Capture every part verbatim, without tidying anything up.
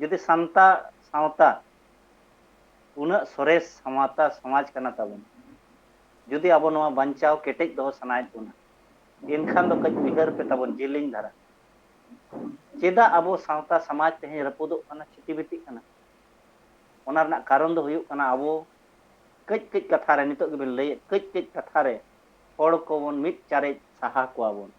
ᱡᱩᱫᱤ ᱥᱟᱱᱛᱟᱲ ᱥᱟᱶᱛᱟ ᱩᱱᱟᱹᱜ ᱥᱚᱨᱮᱥ ᱥᱟᱶᱛᱟ ᱥᱚᱢᱟᱡᱽ ᱠᱟᱱᱟ ᱛᱟᱵᱚᱱ, ᱡᱩᱫᱤ ᱟᱵᱚ ᱱᱚᱣᱟ ᱵᱟᱧᱪᱟᱣ ᱠᱮᱴᱮᱡ ᱫᱚᱦᱚ ᱥᱟᱱᱟᱭᱮᱫ ᱵᱚᱱᱟ, ᱮᱱᱠᱷᱟᱱ ᱫᱚ ᱠᱟᱹᱡ ᱩᱭᱦᱟᱹᱨ ᱯᱮ ᱛᱟᱵᱚᱱ ᱡᱮᱞᱮᱧ ᱫᱷᱟᱨᱟ᱾ ᱪᱮᱫᱟᱜ ᱟᱵᱚ ᱥᱟᱶᱛᱟ ᱥᱚᱢᱟᱡᱽ ᱛᱮᱦᱮᱧ ᱨᱟᱹᱯᱩᱫᱚᱜ ᱠᱟᱱᱟ, ᱪᱷᱤᱛᱤ ᱵᱤᱛᱤᱜ ᱠᱟᱱᱟ? ᱚᱱᱟ ᱨᱮᱱᱟᱜ ᱠᱟᱨᱚᱱ ᱫᱚ ᱦᱩᱭᱩᱜ ᱠᱟᱱᱟ, ᱟᱵᱚ ᱠᱟᱹᱡ ᱠᱟᱹᱡ ᱠᱟᱛᱷᱟ ᱨᱮ, ᱱᱤᱛᱚᱜ ᱜᱮᱵᱤᱱ ᱞᱟᱹᱭᱮᱫ, ᱠᱟᱹᱡ ᱠᱟᱹᱡ ᱠᱟᱛᱷᱟ ᱨᱮ ᱦᱚᱲ ᱠᱚᱵᱚᱱ ᱢᱤᱫ ᱪᱟᱨᱮᱡ ᱥᱟᱦᱟ ᱠᱚᱣᱟ ᱵᱚᱱ᱾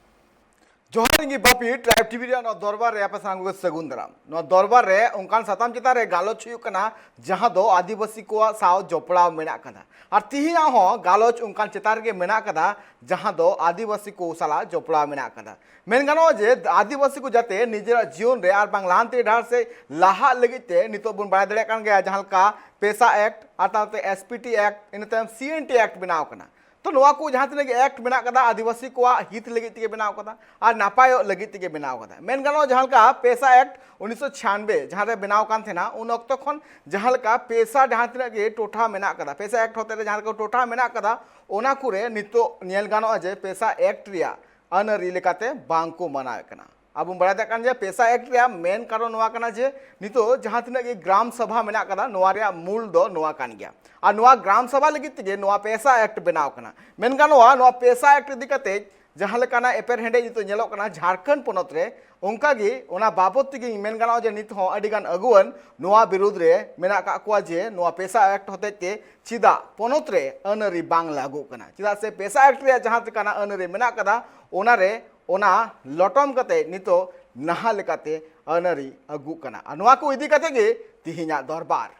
ᱡᱚᱦᱟᱨ ᱜᱮ ᱵᱟᱯᱤ, ᱴᱨᱟᱭᱤᱵᱽ ᱴᱤᱵᱷᱤ ᱨᱮᱭᱟᱜ ᱱᱚᱣᱟ ᱫᱚᱨᱵᱟᱨ ᱨᱮ ᱟᱯᱮ ᱥᱟᱱᱟᱢ ᱠᱚᱜᱮ ᱥᱟᱹᱜᱩᱱ ᱫᱟᱨᱟᱢ᱾ ᱱᱚᱣᱟ ᱫᱚᱨᱵᱟᱨ ᱨᱮ ᱚᱱᱠᱟᱱ ᱥᱟᱛᱟᱢ ᱪᱮᱛᱟᱱ ᱨᱮ ᱜᱟᱞᱚᱪ ᱦᱩᱭᱩᱜ ᱠᱟᱱᱟ, ᱡᱟᱦᱟᱸ ᱫᱚ ᱟᱹᱫᱤᱵᱟᱹᱥᱤ ᱠᱚᱣᱟᱜ ᱥᱟᱶ ᱡᱚᱯᱲᱟᱣ ᱢᱮᱱᱟᱜ ᱠᱟᱫᱟ᱾ ᱟᱨ ᱛᱤᱦᱤᱧᱟᱜ ᱦᱚᱸ ᱜᱟᱞᱚᱪ ᱚᱱᱠᱟᱱ ᱪᱮᱛᱟᱱ ᱨᱮᱜᱮ ᱢᱮᱱᱟᱜ ᱠᱟᱫᱟ, ᱡᱟᱦᱟᱸ ᱫᱚ ᱟᱹᱫᱤᱵᱟᱹᱥᱤ ᱠᱚ ᱥᱟᱞᱟᱜ ᱡᱚᱯᱲᱟᱣ ᱢᱮᱱᱟᱜ ᱠᱟᱫᱟ᱾ ᱢᱮᱱ ᱜᱟᱱᱚᱜᱼᱟ ᱡᱮ ᱟᱹᱫᱤᱵᱟᱹᱥᱤ ᱠᱚ ᱡᱟᱛᱮ ᱱᱤᱡᱮᱨᱟᱜ ᱡᱤᱭᱚᱱ ᱨᱮ ᱟᱨ ᱵᱟᱝ ᱞᱟᱦᱟᱱᱛᱤ ᱰᱟᱦᱟᱨ ᱥᱮᱫ ᱞᱟᱦᱟᱜ ᱞᱟᱹᱜᱤᱫ ᱛᱮ ᱱᱤᱛᱚᱜ ᱵᱚᱱ ᱵᱟᱲᱟᱭ ᱫᱟᱲᱮᱭᱟᱜ ᱠᱟᱱ ᱜᱮᱭᱟ, ᱡᱟᱦᱟᱸ ᱞᱮᱠᱟ ᱯᱮᱥᱟ ᱮᱠᱴ, ᱟᱨ ᱛᱟᱭᱚᱢ ᱛᱮ ᱮᱥ ᱯᱤ ᱴᱤ ᱮᱠᱴ, ᱤᱱᱟᱹ ᱛᱟᱭᱚᱢ ᱥᱤ ᱮᱱ ᱴᱤ ᱮᱠᱴ ᱵᱮᱱᱟᱣ ᱠᱟᱱᱟ᱾ ᱛᱚ ᱱᱚᱣᱟ ᱠᱚ ᱡᱟᱦᱟᱸ ᱛᱤᱱᱟᱹᱜ ᱜᱮ ᱮᱠᱴ ᱢᱮᱱᱟᱜ ᱠᱟᱫᱟ, ᱟᱹᱫᱤᱵᱟᱹᱥᱤ ᱠᱚᱣᱟᱜ ᱦᱤᱛ ᱞᱟᱹᱜᱤᱫ ᱛᱮᱜᱮ ᱵᱮᱱᱟᱣ ᱠᱟᱫᱟ ᱟᱨ ᱱᱟᱯᱟᱭᱚᱜ ᱞᱟᱹᱜᱤᱫ ᱛᱮᱜᱮ ᱵᱮᱱᱟᱣ ᱠᱟᱫᱟ᱾ ᱢᱮᱱ ᱜᱟᱱᱚᱜᱼᱟ, ᱡᱟᱦᱟᱸ ᱞᱮᱠᱟ ᱯᱮᱥᱟ ᱮᱠᱴ ᱩᱱᱤᱥᱥᱚ ᱪᱷᱤᱭᱟᱱᱵᱮ ᱡᱟᱦᱟᱸ ᱨᱮ ᱵᱮᱱᱟᱣ ᱠᱟᱱ ᱛᱟᱦᱮᱱᱟ, ᱩᱱ ᱚᱠᱛᱚ ᱠᱷᱚᱱ ᱡᱟᱦᱟᱸ ᱞᱮᱠᱟ ᱯᱮᱥᱟ ᱡᱟᱦᱟᱸ ᱛᱤᱱᱟᱹᱜ ᱜᱮ ᱴᱚᱴᱷᱟ ᱢᱮᱱᱟᱜ ᱠᱟᱫᱟ, ᱯᱮᱥᱟ ᱮᱠᱴ ᱦᱚᱛᱮ ᱛᱮ ᱡᱟᱦᱟᱸ ᱞᱮᱠᱟ ᱴᱚᱴᱷᱟ ᱢᱮᱱᱟᱜ ᱠᱟᱫᱟ, ᱚᱱᱟ ᱠᱚᱨᱮ ᱱᱤᱛᱚᱜ ᱧᱮᱞ ᱜᱟᱱᱚᱜᱼᱟ ᱡᱮ ᱯᱮᱥᱟ ᱮᱠᱴ ᱨᱮᱭᱟᱜ ᱟᱹᱱ ᱟᱹᱨᱤ ᱞᱮᱠᱟᱛᱮ ᱵᱟᱝ ᱠᱚ ᱢᱟᱱᱟᱣᱮᱫ ᱠᱟᱱᱟ᱾ ᱟᱵᱚ ᱵᱚᱱ ᱵᱟᱲᱟᱭ ᱫᱟᱲᱮᱭᱟᱜ ᱠᱟᱱ ᱜᱮᱭᱟ, ᱯᱮᱥᱟ ᱮᱠᱴ ᱨᱮᱭᱟᱜ ᱢᱮᱱ ᱠᱟᱨᱚᱱ ᱱᱚᱣᱟ ᱠᱟᱱᱟ ᱡᱮ ᱱᱤᱛᱚᱜ ᱡᱟᱦᱟᱸ ᱛᱤᱱᱟᱹᱜ ᱜᱮ ᱜᱨᱟᱢ ᱥᱚᱵᱷᱟ ᱢᱮᱱᱟᱜ ᱠᱟᱫᱟ, ᱱᱚᱣᱟ ᱨᱮᱭᱟᱜ ᱢᱩᱞ ᱫᱚ ᱱᱚᱣᱟ ᱠᱟᱱ ᱜᱮᱭᱟ᱾ ᱟᱨ ᱱᱚᱣᱟ ᱜᱨᱟᱢ ᱥᱚᱵᱷᱟ ᱞᱟᱹᱜᱤᱫ ᱛᱮᱜᱮ ᱱᱚᱣᱟ ᱯᱮᱥᱟ ᱮᱠᱴ ᱵᱮᱱᱟᱣ ᱠᱟᱱᱟ᱾ ᱢᱮᱱ ᱜᱟᱱᱚᱜᱼᱟ, ᱱᱚᱣᱟ ᱯᱮᱥᱟ ᱮᱠᱴ ᱤᱫᱤ ᱠᱟᱛᱮ ᱡᱟᱦᱟᱸ ᱞᱮᱠᱟᱱᱟᱜ ᱮᱯᱮᱨᱦᱮᱸᱰᱮᱡ ᱱᱤᱛᱚᱜ ᱧᱮᱞᱚᱜ ᱠᱟᱱᱟ ᱡᱷᱟᱲᱠᱷᱚᱸᱰ ᱯᱚᱱᱚᱛ ᱨᱮ, ᱚᱱᱠᱟᱜᱮ ᱚᱱᱟ ᱵᱟᱵᱚᱛ ᱛᱮᱜᱮ ᱢᱮᱱ ᱜᱟᱱᱚᱜᱼᱟ ᱡᱮ ᱱᱤᱛ ᱦᱚᱸ ᱟᱹᱰᱤᱜᱟᱱ ᱟᱹᱜᱩᱣᱟᱹᱱ ᱱᱚᱣᱟ ᱵᱤᱨᱩᱫᱽ ᱨᱮ ᱢᱮᱱᱟᱜ ᱟᱠᱟᱫ ᱠᱚᱣᱟ ᱡᱮ ᱱᱚᱣᱟ ᱯᱮᱥᱟ ᱮᱠᱴ ᱦᱚᱛᱮᱡ ᱛᱮ ᱪᱮᱫᱟᱜ ᱯᱚᱱᱚᱛ ᱨᱮ ᱟᱹᱱ ᱟᱹᱨᱤ ᱵᱟᱝ ᱞᱟᱹᱜᱩᱜ ᱠᱟᱱᱟ᱾ ᱪᱮᱫᱟᱜ ᱥᱮ ᱯᱮᱥᱟ ᱮᱠᱴ ᱨᱮᱭᱟᱜ ᱡᱟᱦᱟᱸ ᱞᱮᱠᱟᱱᱟᱜ ᱟᱹᱱ ᱟᱹᱨᱤ ᱢᱮᱱᱟᱜ ᱠᱟᱫᱟ, ᱚᱱᱟᱨᱮ ᱚᱱᱟ ᱞᱚᱴᱚᱢ ᱠᱟᱛᱮ ᱱᱤᱛᱚᱜ ᱱᱟᱦᱟᱜ ᱞᱮᱠᱟᱛᱮ ᱟᱹᱱ ᱟᱹᱨᱤ ᱟᱹᱜᱩᱜ ᱠᱟᱱᱟ᱾ ᱟᱨ ᱱᱚᱣᱟ ᱠᱚ ᱤᱫᱤ ᱠᱟᱛᱮ ᱜᱮ ᱛᱤᱦᱤᱧᱟᱜ ᱫᱚᱨᱵᱟᱨ᱾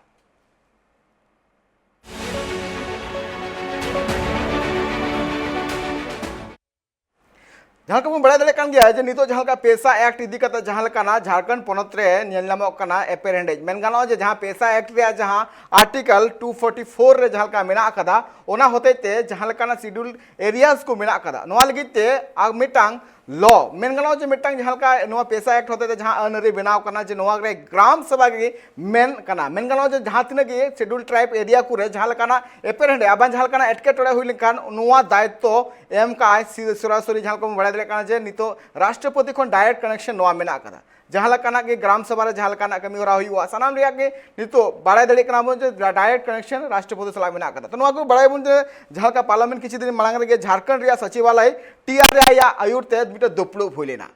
ᱡᱟᱦᱟᱸ ᱞᱮᱠᱟ ᱵᱚᱱ ᱵᱟᱲᱟᱭ ᱫᱟᱲᱮᱭᱟᱜ ᱠᱟᱱ ᱜᱮᱭᱟ ᱡᱮ ᱱᱤᱛᱚᱜ ᱡᱟᱦᱟᱸ ᱞᱮᱠᱟ ᱯᱮᱥᱟ ᱮᱠᱴ ᱤᱫᱤ ᱠᱟᱛᱮ ᱡᱟᱦᱟᱸ ᱞᱮᱠᱟᱱᱟᱜ ᱡᱷᱟᱲᱠᱷᱚᱸᱰ ᱯᱚᱱᱚᱛ ᱨᱮ ᱧᱮᱞ ᱧᱟᱢᱚᱜ ᱠᱟᱱᱟ ᱮᱯᱮᱨᱦᱮᱸᱰᱮᱡ᱾ ᱢᱮᱱ ᱜᱟᱱᱚᱜᱼᱟ ᱡᱮ ᱡᱟᱦᱟᱸ ᱯᱮᱥᱟ ᱮᱠᱴ ᱨᱮᱭᱟᱜ ᱡᱟᱦᱟᱸ ᱟᱨᱴᱤᱠᱟᱞ ᱴᱩ ᱯᱷᱳᱨᱴᱤ ᱯᱷᱳᱨ ᱨᱮ ᱡᱟᱦᱟᱸ ᱞᱮᱠᱟ ᱢᱮᱱᱟᱜ ᱟᱠᱟᱫᱟ, ᱚᱱᱟ ᱦᱚᱛᱮᱡ ᱛᱮ ᱡᱟᱦᱟᱸ ᱞᱮᱠᱟᱱᱟᱜ ᱥᱤᱰᱩᱞ ᱮᱨᱤᱭᱟᱥ ᱠᱚ ᱢᱮᱱᱟᱜ ᱟᱠᱟᱫᱟ, ᱱᱚᱣᱟ ᱞᱟᱹᱜᱤᱫ ᱛᱮ ᱟᱨ ᱢᱤᱫᱴᱟᱝ ᱞᱚ ᱢᱮᱱ ᱜᱟᱱᱚᱜᱼᱟ ᱡᱮ ᱢᱤᱫᱴᱟᱝ ᱡᱟᱦᱟᱸ ᱞᱮᱠᱟ ᱱᱚᱣᱟ ᱯᱮᱥᱟ ᱮᱠᱴ ᱦᱚᱛᱮ ᱛᱮ ᱡᱟᱦᱟᱸ ᱟᱹᱱ ᱟᱹᱨᱤ ᱵᱮᱱᱟᱣ ᱠᱟᱱᱟ, ᱡᱮ ᱱᱚᱣᱟ ᱨᱮ ᱜᱨᱟᱢ ᱥᱚᱵᱷᱟ ᱜᱮ ᱢᱮᱱ ᱠᱟᱱᱟ᱾ ᱢᱮᱱ ᱜᱟᱱᱚᱜᱼᱟ ᱡᱮ ᱡᱟᱦᱟᱸ ᱛᱤᱱᱟᱹᱜ ᱜᱮ ᱥᱮᱰᱩᱞ ᱴᱨᱟᱭᱤᱵᱽ ᱮᱨᱤᱭᱟ ᱠᱚᱨᱮ ᱡᱟᱦᱟᱸ ᱞᱮᱠᱟᱱᱟᱜ ᱮᱯᱮᱨᱦᱮᱸᱰᱮ ᱟᱵᱟᱝ ᱡᱟᱦᱟᱸ ᱞᱮᱠᱟᱱᱟᱜ ᱮᱴᱠᱮᱴᱚᱬᱮ ᱦᱩᱭ ᱞᱮᱱᱠᱷᱟᱱ, ᱱᱚᱣᱟ ᱫᱟᱭᱤᱛᱛᱚ ᱮᱢ ᱠᱟᱜᱼᱟᱭ ᱥᱤ-, ᱥᱚᱨᱟᱥᱚᱨᱤ ᱡᱟᱦᱟᱸ ᱞᱮᱠᱟ ᱵᱚᱱ ᱵᱟᱲᱟᱭ ᱫᱟᱲᱮᱭᱟᱜ ᱠᱟᱱᱟ ᱡᱮ ᱱᱤᱛᱚᱜ ᱨᱟᱥᱴᱨᱚᱯᱚᱛᱤ ᱠᱷᱚᱱ ᱰᱟᱭᱨᱮᱠᱴ ᱠᱟᱱᱮᱠᱥᱚᱱ ᱱᱚᱣᱟ ᱢᱮᱱᱟᱜ ᱟᱠᱟᱫᱟ᱾ ᱡᱟᱦᱟᱸ ᱞᱮᱠᱟᱱᱟᱜ ᱜᱮ ᱜᱨᱟᱢ ᱥᱚᱵᱷᱟ ᱨᱮ ᱡᱟᱦᱟᱸ ᱞᱮᱠᱟᱱᱟᱜ ᱠᱟᱹᱢᱤ ᱦᱚᱨᱟ ᱦᱩᱭᱩᱜᱼᱟ, ᱥᱟᱱᱟᱢ ᱨᱮᱭᱟᱜ ᱜᱮ ᱱᱤᱛᱚᱜ ᱵᱟᱲᱟᱭ ᱫᱟᱲᱮᱭᱟᱜ ᱠᱟᱱᱟ ᱵᱚᱱ ᱡᱮ ᱰᱟᱭᱨᱮᱠᱴ ᱠᱟᱱᱮᱠᱥᱚᱱ ᱨᱟᱥᱴᱨᱚᱯᱚᱛᱤ ᱥᱟᱞᱟᱜ ᱢᱮᱱᱟᱜ ᱟᱠᱟᱫᱟ᱾ ᱛᱚ ᱱᱚᱣᱟ ᱠᱚ ᱵᱟᱲᱟᱭ ᱵᱚᱱ ᱡᱮ ᱡᱟᱦᱟᱸ ᱞᱮᱠᱟ ᱯᱟᱨᱞᱟᱢᱮᱱᱴ ᱠᱤᱪᱷᱩ ᱫᱤᱱ ᱢᱟᱲᱟᱝ ᱨᱮᱜᱮ ᱡᱷᱟᱲᱠᱷᱚᱸᱰ ᱨᱮᱭᱟᱜ ᱥᱟᱪᱤᱵᱟᱞᱚᱭ ᱴᱤ ᱟᱨ ᱟᱭ ᱟᱜ ᱟᱹᱭᱩᱨ ᱛᱮ ᱢᱤᱫᱴᱮᱱ ᱫᱩᱯᱲᱩᱵ ᱦᱩᱭ ᱞᱮᱱᱟ᱾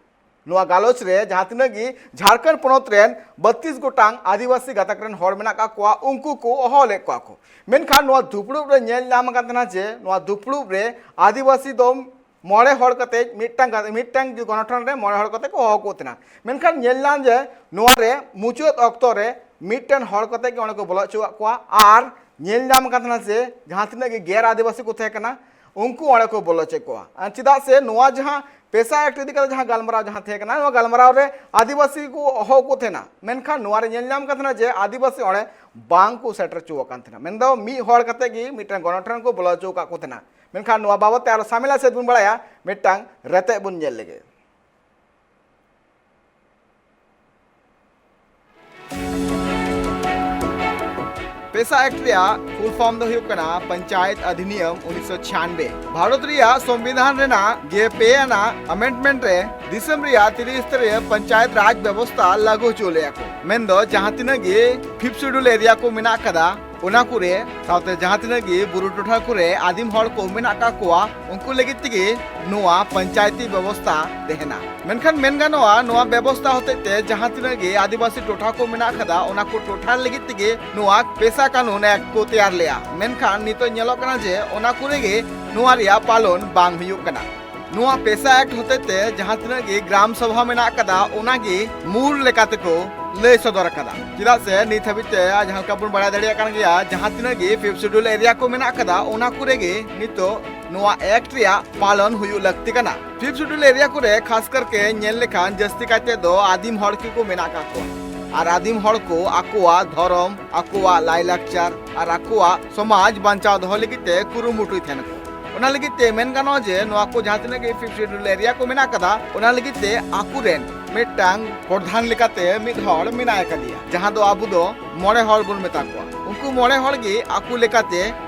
ᱱᱚᱣᱟ ᱜᱟᱞᱚᱪ ᱨᱮ ᱡᱟᱦᱟᱸ ᱛᱤᱱᱟᱹᱜ ᱜᱮ ᱡᱷᱟᱲᱠᱷᱚᱸᱰ ᱯᱚᱱᱚᱛ ᱨᱮᱱ ᱵᱟᱛᱤᱥ ᱜᱚᱴᱟᱝ ᱟᱹᱫᱤᱵᱟᱹᱥᱤ ᱜᱟᱛᱟᱠ ᱨᱮᱱ ᱦᱚᱲ ᱢᱮᱱᱟᱜ ᱟᱠᱟᱫ ᱠᱚᱣᱟ, ᱩᱱᱠᱩ ᱠᱚ ᱦᱚᱦᱚ ᱞᱮᱫ ᱠᱚᱣᱟ ᱠᱚ᱾ ᱢᱮᱱᱠᱷᱟᱱ ᱱᱚᱣᱟ ᱫᱩᱯᱲᱩᱵ ᱨᱮ ᱧᱮᱞ ᱧᱟᱢ ᱟᱠᱟᱱ ᱛᱟᱦᱮᱱᱟ ᱡᱮ ᱱᱚᱣᱟ ᱫᱩᱯᱲᱩᱵ ᱨᱮ ᱟᱹᱫᱤᱵᱟᱹᱥᱤ ᱫᱚ ᱢᱚᱬᱮ ᱦᱚᱲ ᱠᱟᱛᱮ ᱢᱤᱫᱴᱟᱝ ᱜᱟ-, ᱢᱤᱫᱴᱟᱝ ᱜᱚᱱᱚᱴᱷᱚᱱ ᱨᱮ ᱢᱚᱬᱮ ᱦᱚᱲ ᱠᱟᱛᱮ ᱠᱚ ᱦᱚᱦᱚ ᱠᱚ ᱛᱟᱦᱮᱱᱟ᱾ ᱢᱮᱱᱠᱷᱟᱱ ᱧᱮᱞ ᱧᱟᱢ ᱡᱮ ᱱᱚᱣᱟ ᱨᱮ ᱢᱩᱪᱟᱹᱫ ᱚᱠᱛᱚ ᱨᱮ ᱢᱤᱫᱴᱮᱱ ᱦᱚᱲ ᱠᱟᱛᱮ ᱜᱮ ᱚᱸᱰᱮ ᱠᱚ ᱵᱚᱞᱚ ᱦᱚᱪᱚᱣᱟᱜ ᱠᱚᱣᱟ᱾ ᱟᱨ ᱧᱮᱞ ᱧᱟᱢ ᱟᱠᱟᱱ ᱛᱟᱦᱮᱱᱟ ᱡᱮ ᱡᱟᱦᱟᱸ ᱛᱤᱱᱟᱹᱜ ᱜᱮ ᱜᱮᱨ ᱟᱹᱫᱤᱵᱟᱹᱥᱤ ᱠᱚ ᱛᱟᱦᱮᱸ ᱠᱟᱱᱟ, ᱩᱱᱠᱩ ᱚᱸᱰᱮ ᱠᱚ ᱵᱚᱞᱚ ᱦᱚᱪᱚ ᱠᱚᱣᱟ᱾ ᱟᱨ ᱪᱮᱫᱟᱜ ᱥᱮ ᱱᱚᱣᱟ ᱡᱟᱦᱟᱸ ᱯᱮᱥᱟ ᱮᱠᱴ ᱤᱫᱤ ᱠᱟᱛᱮ ᱡᱟᱦᱟᱸ ᱜᱟᱞᱢᱟᱨᱟᱣ ᱡᱟᱦᱟᱸ ᱛᱟᱦᱮᱸ ᱠᱟᱱᱟ, ᱱᱚᱣᱟ ᱜᱟᱞᱢᱟᱨᱟᱣ ᱨᱮ ᱟᱹᱫᱤᱵᱟᱹᱥᱤ ᱠᱚ ᱦᱚᱦᱚ ᱠᱚ ᱛᱟᱦᱮᱱᱟ, ᱢᱮᱱᱠᱷᱟᱱ ᱱᱚᱣᱟ ᱨᱮ ᱧᱮᱞ ᱧᱟᱢ ᱠᱟᱱ ᱛᱟᱦᱮᱱᱟ ᱡᱮ ᱟᱹᱫᱤᱵᱟᱹᱥᱤ ᱚᱸᱰᱮ ᱵᱟᱝ ᱠᱚ ᱥᱮᱴᱮᱨ ᱦᱚᱪᱚ ᱟᱠᱟᱱ ᱛᱟᱦᱮᱱᱟ᱾ ᱢᱮᱱᱫᱚ ᱢᱤᱫ ᱦᱚᱲ ᱠᱟᱛᱮ ᱜᱮ ᱢᱤᱫᱴᱟᱝ ᱜᱚᱱᱚᱴᱷᱚᱱ ᱠᱚ ᱵᱚᱞᱚ ᱦᱚᱪᱚ ᱟᱠᱟᱫ ᱠᱚ ᱛᱟᱦᱮᱱᱟ᱾ ᱢᱮᱱᱠᱷᱟᱱ ᱱᱚᱣᱟ ᱵᱟᱵᱚᱫ ᱛᱮ ᱟᱨᱚ ᱥᱟᱢᱮᱞᱟ ᱥᱮᱫ ᱵᱚᱱ ᱵᱟᱲᱟᱭᱟ, ᱢᱤᱫᱴᱟᱝ ᱨᱮᱛᱮᱫ ᱵᱚᱱ ᱧᱮᱞ ᱞᱮᱜᱮ᱾ ᱯᱮᱥᱟ ᱮᱠᱴ ᱨᱮᱭᱟᱜ ᱯᱷᱩᱞ ᱯᱷᱚᱨᱢ ᱫᱚ ᱦᱩᱭᱩᱜ ᱠᱟᱱᱟ ᱯᱚᱧᱪᱟᱭᱮᱛ ᱚᱫᱷᱤᱱᱤᱭᱚᱢ ᱩᱱᱤᱥᱥᱚ ᱪᱷᱤᱭᱟᱱᱵᱮ᱾ ᱵᱷᱟᱨᱚᱛ ᱨᱮᱭᱟᱜ ᱥᱚᱝᱵᱤᱫᱷᱟᱱ ᱨᱮᱱᱟᱜ ᱜᱮ ᱯᱮ ᱟᱱᱟᱜ ᱟᱢᱮᱱᱰᱢᱮᱱᱴ ᱨᱮ ᱫᱤᱥᱚᱢ ᱨᱮᱭᱟᱜ ᱛᱨᱤ ᱥᱛᱚᱨᱤᱭᱚ ᱯᱚᱧᱪᱟᱭᱮᱛ ᱨᱟᱡᱽ ᱵᱮᱵᱚᱥᱛᱷᱟ ᱞᱟᱹᱜᱩ ᱦᱚᱪᱚ ᱞᱮᱫᱼᱟ ᱠᱚ᱾ ᱢᱮᱱᱫᱚ ᱡᱟᱦᱟᱸ ᱛᱤᱱᱟᱹᱜ ᱜᱮ ᱯᱷᱤᱯᱛᱷ ᱥᱤᱰᱩᱞ ᱮᱨᱤᱭᱟ ᱠᱚ ᱢᱮᱱᱟᱜ ᱟᱠᱟᱫᱟ, ᱚᱱᱟ ᱠᱚᱨᱮ ᱥᱟᱶᱛᱮ ᱡᱟᱦᱟᱸ ᱛᱤᱱᱟᱹᱜ ᱜᱮ ᱵᱩᱨᱩ ᱴᱚᱴᱷᱟ ᱠᱚᱨᱮ ᱟᱹᱫᱤᱢ ᱦᱚᱲ ᱠᱚ ᱢᱮᱱᱟᱜ ᱟᱠᱟᱫ ᱠᱚᱣᱟ, ᱩᱱᱠᱩ ᱞᱟᱹᱜᱤᱫ ᱛᱮᱜᱮ ᱱᱚᱣᱟ ᱯᱚᱧᱪᱟᱭᱮᱛᱤ ᱵᱮᱵᱚᱥᱛᱷᱟ ᱛᱟᱦᱮᱱᱟ᱾ ᱢᱮᱱᱠᱷᱟᱱ ᱢᱮᱱ ᱜᱟᱱᱚᱜᱼᱟ, ᱱᱚᱣᱟ ᱵᱮᱵᱚᱥᱛᱷᱟ ᱦᱚᱛᱮᱡ ᱛᱮ ᱡᱟᱦᱟᱸ ᱛᱤᱱᱟᱹᱜ ᱜᱮ ᱟᱹᱫᱤᱵᱟᱹᱥᱤ ᱴᱚᱴᱷᱟ ᱠᱚ ᱢᱮᱱᱟᱜ ᱟᱠᱟᱫᱟ, ᱚᱱᱟ ᱠᱚ ᱴᱚᱴᱷᱟ ᱞᱟᱹᱜᱤᱫ ᱛᱮᱜᱮ ᱱᱚᱣᱟ ᱯᱮᱥᱟ ᱠᱟᱹᱱᱩᱱ ᱮᱠᱴ ᱠᱚ ᱛᱮᱭᱟᱨ ᱞᱮᱜᱼᱟ᱾ ᱢᱮᱱᱠᱷᱟᱱ ᱱᱤᱛᱚᱜ ᱧᱮᱞᱚᱜ ᱠᱟᱱᱟ ᱡᱮ ᱚᱱᱟ ᱠᱚᱨᱮ ᱜᱮ ᱱᱚᱣᱟ ᱨᱮᱭᱟᱜ ᱯᱟᱞᱚᱱ ᱵᱟᱝ ᱦᱩᱭᱩᱜ ᱠᱟᱱᱟ᱾ ᱱᱚᱣᱟ ᱯᱮᱥᱟ ᱮᱠᱴ ᱦᱚᱛᱮᱡ ᱛᱮ ᱡᱟᱦᱟᱸ ᱛᱤᱱᱟᱹᱜ ᱜᱮ ᱜᱨᱟᱢ ᱥᱚᱵᱷᱟ ᱢᱮᱱᱟᱜ ᱟᱠᱟᱫᱟ, ᱚᱱᱟ ᱜᱮ ᱢᱩᱞ ᱞᱮᱠᱟ ᱛᱮᱠᱚ ᱞᱟᱹᱭ ᱥᱚᱫᱚᱨ ᱟᱠᱟᱫᱟ᱾ ᱪᱮᱫᱟᱜ ᱥᱮ ᱱᱤᱛ ᱦᱟᱹᱵᱤᱡ ᱛᱮ ᱡᱟᱦᱟᱸ ᱞᱮᱠᱟ ᱵᱚᱱ ᱵᱟᱲᱟᱭ ᱫᱟᱲᱮᱭᱟᱜ ᱠᱟᱱ ᱜᱮᱭᱟ, ᱡᱟᱦᱟᱸ ᱛᱤᱱᱟᱹᱜ ᱜᱮ ᱯᱷᱤᱯᱛᱷ ᱥᱤᱰᱩᱞ ᱮᱨᱤᱭᱟ ᱠᱚ ᱢᱮᱱᱟᱜ ᱟᱠᱟᱫᱟ, ᱚᱱᱟ ᱠᱚᱨᱮ ᱜᱮ ᱱᱤᱛᱚᱜ ᱱᱚᱣᱟ ᱮᱠᱴ ᱨᱮᱭᱟᱜ ᱯᱟᱞᱚᱱ ᱦᱩᱭᱩᱜ ᱞᱟᱹᱠᱛᱤ ᱠᱟᱱᱟ᱾ ᱯᱷᱤᱯᱛᱷ ᱥᱤᱰᱩᱞ ᱮᱨᱤᱭᱟ ᱠᱚᱨᱮ ᱠᱷᱟᱥ ᱠᱟᱨᱠᱮ ᱧᱮᱞ ᱞᱮᱠᱷᱟᱱ ᱡᱟᱹᱥᱛᱤ ᱠᱟᱭᱛᱮ ᱫᱚ ᱟᱹᱫᱤᱢ ᱦᱚᱲ ᱜᱮᱠᱚ ᱢᱮᱱᱟᱜ ᱟᱠᱟᱫ ᱠᱚᱣᱟ᱾ ᱟᱨ ᱟᱹᱫᱤᱢ ᱦᱚᱲ ᱠᱚ ᱟᱠᱚᱣᱟᱜ ᱫᱷᱚᱨᱚᱢ, ᱟᱠᱚᱣᱟᱜ ᱞᱟᱭᱞᱟᱠᱪᱟᱨ ᱟᱨ ᱟᱠᱚᱣᱟᱜ ᱥᱚᱢᱟᱡᱽ ᱵᱟᱧᱪᱟᱣ ᱫᱚᱦᱚ ᱞᱟᱹᱜᱤᱫ ᱛᱮ ᱠᱩᱨᱩᱢᱩᱴᱩᱭ ᱛᱟᱦᱮᱱ ᱠᱚ᱾ ᱚᱱᱟ ᱞᱟᱹᱜᱤᱫ ᱛᱮ ᱢᱮᱱ ᱜᱟᱱᱚᱜᱼᱟ ᱡᱮ ᱱᱚᱣᱟ ᱠᱚ ᱡᱟᱦᱟᱸ ᱛᱤᱱᱟᱹᱜ ᱜᱮ ᱯᱷᱤᱯᱛᱷ ᱥᱤᱰᱩᱞ ᱮᱨᱤᱭᱟ ᱠᱚ ᱢᱮᱱᱟᱜ ᱠᱟᱫᱟ, ᱚᱱᱟ ᱞᱟᱹᱜᱤᱫ ᱛᱮ ᱟᱠᱚᱨᱮᱱ ᱢᱤᱫᱴᱟᱝ ᱯᱨᱚᱫᱷᱟᱱ ᱞᱮᱠᱟᱛᱮ ᱢᱤᱫ ᱦᱚᱲ ᱢᱮᱱᱟᱭ ᱟᱠᱟᱫᱮᱭᱟ, ᱡᱟᱦᱟᱸ ᱫᱚ ᱟᱵᱚ ᱫᱚ ᱢᱚᱬᱮ ᱦᱚᱲ ᱵᱚᱱ ᱢᱮᱛᱟ ᱠᱚᱣᱟ᱾ ᱩᱱᱠᱩ ᱢᱚᱬᱮ ᱦᱚᱲ ᱜᱮ ᱟᱠᱚ ᱞᱮᱠᱟᱛᱮ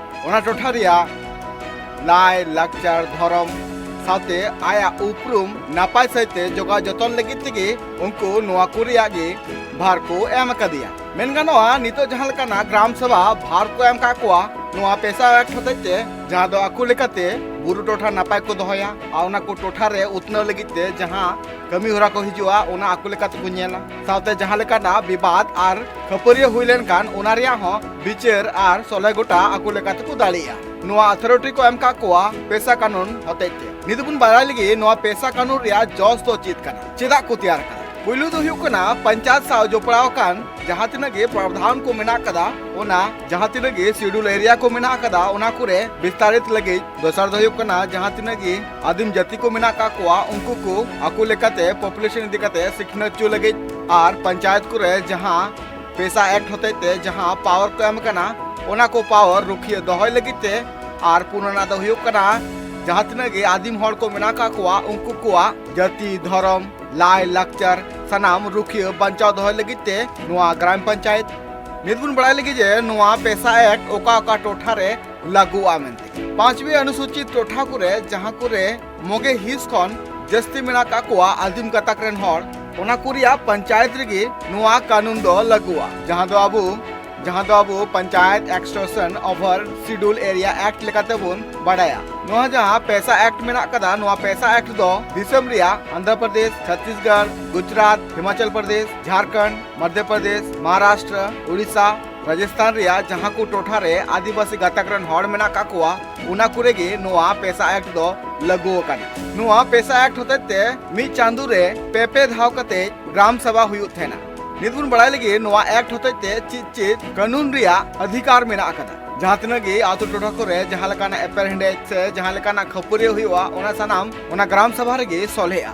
ᱚᱱᱟ ᱴᱚᱴᱷᱟ ᱨᱮᱭᱟᱜ ᱞᱟᱭ ᱞᱟᱠᱪᱟᱨ, ᱫᱷᱚᱨᱚᱢ ᱥᱟᱶᱛᱮ ᱟᱭᱟᱜ ᱩᱯᱨᱩᱢ ᱱᱟᱯᱟᱭ ᱥᱟᱹᱦᱤᱡ ᱛᱮ ᱡᱚᱜᱟᱣ ᱡᱚᱛᱚᱱ ᱞᱟᱹᱜᱤᱫ ᱛᱮᱜᱮ ᱩᱱᱠᱩ ᱱᱚᱣᱟ ᱠᱚ ᱨᱮᱭᱟᱜ ᱜᱮ ᱵᱷᱟᱨ ᱠᱚ ᱮᱢ ᱟᱠᱟᱫᱮᱭᱟ᱾ ᱢᱮᱱ ᱜᱟᱱᱚᱜᱼᱟ, ᱱᱤᱛᱚᱜ ᱡᱟᱦᱟᱸ ᱞᱮᱠᱟᱱᱟᱜ ᱜᱨᱟᱢ ᱥᱚᱵᱷᱟ ᱵᱷᱟᱨ ᱠᱚ ᱮᱢ ᱠᱟᱜ ᱠᱚᱣᱟ ᱱᱚᱣᱟ ᱯᱮᱥᱟ ᱮᱠᱴ ᱦᱚᱛᱮᱡ ᱛᱮ, ᱡᱟᱦᱟᱸ ᱫᱚ ᱟᱠᱚ ᱞᱮᱠᱟᱛᱮ ᱵᱩᱨᱩ ᱴᱚᱴᱷᱟ ᱱᱟᱯᱟᱭ ᱠᱚ ᱫᱚᱦᱚᱭᱟ ᱟᱨ ᱚᱱᱟ ᱠᱚ ᱴᱚᱴᱷᱟ ᱨᱮ ᱩᱛᱱᱟᱹᱣ ᱞᱟᱹᱜᱤᱫ ᱛᱮ ᱡᱟᱦᱟᱸ ᱠᱟᱹᱢᱤ ᱦᱚᱨᱟ ᱠᱚ ᱦᱤᱡᱩᱜᱼᱟ, ᱚᱱᱟ ᱟᱠᱚ ᱞᱮᱠᱟ ᱛᱮᱠᱚ ᱧᱮᱞᱟ᱾ ᱥᱟᱶᱛᱮ ᱡᱟᱦᱟᱸ ᱞᱮᱠᱟᱱᱟᱜ ᱵᱤᱵᱟᱫ ᱟᱨ ᱠᱷᱟᱹᱯᱟᱹᱨᱤᱭᱟᱹ ᱦᱩᱭ ᱞᱮᱱᱠᱷᱟᱱ, ᱚᱱᱟ ᱨᱮᱭᱟᱜ ᱦᱚᱸ ᱵᱤᱪᱟᱹᱨ ᱟᱨ ᱥᱚᱞᱦᱮ ᱜᱚᱴᱟ ᱟᱠᱚ ᱞᱮᱠᱟ ᱛᱮᱠᱚ ᱫᱟᱲᱮᱭᱟᱜᱼᱟ᱾ ᱱᱚᱣᱟ ᱚᱛᱷᱚᱨᱤᱴᱤ ᱠᱚ ᱮᱢ ᱠᱟᱜ ᱠᱚᱣᱟ ᱯᱮᱥᱟ ᱠᱟᱹᱱᱩᱱ ᱦᱚᱛᱮᱡ ᱛᱮ᱾ ᱱᱤᱛ ᱵᱚᱱ ᱵᱟᱲᱟᱭ ᱞᱟᱹᱜᱤᱫ ᱱᱚᱣᱟ ᱯᱮᱥᱟ ᱠᱟᱹᱱᱩᱱ ᱨᱮᱭᱟᱜ ᱡᱚᱥ ᱫᱚ ᱪᱮᱫ ᱠᱟᱱᱟ, ᱪᱮᱫᱟᱜ ᱠᱚ ᱛᱮᱭᱟᱨ ᱠᱟᱫᱟ? ᱯᱩᱭᱞᱩ ᱫᱚ ᱦᱩᱭᱩᱜ ᱠᱟᱱᱟ ᱯᱚᱧᱪᱟᱭᱮᱛ ᱥᱟᱶ ᱡᱚᱯᱲᱟᱣ ᱟᱠᱟᱱ ᱡᱟᱦᱟᱸ ᱛᱤᱱᱟᱹᱜ ᱜᱮ ᱯᱨᱟᱣᱫᱷᱟᱱ ᱠᱚ ᱢᱮᱱᱟᱜ ᱠᱟᱫᱟ, ᱚᱱᱟ ᱡᱟᱦᱟᱸ ᱛᱤᱱᱟᱹᱜ ᱜᱮ ᱥᱤᱰᱩᱞ ᱮᱨᱤᱭᱟ ᱠᱚ ᱢᱮᱱᱟᱜ ᱠᱟᱫᱟ, ᱚᱱᱟ ᱠᱚᱨᱮ ᱵᱤᱥᱛᱟᱨᱤᱛ ᱞᱟᱹᱜᱤᱫ᱾ ᱫᱚᱥᱟᱨ ᱫᱚ ᱦᱩᱭᱩᱜ ᱠᱟᱱᱟ ᱡᱟᱦᱟᱸ ᱛᱤᱱᱟᱹᱜ ᱜᱮ ᱟᱹᱫᱤᱢ ᱡᱟᱹᱛᱤ ᱠᱚ ᱢᱮᱱᱟᱜ ᱠᱟᱜ ᱠᱚᱣᱟ, ᱩᱱᱠᱩ ᱠᱚ ᱟᱠᱚ ᱞᱮᱠᱟᱛᱮ ᱯᱚᱯᱩᱞᱮᱥᱚᱱ ᱤᱫᱤ ᱠᱟᱛᱮ ᱥᱤᱠᱷᱱᱟᱹᱛ ᱦᱚᱪᱚ ᱞᱟᱹᱜᱤᱫ᱾ ᱟᱨ ᱯᱚᱧᱪᱟᱭᱮᱛ ᱠᱚᱨᱮ ᱡᱟᱦᱟᱸ ᱯᱮᱥᱟ ᱮᱠᱴ ᱦᱚᱛᱮᱡ ᱛᱮ ᱡᱟᱦᱟᱸ ᱯᱟᱣᱟᱨ ᱠᱚ ᱮᱢ ᱠᱟᱱᱟ, ᱚᱱᱟ ᱠᱚ ᱯᱟᱣᱟᱨ ᱨᱩᱠᱷᱤᱭᱟᱹ ᱫᱚᱦᱚᱭ ᱞᱟᱹᱜᱤᱫ ᱛᱮ᱾ ᱟᱨ ᱯᱩᱱ ᱟᱱᱟᱜ ᱫᱚ ᱦᱩᱭᱩᱜ ᱠᱟᱱᱟ ᱡᱟᱦᱟᱸ ᱛᱤᱱᱟᱹᱜ ᱜᱮ ᱟᱹᱫᱤᱢ ᱦᱚᱲ ᱠᱚ ᱢᱮᱱᱟᱜ ᱠᱟᱜ ᱠᱚᱣᱟ, ᱩᱱᱠᱩ ᱠᱚᱣᱟᱜ ᱡᱟᱹᱛᱤ, ᱫᱷᱚᱨᱚᱢ, ᱞᱟᱭ ᱞᱟᱠᱪᱟᱨ ᱥᱟᱱᱟᱢ ᱨᱩᱠᱷᱤᱭᱟᱹ ᱵᱟᱧᱪᱟᱣ ᱫᱚᱦᱚᱭ ᱞᱟᱹᱜᱤᱫ ᱛᱮ ᱱᱚᱣᱟ ᱜᱨᱟᱢ ᱯᱚᱧᱪᱟᱭᱮᱛ᱾ ᱱᱤᱛ ᱵᱚᱱ ᱵᱟᱲᱟᱭ ᱞᱟᱹᱜᱤᱫ ᱡᱮ ᱱᱚᱣᱟ ᱯᱮᱥᱟ ᱮᱠᱴ ᱚᱠᱟ ᱚᱠᱟ ᱴᱚᱴᱷᱟ ᱨᱮ ᱞᱟᱹᱜᱩᱜᱼᱟ ᱢᱮᱱᱛᱮ᱾ ᱯᱟᱸᱪᱣᱤ ᱚᱱᱩᱥᱩᱪᱤᱛ ᱴᱚᱴᱷᱟ ᱠᱚᱨᱮ ᱡᱟᱦᱟᱸ ᱠᱚᱨᱮ ᱢᱚᱜᱮ ᱦᱤᱸᱥ ᱠᱷᱚᱱ ᱡᱟᱹᱥᱛᱤ ᱢᱮᱱᱟᱜ ᱠᱟᱜ ᱠᱚᱣᱟ ᱟᱹᱫᱤᱢ ᱜᱟᱛᱟᱠ ᱨᱮᱱ ᱦᱚᱲ, ᱚᱱᱟ ᱠᱚ ᱨᱮᱭᱟᱜ ᱯᱚᱧᱪᱟᱭᱮᱛ ᱨᱮᱜᱮ ᱱᱚᱣᱟ ᱠᱟᱹᱱᱩᱱ ᱫᱚ ᱞᱟᱹᱜᱩᱜᱼᱟ, ᱡᱟᱦᱟᱸ ᱫᱚ ᱟᱵᱚ ᱡᱟᱦᱟᱸ ᱫᱚ ᱟᱵᱚ panchayat extension over schedule area act ᱞᱮᱠᱟᱛᱮ ᱵᱚᱱ ᱵᱟᱲᱟᱭᱟ᱾ ᱱᱚᱣᱟ ᱡᱟᱦᱟᱸ ᱯᱮᱥᱟ ᱮᱠᱴ ᱢᱮᱱᱟᱜ ᱠᱟᱫᱟ, ᱱᱚᱣᱟ ᱯᱮᱥᱟ ᱮᱠᱴ ᱫᱚ ᱫᱤᱥᱚᱢ ᱨᱮᱭᱟᱜ ᱟᱱᱫᱷᱨᱚ ᱯᱨᱚᱫᱮᱥ, ᱪᱷᱚᱛᱤᱥᱜᱚᱲ, ᱜᱩᱡᱽᱨᱟᱴ, ᱦᱤᱢᱟᱪᱚᱞ ᱯᱨᱚᱫᱮᱥ, ᱡᱷᱟᱲᱠᱷᱚᱸᱰ, ᱢᱚᱫᱷᱭᱚ ᱯᱨᱚᱫᱮᱥ, ᱢᱚᱦᱟᱨᱟᱥᱴᱨᱚ, ᱳᱰᱤᱥᱟ, ᱨᱟᱡᱚᱥᱛᱷᱟᱱ ᱨᱮᱭᱟᱜ ᱡᱟᱦᱟᱸ ᱠᱚ ᱴᱚᱴᱷᱟ ᱨᱮ ᱟᱹᱫᱤᱵᱟᱹᱥᱤ ᱜᱟᱛᱟᱠ ᱨᱮᱱ ᱦᱚᱲ ᱢᱮᱱᱟᱜ ᱠᱟᱜ ᱠᱚᱣᱟ, ᱚᱱᱟ ᱠᱚᱨᱮ ᱜᱮ ᱱᱚᱣᱟ ᱯᱮᱥᱟ ᱮᱠᱴ ᱫᱚ ᱞᱟᱹᱜᱩ ᱟᱠᱟᱱᱟ᱾ ᱱᱚᱣᱟ ᱯᱮᱥᱟ ᱮᱠᱴ ᱦᱚᱛᱮᱡ ᱛᱮ ᱢᱤᱫ ᱪᱟᱸᱫᱳ ᱨᱮ ᱯᱮ ᱯᱮ ᱫᱷᱟᱣ ᱠᱟᱛᱮ ᱜᱨᱟᱢ ᱥᱚᱵᱷᱟ ᱦᱩᱭᱩᱜ ᱛᱟᱦᱮᱱᱟ᱾ ᱱᱤᱛ ᱵᱚᱱ ᱵᱟᱲᱟᱭ ᱞᱟᱹᱜᱤᱫ ᱱᱚᱣᱟ ᱮᱠᱴ ᱦᱚᱛᱮᱡ ᱛᱮ ᱪᱮᱫ ᱪᱮᱫ ᱠᱟᱹᱱᱩᱱ ᱨᱮᱭᱟᱜ ᱚᱫᱷᱤᱠᱟᱨ ᱢᱮᱱᱟᱜ ᱟᱠᱟᱫᱟ᱾ ᱡᱟᱦᱟᱸ ᱛᱤᱱᱟᱹᱜ ᱜᱮ ᱟᱛᱳ ᱴᱚᱴᱷᱟ ᱠᱚᱨᱮ ᱡᱟᱦᱟᱸ ᱞᱮᱠᱟᱱᱟᱜ ᱮᱯᱮᱨᱦᱮᱸᱰᱮᱡ ᱥᱮ ᱡᱟᱦᱟᱸ ᱞᱮᱠᱟᱱᱟᱜ ᱠᱷᱟᱹᱯᱟᱹᱨᱤᱭᱟᱹ ᱦᱩᱭᱩᱜᱼᱟ, ᱚᱱᱟ ᱥᱟᱱᱟᱢ ᱚᱱᱟ ᱜᱨᱟᱢ ᱥᱚᱵᱷᱟ ᱨᱮᱜᱮ ᱥᱚᱞᱦᱮᱜᱼᱟ᱾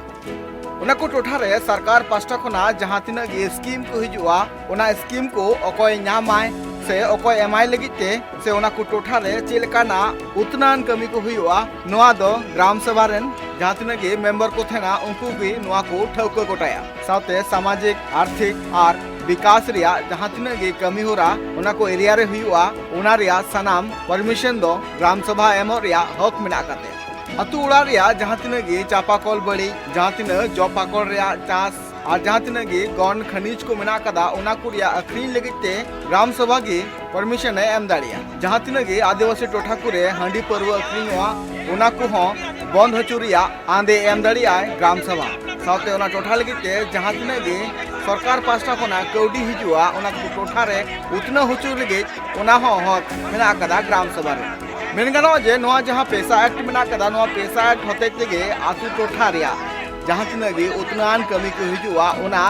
ᱚᱱᱟ ᱠᱚ ᱴᱚᱴᱷᱟ ᱨᱮ ᱥᱚᱨᱠᱟᱨ ᱯᱟᱥᱴᱟ ᱠᱷᱚᱱᱟᱜ ᱡᱟᱦᱟᱸ ᱛᱤᱱᱟᱹᱜ ᱜᱮ ᱥᱠᱤᱢ ᱠᱚ ᱦᱤᱡᱩᱜᱼᱟ, ᱚᱱᱟ ᱥᱠᱤᱢ ᱠᱚ ᱚᱠᱚᱭ ᱧᱟᱢᱟᱭ ᱥᱮ ᱚᱠᱚᱭ ᱮᱢᱟᱭ ᱞᱟᱹᱜᱤᱫ ᱛᱮ ᱥᱮ ᱚᱱᱟ ᱠᱚ ᱴᱚᱴᱷᱟ ᱨᱮ ᱪᱮᱫ ᱞᱮᱠᱟᱱᱟᱜ ᱩᱛᱱᱟᱹᱣᱟᱱ ᱠᱟᱹᱢᱤ ᱠᱚ ᱦᱩᱭᱩᱜᱼᱟ, ᱱᱚᱣᱟ ᱫᱚ ᱜᱨᱟᱢ ᱥᱚᱵᱷᱟ ᱨᱮᱱ ᱡᱟᱦᱟᱸ ᱛᱤᱱᱟᱹᱜ ᱜᱮ ᱢᱮᱢᱵᱟᱨ ᱠᱚ ᱛᱟᱦᱮᱱᱟ, ᱩᱱᱠᱩ ᱜᱮ ᱱᱚᱣᱟ ᱠᱚ ᱴᱷᱟᱹᱣᱠᱟᱹ ᱜᱚᱴᱟᱭᱟ᱾ ᱥᱟᱶᱛᱮ ᱥᱟᱢᱟᱡᱤᱠ, ᱟᱨᱛᱷᱤᱠ ᱟᱨ ᱵᱤᱠᱟᱥ ᱨᱮᱭᱟᱜ ᱡᱟᱦᱟᱸ ᱛᱤᱱᱟᱹᱜ ᱜᱮ ᱠᱟᱹᱢᱤ ᱦᱚᱨᱟ ᱚᱱᱟ ᱠᱚ ᱮᱨᱤᱭᱟ ᱨᱮ ᱦᱩᱭᱩᱜᱼᱟ, ᱚᱱᱟ ᱨᱮᱭᱟᱜ ᱥᱟᱱᱟᱢ ᱯᱟᱨᱢᱤᱥᱚᱱ ᱫᱚ ᱜᱨᱟᱢ ᱥᱚᱵᱷᱟ ᱮᱢᱚᱜ ᱨᱮᱭᱟᱜ ᱦᱚᱠ ᱢᱮᱱᱟᱜ ᱟᱠᱟᱫ ᱛᱟᱭᱟ᱾ ᱟᱹᱛᱩ ᱚᱲᱟᱜ ᱨᱮᱭᱟᱜ ᱡᱟᱦᱟᱸ ᱛᱤᱱᱟᱹᱜ ᱜᱮ ᱪᱟᱯᱟ ᱠᱚᱞ ᱵᱟᱹᱲᱤᱡ, ᱡᱟᱦᱟᱸ ᱛᱤᱱᱟᱹᱜ ᱡᱚ ᱯᱟᱠᱚᱲ ᱨᱮᱭᱟᱜ ᱪᱟᱥ ᱟᱨ ᱡᱟᱦᱟᱸ ᱛᱤᱱᱟᱹᱜ ᱜᱮ ᱜᱚᱱ ᱠᱷᱟᱱᱤᱡᱽ ᱠᱚ ᱢᱮᱱᱟᱜ ᱟᱠᱟᱫᱟ, ᱚᱱᱟ ᱠᱚ ᱨᱮᱭᱟᱜ ᱟᱹᱠᱷᱨᱤᱧ ᱞᱟᱹᱜᱤᱫ ᱛᱮ ᱜᱨᱟᱢ ᱥᱚᱵᱷᱟ ᱜᱮ ᱯᱟᱨᱢᱤᱥᱚᱱ ᱮ ᱮᱢ ᱫᱟᱲᱮᱭᱟᱜᱼᱟ᱾ ᱡᱟᱦᱟᱸ ᱛᱤᱱᱟᱹᱜ ᱜᱮ ᱟᱹᱫᱤᱵᱟᱹᱥᱤ ᱴᱚᱴᱷᱟ ᱠᱚᱨᱮ ᱦᱟᱺᱰᱤ ᱯᱟᱹᱨᱣᱟᱹ ᱟᱹᱠᱷᱨᱤᱧᱚᱜᱼᱟ, ᱚᱱᱟ ᱠᱚᱦᱚᱸ ᱵᱚᱱᱫ ᱦᱚᱪᱚ ᱨᱮᱭᱟᱜ ᱟᱸᱫᱮ ᱮᱢ ᱫᱟᱲᱮᱭᱟᱜᱼᱟᱭ ᱜᱨᱟᱢ ᱥᱚᱵᱷᱟ᱾ ᱥᱟᱶᱛᱮ ᱚᱱᱟ ᱴᱚᱴᱷᱟ ᱞᱟᱹᱜᱤᱫ ᱛᱮ ᱡᱟᱦᱟᱸ ᱛᱤᱱᱟᱹᱜ ᱜᱮ ᱥᱚᱨᱠᱟᱨ ᱯᱟᱥᱴᱟ ᱠᱷᱚᱱᱟᱜ ᱠᱟᱹᱣᱰᱤ ᱦᱤᱡᱩᱜᱼᱟ, ᱚᱱᱟ ᱠᱚ ᱴᱚᱴᱷᱟ ᱨᱮ ᱩᱛᱱᱟᱹᱣ ᱦᱚᱪᱚ ᱞᱟᱹᱜᱤᱫ ᱚᱱᱟ ᱦᱚᱸ ᱦᱚᱠ ᱢᱮᱱᱟᱜ ᱟᱠᱟᱫᱟ ᱜᱨᱟᱢ ᱥᱚᱵᱷᱟ ᱨᱮ᱾ ᱢᱮᱱ ᱜᱟᱱᱚᱜᱼᱟ ᱡᱮ ᱱᱚᱣᱟ ᱡᱟᱦᱟᱸ ᱯᱮᱥᱟ ᱮᱠᱴ ᱢᱮᱱᱟᱜ ᱟᱠᱟᱫᱟ, ᱱᱚᱣᱟ ᱯᱮᱥᱟ ᱮᱠᱴ ᱦᱚᱛᱮᱡ ᱛᱮᱜᱮ ᱟᱹᱛᱩ ᱴᱚᱴᱷᱟ ᱨᱮᱭᱟᱜ ᱡᱟᱦᱟᱸ ᱛᱤᱱᱟᱹᱜ ᱜᱮ ᱩᱛᱱᱟᱹᱣᱟᱱ ᱠᱟᱹᱢᱤ ᱠᱚ ᱦᱤᱡᱩᱜᱼᱟ, ᱚᱱᱟ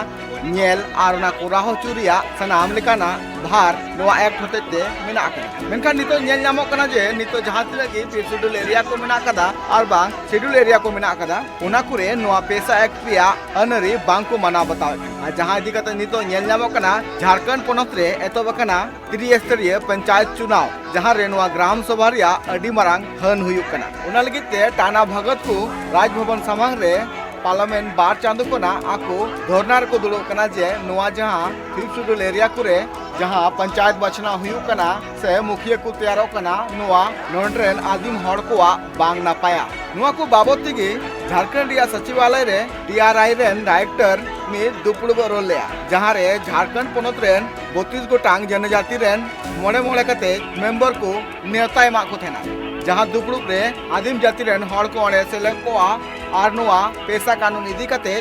ᱧᱮᱞ ᱟᱨ ᱚᱱᱟ ᱠᱚᱨᱟᱣ ᱦᱚᱪᱚ ᱨᱮᱭᱟᱜ ᱥᱟᱱᱟᱢ ᱞᱮᱠᱟᱱᱟᱜ ᱵᱷᱟᱨ ᱱᱚᱣᱟ ᱮᱠᱴ ᱦᱚᱛᱮᱡ ᱛᱮ ᱢᱮᱱᱟᱜ ᱟᱠᱟᱫᱟ᱾ ᱢᱮᱱᱠᱷᱟᱱ ᱱᱤᱛᱚᱜ ᱧᱮᱞ ᱧᱟᱢᱚᱜ ᱠᱟᱱᱟ ᱡᱮ ᱱᱤᱛᱚᱜ ᱡᱟᱦᱟᱸ ᱛᱤᱱᱟᱹᱜ ᱜᱮ ᱯᱷᱤᱯᱛᱷ ᱥᱤᱰᱩᱞ ᱮᱨᱤᱭᱟ ᱠᱚ ᱢᱮᱱᱟᱜ ᱟᱠᱟᱫᱟ ᱟᱨ ᱵᱟᱝ ᱥᱤᱰᱩᱞ ᱮᱨᱤᱭᱟ ᱠᱚ ᱢᱮᱱᱟᱜ ᱟᱠᱟᱫᱟ, ᱚᱱᱟ ᱠᱚᱨᱮ ᱱᱚᱣᱟ ᱯᱮᱥᱟ ᱮᱠᱴ ᱨᱮᱭᱟᱜ ᱟᱹᱱ ᱟᱹᱨᱤ ᱵᱟᱝ ᱠᱚ ᱢᱟᱱᱟᱣ ᱵᱟᱛᱟᱣᱮᱫ ᱠᱟᱱᱟ᱾ ᱟᱨ ᱡᱟᱦᱟᱸ ᱤᱫᱤ ᱠᱟᱛᱮ ᱱᱤᱛᱚᱜ ᱧᱮᱞ ᱧᱟᱢᱚᱜ ᱠᱟᱱᱟ, ᱡᱷᱟᱲᱠᱷᱚᱸᱰ ᱯᱚᱱᱚᱛ ᱨᱮ ᱮᱛᱚᱦᱚᱵ ᱟᱠᱟᱱᱟ ᱛᱨᱤᱥᱛᱚᱨᱤᱭᱚ ᱯᱚᱧᱪᱟᱭᱮᱛ ᱪᱩᱱᱟᱣ, ᱡᱟᱦᱟᱸ ᱨᱮ ᱱᱚᱣᱟ ᱜᱨᱟᱢ ᱥᱚᱵᱷᱟ ᱨᱮᱭᱟᱜ ᱟᱹᱰᱤ ᱢᱟᱨᱟᱝ ᱦᱟᱹᱱ ᱦᱩᱭᱩᱜ ᱠᱟᱱᱟ᱾ ᱚᱱᱟ ᱞᱟᱹᱜᱤᱫ ᱛᱮ ᱴᱟᱱᱟ ᱵᱷᱟᱜᱚᱛ ᱠᱚ ᱨᱟᱡᱽ ᱵᱷᱚᱵᱚᱱ ᱥᱟᱢᱟᱝ ᱨᱮ ᱯᱟᱨᱞᱟᱢᱮᱱᱴ ᱵᱟᱨ ᱪᱟᱸᱫᱚ ᱠᱷᱚᱱᱟᱜ ᱟᱠᱚ ᱫᱷᱚᱨᱱᱟ ᱨᱮᱠᱚ ᱫᱩᱲᱩᱵ ᱠᱟᱱᱟ ᱡᱮ ᱱᱚᱣᱟ ᱡᱟᱦᱟᱸ ᱯᱷᱤᱯᱛᱷ ᱥᱤᱰᱩᱞ ᱮᱨᱤᱭᱟ ᱠᱚᱨᱮ ᱡᱟᱦᱟᱸ ᱯᱚᱧᱪᱟᱭᱮᱛ ᱵᱟᱪᱷᱱᱟᱣ ᱦᱩᱭᱩᱜ ᱠᱟᱱᱟ ᱥᱮ ᱢᱩᱠᱷᱤᱭᱟᱹ ᱠᱚ ᱛᱮᱭᱟᱨᱚᱜ ᱠᱟᱱᱟ, ᱱᱚᱣᱟ ᱱᱚᱰᱮ ᱨᱮᱱ ᱟᱹᱫᱤᱢ ᱦᱚᱲ ᱠᱚᱣᱟᱜ ᱵᱟᱝ ᱱᱟᱯᱟᱭᱟ᱾ ᱱᱚᱣᱟ ᱠᱚ ᱵᱟᱵᱚᱛ ᱛᱮᱜᱮ ᱡᱷᱟᱲᱠᱷᱚᱸᱰ ᱨᱮᱭᱟᱜ ᱥᱚᱪᱤᱵᱟᱞᱚᱭ ᱨᱮ ᱴᱤ ᱟᱨ ᱟᱭ ᱨᱮᱱ ᱰᱟᱭᱨᱮᱠᱴᱚᱨ ᱢᱤᱫ ᱫᱩᱯᱲᱩᱵ ᱮ ᱨᱚᱲ ᱞᱮᱫᱼᱟ, ᱡᱟᱦᱟᱸ ᱨᱮ ᱡᱷᱟᱲᱠᱷᱚᱸᱰ ᱯᱚᱱᱚᱛ ᱨᱮᱱ ᱵᱚᱛᱤᱥ ᱜᱚᱴᱟᱝ ᱡᱚᱱᱚᱡᱟᱹᱛᱤ ᱨᱮᱱ ᱢᱚᱬᱮ ᱢᱚᱬᱮ ᱠᱟᱛᱮ ᱢᱮᱢᱵᱚᱨ ᱠᱚ ᱱᱮᱣᱛᱟ ᱮᱢᱟᱜ ᱠᱚ ᱛᱟᱦᱮᱱᱟ, ᱡᱟᱦᱟᱸ ᱫᱩᱯᱲᱩᱵ ᱨᱮ ᱟᱹᱫᱤᱢ ᱡᱟᱹᱛᱤ ᱨᱮᱱ ᱦᱚᱲ ᱠᱚ ᱚᱸᱰᱮ ᱥᱮᱞᱮᱫ ᱠᱚᱜᱼᱟ ᱟᱨ ᱱᱚᱣᱟ ᱯᱮᱥᱟ ᱠᱟᱹᱱᱩᱱ ᱤᱫᱤ ᱠᱟᱛᱮ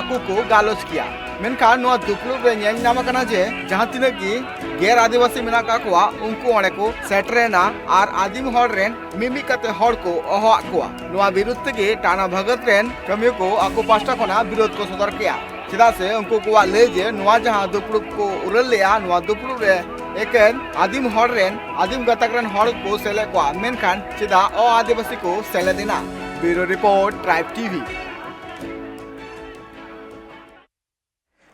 ᱟᱠᱚ ᱠᱚ ᱜᱟᱞᱚᱪ ᱠᱮᱭᱟ᱾ ᱢᱮᱱᱠᱷᱟᱱ ᱱᱚᱣᱟ ᱫᱩᱯᱲᱩᱵ ᱨᱮ ᱧᱮᱞ ᱧᱟᱢ ᱟᱠᱟᱱᱟ ᱡᱮ ᱡᱟᱦᱟᱸ ᱛᱤᱱᱟᱹᱜ ᱜᱮ ᱜᱮᱨ ᱟᱹᱫᱤᱵᱟᱹᱥᱤ ᱢᱮᱱᱟᱜ ᱟᱠᱟᱫ ᱠᱚᱣᱟ, ᱩᱱᱠᱩ ᱚᱸᱰᱮ ᱠᱚ ᱥᱮᱴᱮᱨᱮᱱᱟ ᱟᱨ ᱟᱹᱫᱤᱢ ᱦᱚᱲ ᱨᱮᱱ ᱢᱤᱢᱤᱫ ᱠᱟᱛᱮ ᱦᱚᱲ ᱠᱚ ᱦᱚᱦᱚᱣᱟᱫ ᱠᱚᱣᱟ᱾ ᱱᱚᱣᱟ ᱵᱤᱨᱩᱫᱷ ᱛᱮᱜᱮ ᱴᱟᱱᱟ ᱵᱷᱟᱜᱚᱛ ᱨᱮᱱ ᱠᱟᱹᱢᱤᱭᱟᱹ ᱠᱚ ᱟᱠᱚ ᱯᱟᱥᱴᱟ ᱠᱷᱚᱱᱟᱜ ᱵᱤᱨᱳᱫᱷ ᱠᱚ ᱥᱚᱫᱚᱨ ᱠᱮᱜᱼᱟ᱾ ᱪᱮᱫᱟᱜ ᱥᱮ ᱩᱱᱠᱩ ᱠᱚᱣᱟᱜ ᱞᱟᱹᱭ ᱡᱮ ᱱᱚᱣᱟ ᱡᱟᱦᱟᱸ ᱫᱩᱯᱲᱩᱵ ᱠᱚ ᱩᱨᱟᱹᱞ ᱞᱮᱜᱼᱟ, ᱱᱚᱣᱟ ᱫᱩᱯᱲᱩᱵ ᱨᱮ ᱮᱠᱮᱱ ᱟᱹᱫᱤᱢ ᱦᱚᱲ ᱨᱮᱱ, ᱟᱹᱫᱤᱢ ᱜᱟᱛᱟᱠ ᱨᱮᱱ ᱦᱚᱲ ᱠᱚ ᱥᱮᱞᱮᱫ ᱠᱚᱣᱟ, ᱢᱮᱱᱠᱷᱟᱱ ᱪᱮᱫᱟᱜ ᱚ ᱟᱹᱫᱤᱵᱟᱹᱥᱤ ᱠᱚ ᱥᱮᱞᱮᱫ ᱮᱱᱟ? ᱵᱤᱭᱩᱨᱳ ᱨᱤᱯᱳᱨᱴ, ᱴᱨᱟᱭᱤᱵᱽ ᱴᱤᱵᱷᱤ᱾